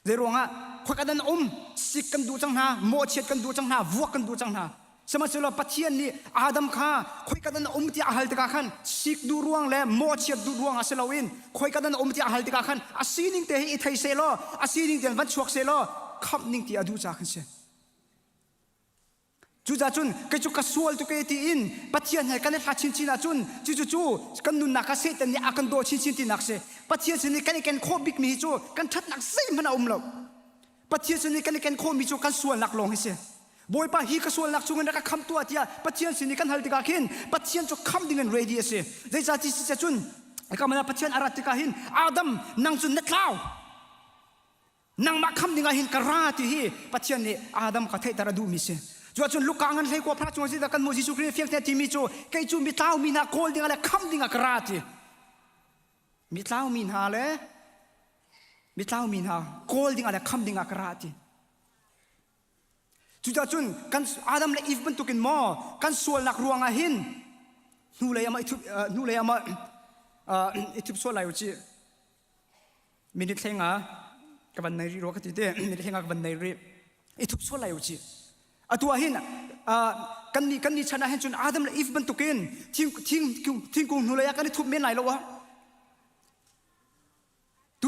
zei ruangah khoika dah na um sik kan duh cang hna mawhchiat kan duh cang hna vuak kan duh cang hna sihmanhsehlaw Pathian nih Adam kha khoika dah na um tiah a hal tikah khan sik duh ruang le mawhchiat duh ruang ah si loin khoika dah na um tiah a hal tikah khan a sining te hi i thei seh law a sining tein van chuak seh law khamh ning ti a duh ca khan si Cucaah cun kei cu ka sual tuk e tiin Pathian he kan i hlat chinchin ahcun cucu cu kan nunnak ah Satan nih a kan daw chinchin tinak si. Pathian sin i kan i ken khawh bikmi hi cu kan ṭhatnak zeihmanh a um lo. Pathian sin i kan i ken khawhmi cu kan sualnak lawng hi si. Bawipa hi ka sualnak chungin rak ka khamh tuah tiah Pathian sin i kan hal tikah khin Pathian cu khamh dingin ready a si. Zeicah ti si cun hika Pathian a rat tikah hin Adam nang cun na tlau. Nangmah kham dingah hin ka ra ti hi Pathian nih Adam kha theihter a duhmi si. Cuahcun Luka ngan hlei kua phra chung ah kan hmuh Jesuh Khrih fiang te timi cu kei cu mitlau mi hna kawl dingah le kham dingah ka ra ti. Mitlau mi hna le mitlau mi hna kawl dingah le kham dingah ka ra ti. Cucaah cun kan Adam le Eve bantukin maw kan sualnak ruangah hin hnulei ah hnulei ah i thup sual lai u ci. Minute thlenga ka van nei rih rua ka ti te minute thlenga ka van nei rih i thup sual lai u ci atu ah hin kan ni kan ni chan ah hin cun Adam le Eve bantukin thing thing thingkung hnulei ah kan i thup men lai lo ah.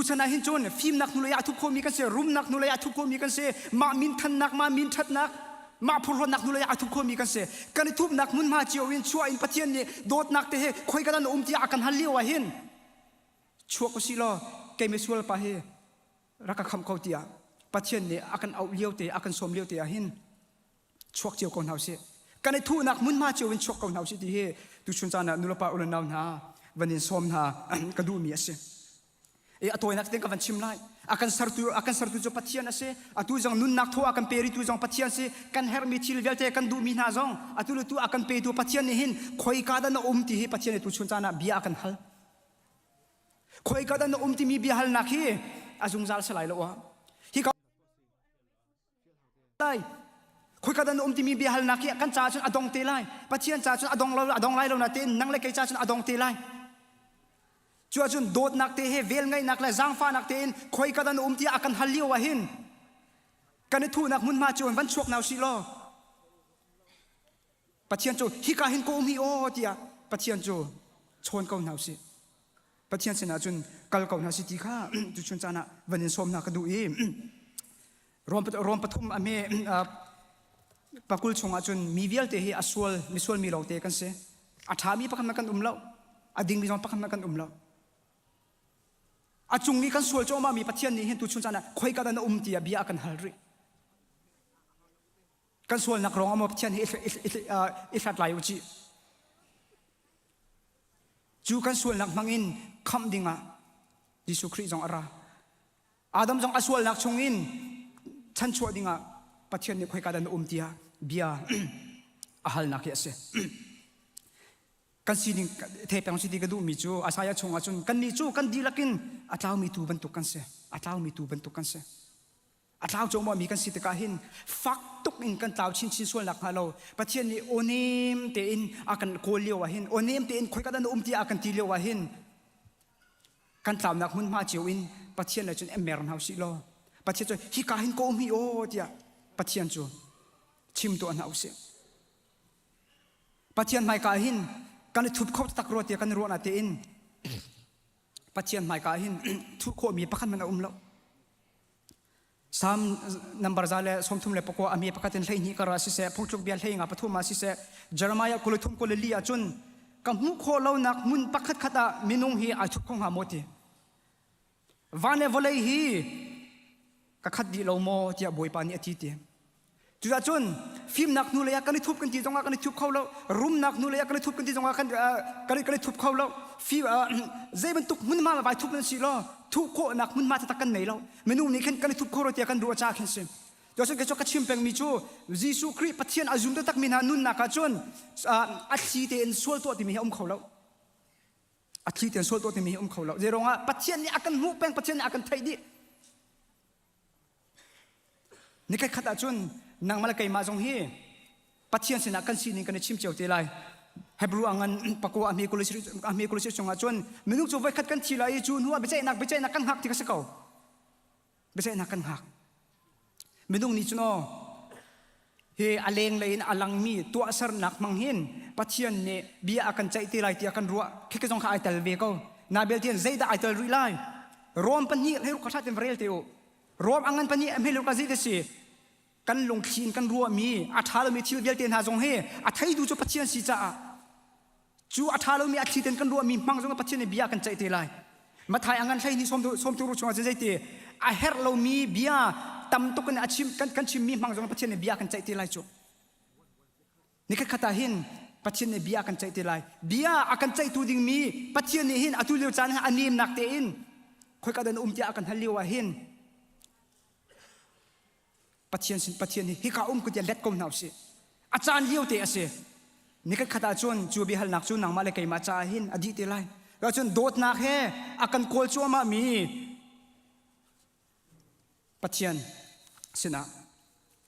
Tuchan ah hin cun fimnak hnulei ah thup khomi kan si, rumnak hnulei ah thup khomi kan si, mah minthannak, mah min ṭhatnak, mah phorhlawtnak hnulei ah thup khomi kan si. Kan i thupnak hmunhma cio in chuah in Pathian nih dawtnak te he khoi ka dan um tiah a kan hal lio ah hin chuak usih law kei misual pa hi rak ka khamh ko tiah Pathian nih a kan auh lio te, a kan sawm lio te ah hin chuak cio ko hna usih. Kan i thuhnak hmunhma cio in chuak ko hna usih ti hi tuchun caan ah nulepa ulenau hna van in sawm hna ka duhmi a si. E a tawinak tein ka van chim lai. A kan sertu a kan sertu cu Pathian a si. Atu zong nunnak thaw a kan peritu zong Pathian si. Kan herhmi thil vialte kan duhmi hna zong atu le tu a kan petu Pathian nih hin khoika dah na um ti hi Pathian nih tuchun caan ah bia a kan hal. Khoika dah na um timi bia halnak hi a zungzal si lai lo ah. Hi lai. Khoika dah na um timi biahalnak hi kan caah cun a dong te lai. Pathian caah cun a dong lo a dong lai lo natein nang le kei caah cun a dong te lai. Cu ahcun dawtnak te he vel ngeihnak le zaangfahnak tein khoika dah na um tiah a kan hal lio ah hin kan i thuhnak hmunhma cu van chuak hna usih law Pathian cu hika hin ka um hi aw tiah Pathian cu chawn ko hna usih. Pathian sinah cun kal ko hna si ti kha tuchun caan ah van in sawm hna ka duh i Rom pathum a hme pakul chungah cun mi vialte hi a sual misual mi lawngte kan si. A ṭhami pakhat hmanh kan um lo. A dingmi zong pakhat hmanh kan um lo. A cung i kan sual cuahmah mi Pathian nih hin tuchun caan ah khoika dah na um tiah bia a kan hal rih. Kan sualnak ruangah maw Pathian hi i hlat lai u cih. Cu kan sualnak hmangin khamh dingah Jesuh Khrih zong a ra. Adam zong a sualnak chungin chanchuah dingah Pathian nih khoika dah na um tiah bia a halnak hi a si. Kan sining the peng si ti ka duhmi cu Isaiah chungah cun kannih cu kan dihlak in a tlaumi tuu bantuk kan si. A tlaumi tuu bantuk kan si. A tlau cuahmahmi kan si tikah hin fak tuk in kan tlau chinchin sual nakhnga lo Pathian nih aw nem tein a kan kawl lio ah hin aw nem tein khoika dah na um tiah a kan ti lio ah hin kan tlaunak hmunhma cio in Pathian le cun mer hna usih law Pathian cu hika hin ka um hi aw tiah Pathian cu chim tuah hna usih. Pathian hmaika hin kan i thup kho tak rua tiah kan ruah na tein Pathian hmaika hin thuh khawhmi pakhat hmanh a um lo. Psalm number 134 a mi pakhat in 12 kar ah siseh phungthluk bia hlei nga pathum ah siseh Jeremiah 33 24 ah cun ka hmuh khawh lonak hmun pakhat khat ah minung hi ai thup kho hnga maw ti van le vawlei hi ka khat dih lo maw tiah Bawipa nih a ti ti Cucaah cun fimnak hnu lei ah kan i thup kan ti zongah kan i thup kho lo rumnak hnu lei ah kan i thup kan ti zongah kan kan kan i thup kho lo fi zei bantuk hmunhma vai thup nan si law thuh khawhnak hmunhma taktak kan nei lo minung nih khin kan i thup kho ro tiah kan ruah ca khin si Cuacun kei cu ka chim pengmi cu Jesuh Khrih Pathian a zum taktak mi hna nunnak ah cun a thli tein sual tuah timi hi a um kho lo a thli tein sual tuah timi hi a um kho lo zei ruangah Pathian nih a kan hmuh peng Pathian nih a kan theih dih Nikhat khat ahcun nangmah le keimah zong hi Pathian sinah kan sining kan i chim cio te lai. Hebrew a ngan pakua a hme kul chungah cun minung cu voikhat kan thi lai i cu hnu ah biaceihnak biaceihnak kan hngak ti ka si ko. Biaceihnak kan hngak. Minung nih cun aw hi a lenglei in a langmi tuahsernak hmang hin Pathian nih bia a kan ceih te lai tiah kan ruah. Khika zong kha ai tel ve ko. Na belte zeidah ai tel rih lai? Rom pahnih hlei ruk kha ṭha tein va rel te u. Rom a ngan pahnih a hmel ka zei si kan lungthli in kan ruahmi a ṭha lomi thil vialte hna zong hi a theitu cu Pathian si caah cu a ṭha lomi a thli tein kan ruahmi hmang zong Pathian nih bia kan ceih te lai. Mathai a ngan hlei ni sawm tu chungah cun zeiti a herh lomi bia tam tuk in a chim kan kan chimmi hmang zong Pathian nih bia kan ceih te lai cu. Nikhat khat ah hin Pathian nih bia a kan ceih te lai. Bia a kan ceihtu dingmi Pathian nih hin atu lio caan hin a nemnak tein khoika dah na um tiah a kan hal lio ah hin Pathian sin Pathian hi hika um ku tiah let ko hna usih. A caan lio te a si. Nikhat khat ah cun cu biahalnak cu nangmah le keimah caah hin a dih te lai. Cun dawtnak he a kan kawl cuahmah mi Pathian sinah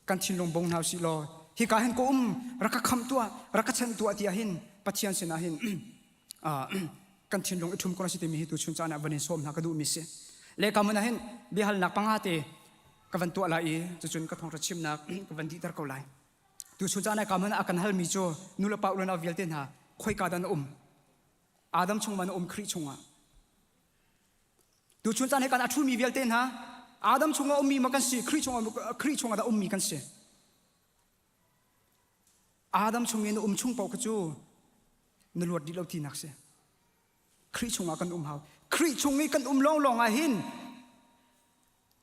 kan thinlung bong hna usih law hika hin ka um rak ka khamh tuah rak ka chanh tuah tiah hin Pathian sinah hin kan thinlung i ṭhum ko si timi hi tuchun caan ah van in sawm hna ka duhmi si. Le ka mun ah hin biahalnak panga te ka van tuah lai i cucun ka thawngṭha chimnak ka van dihter ko lai. Tuchun caan ah ka mun ah a kan halmi cu nu le pa unau vialte hna khoika dah na um? Adam chung ma na um Khrih chungah? Tuchun caan he kan a ṭhumi vialte hna Adam chungah ummi ma kan si Khrih chungah Khrih chungah dah ummi kan si. Adam chung in um chung paoh kha cu na luat dih lo tinak si. Khrih chungah kan um hau. Khrih chung i kan um lawnglawng ah hin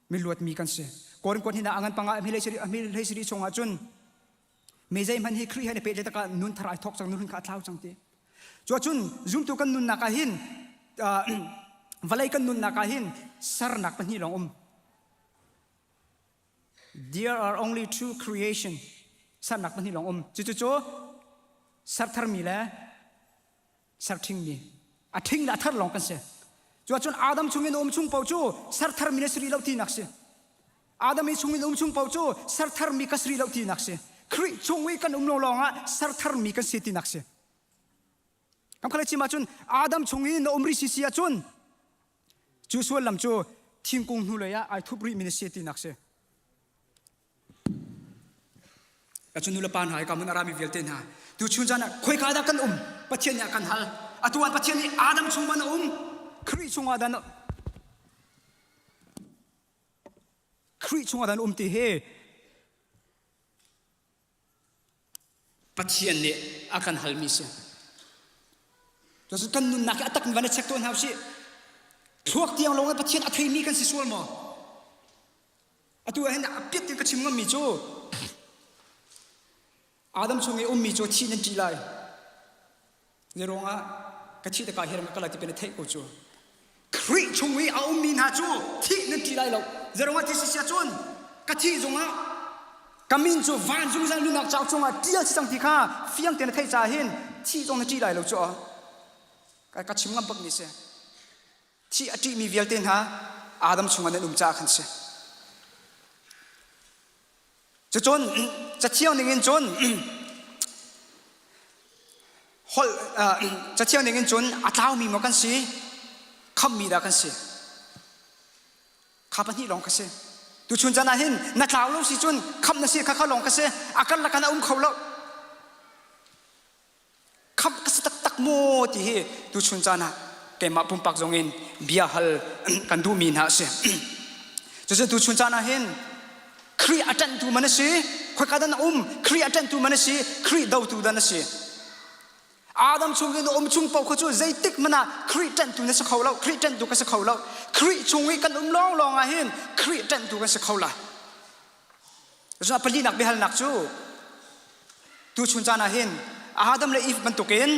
mi luatmi kan si. Korin kuat hina angan panga a hmilei chungah cun me zeihmanh hi Khrih he ne pehtlaih takah nun thar ai thawk cang nun kha a thlau cang ti. Cuacun zumtu kan nunnak ah hin vawlei kan nunnak ah hin sernak pahnih lawng um. There are only two creation. Sernak pahnih lawng um. Cucu cu sertharmi le serṭhingmi. A ṭhing le a thar lawng kan si. Cuacun Adam chungin um chung paoh cu sertharmi na si rih lo tinak si. Adam i chungin um chung paoh cu sertharmi ka si rih lo tinak si. Khrih chung i kan um lo lawngah sertharmi kan si tinak si. Kam khala chim ahcun Adam chung i na um rih si si ahcun cu suallam cu thingkung hnulei ah ai thup rihmi na si tinak si. Ka nu le pa hna ka mun arami vialte hna tu chun caan ah khoika dah kan um Pathian nih a kan hal atu ah Pathian nih Adam chung man a um Khrih chungah dan Khrih chungah dan um ti hi Pathian nih a kan halmi si. Cun kan nunnak hi a tak in van i check tuah hna usih. Thluak tiang lawng in Pathian a theimi kan si sual maw? Atu ah hin a piat in ka chim ngammi cu Adam chung i ummi cu thih nan ṭih lai. Zei ruangah ka thih tikah hi ram ka kal lai ti pin a theih ko cu. Khrih chung i a ummi hna cu thih nan ṭih lai lo. Zei ruangah ti si sia cun ka thih zongah ka min cu van zungzal nunnak cauk chungah ṭial si cang ti kha fiang tein na theih caah hin thih zong na ṭih lai lo cu. Ka chim ngam bakmi si. Thih a ṭihmi vialte hna Adam chungah nan um caah khan si. Cucun cathiang ningin cun holh cathiang ningin cun a tlaumi maw kan si khammi dah kan si kha pahnih lawng ka si tuchun caan ah hin na tlau lo si cun khamh na si kha kha lawng ka si a karlak ah na um kho lo Khamh ka si taktak maw ti hi tuchun caan ah keimah pumpak zong in bia hal kan duhmi hna a si. Cucu tuchun caan ah hin Khrih a ṭanhtu man a si, khoika dah na um, Khrih a ṭanhtu man a si, Khrih dotu dah na si. Adam chung in um chung paoh kha cu zeitik hmanh ah Khrih ṭanhtu na si kho lo, Khrih ṭanhtu ka si kho lo. Khrih chung i kan um lawnglawng ah hin Khrih ṭanhtu kan si kho lai. Cun a palinak biahalnak cu tuchun caan ah hin Adam le Eve bantukin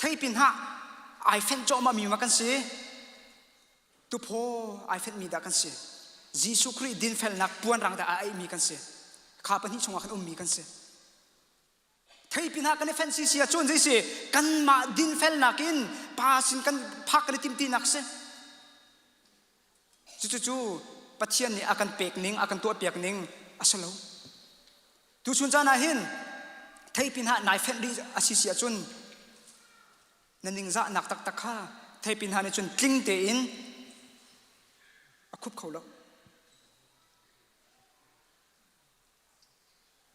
theipin hah ai fenh cuahmahmi ma kan si tuphaw ai fenhmi dah kan si Jesuh Khrih dinfelnak puanrang dah a aihmi kan si kha pahnih chungah khan ummi kan si theipin hah kan i fenh si si ahcun zei si kanmah dinfelnak in pa sin kan phak kan i timh tinak si Cucu Pathian nih a kan pek ning, a kan tuahpiak ning a si lo. Tuchun caan ah hin theipin ha nai fenh rih a si si ahcun na ningzahnak taktak kha theipin ha nih cun tling tein a khup kho lo.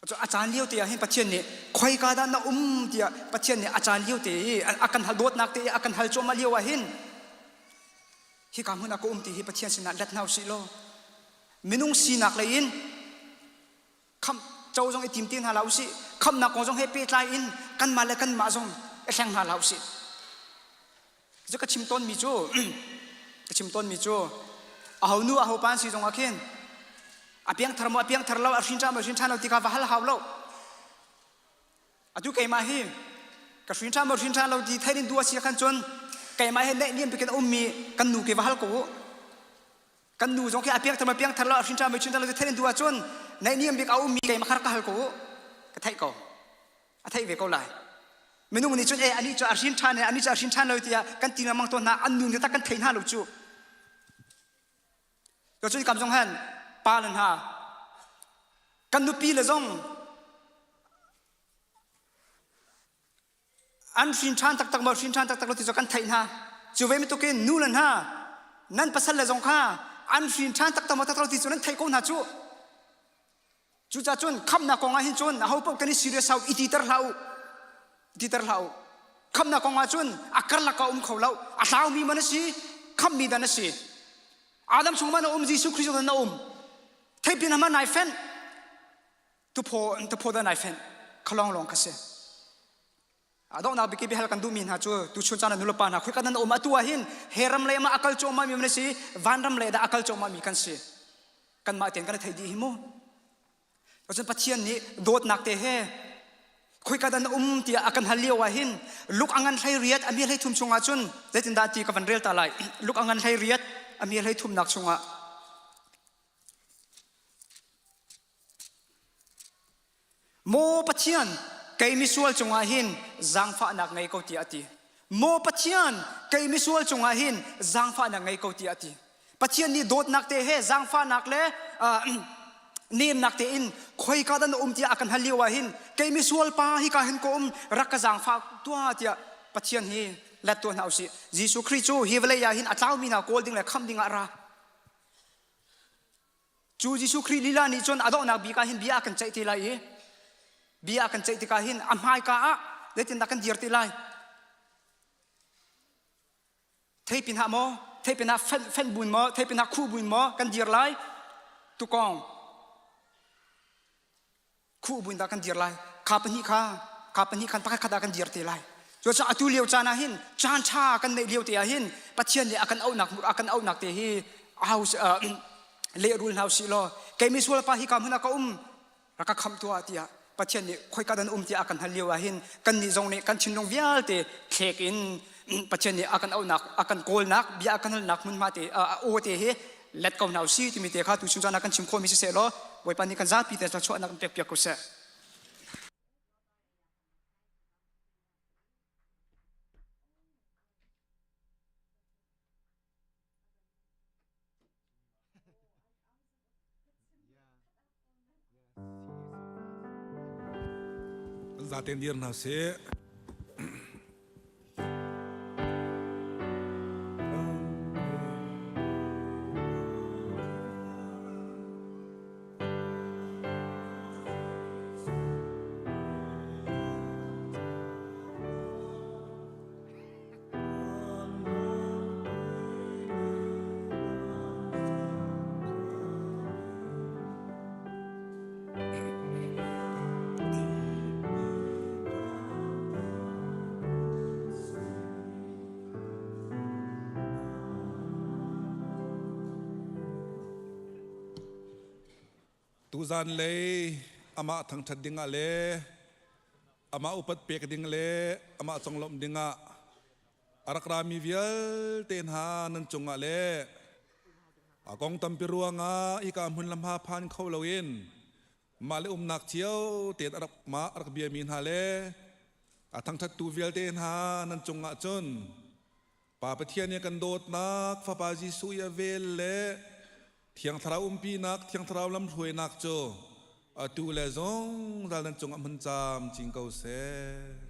A caan lio te ah hin Pathian nih khoika dah na um tiah Pathian nih a caan lio te i a kan hal dawtnak te i a kan hal cuahmah lio ah hin hika hmun ah ka um ti hi Pathian sinah let hna usih law minung sinak lei in khamh co zong i tim ti hna hlah usih khamhnak kong zong he pehtlai in kanmah le kanmah zong i hleng hna hlah usih Cu ka chim tawnmi cu ka chim tawnmi cu aho nu aho pa an si zongah khin a piangthar maw a piangthar lo a hrin ṭha maw a hrin ṭha lo ti kha va hal hau lo atu keimah hi ka hrin ṭha maw hrin ṭha lo ti theih in duh a si khan cun keimah he naihniam bikin a ummi kan nu ke va hal ko u kan nu zong khi a piangthar maw piangthar lo a hrin ṭha maw hrin ṭha lo ti theih in duh ahcun naihniam bik a ummi keimah kha rak ka hal ko u ka theih ko a theih ve ko lai minung nih cun e anih cu a hrin ṭhan e anih cu a hrin ṭhan lo tiah kan ti lengmang tawn hna an nu nih tak kan thei hna lo cu cun kam zong han pa le hna kan nupi le zong an hrin ṭhan taktak maw hrin ṭhan taktak lo ti cu kan theih hna cu ve bantukin nu le hna nan pasal le zong kha an hrin ṭhan taktak maw taktak lo ti cu nan theih ko hna cu Cucaah cun khamhnak kong ah hin cun aho paoh kan i serious hau i titer hlah u. Titer hlah u. Khamhnak kong ah cun a karlak ah um kho lo. A tlaumi man a si, khamhmi dan a si. Adam chung ma na um Jesuh Khrist na um. Theipin ma nai fen. Tuphaw tuphaw da nai fen. Khalong long ka si. Adonghnak bik i biahal kan duhmi hna cu tuchun caan ah nulepa hna khoika nan um atu ah hin he ram lei ma akal cuahmah mi man si vanram lei dah akal cuahmah mi kan si kanmah tein kan i thei dih hi mu cun Pathian nih dawtnak te he khoika dah na um tiah a kan hal lio ah hin luk a ngan hlei riat a mi hlei thum chungah cun zeitindah ti ka van rel ta lai luk a ngan hlei riat a mi hlei thumnak chungah Maw Pathian, kei misual cungah hin zaangfahnak ngei ko tiah a ti. Maw Pathian, kei misual cungah hin zaangfahnak ngei ko tiah a ti. Pathian nih dawtnak te he zaangfahnak le nemnak tein khoika dah na um tiah a kan hal lio ah hin kei misual pa hi ka hin ka um rak ka zaangfah tuah tiah Pathian hi let tuah hna usih. Jesuh Khrih cu hi vawlei ah hin a tlaumi hna kawl ding le khamh ding ah a ra. Cu Jesuh Khrih lila nih cun a donghnak bik ah hin bia a kan ceih te lai i bia a kan ceih tikah hin a hmaika ah zeitindah kan dir te lai? Theipin hah maw? Theipin ah fenh, fenh buin maw? Theipin ah khuh buin maw kan dir lai? Tukong khuh buin dah kan dir lai kha pahnih kha kha pahnih khan pakhat khat ah kan dir te lai cucaah atu lio caan ah hin caan ṭha kan neih lio te ah hin Pathian nih a kan auhnak a kan auhnak te hi au lehrul hna usih law kei misual pa hi ka hmun ah ka um rak ka khamh tuah tiah Pathian nih khoika dan um tiah a kan hal lio ah hin kan nih zong nih kan thinlung vialte thlek in Pathian nih a kan auhnak a kan kawlnak bia a kan halnak hmunhma te aw te hi let ko hna usih timi te kha tu chung caan ah kan chim khawhmi siseh law Bawipa nih kan zapi te thluachuahnak kan pekpiak ko seh. Zaten dir hna sih. Tuzan lei amah thangṭhat dingah le amah upat pek ding le amah conglawmh dingah a rak rami vialte hna nan cungah le a kong tampi ruangah hika hmun le hma phan kho loin mah le umnak cio tein a rak mah a rak biami hna le a thangṭhattu vialte hna nan cungah cun Pa Pathian i a kan dawtnak, Fapa Jesuh i a vel le Thiang Thlarau umpinak, Thiang Thlarau lamhruainak cu atu le zungzal nan cungah hmun camcin ko seh.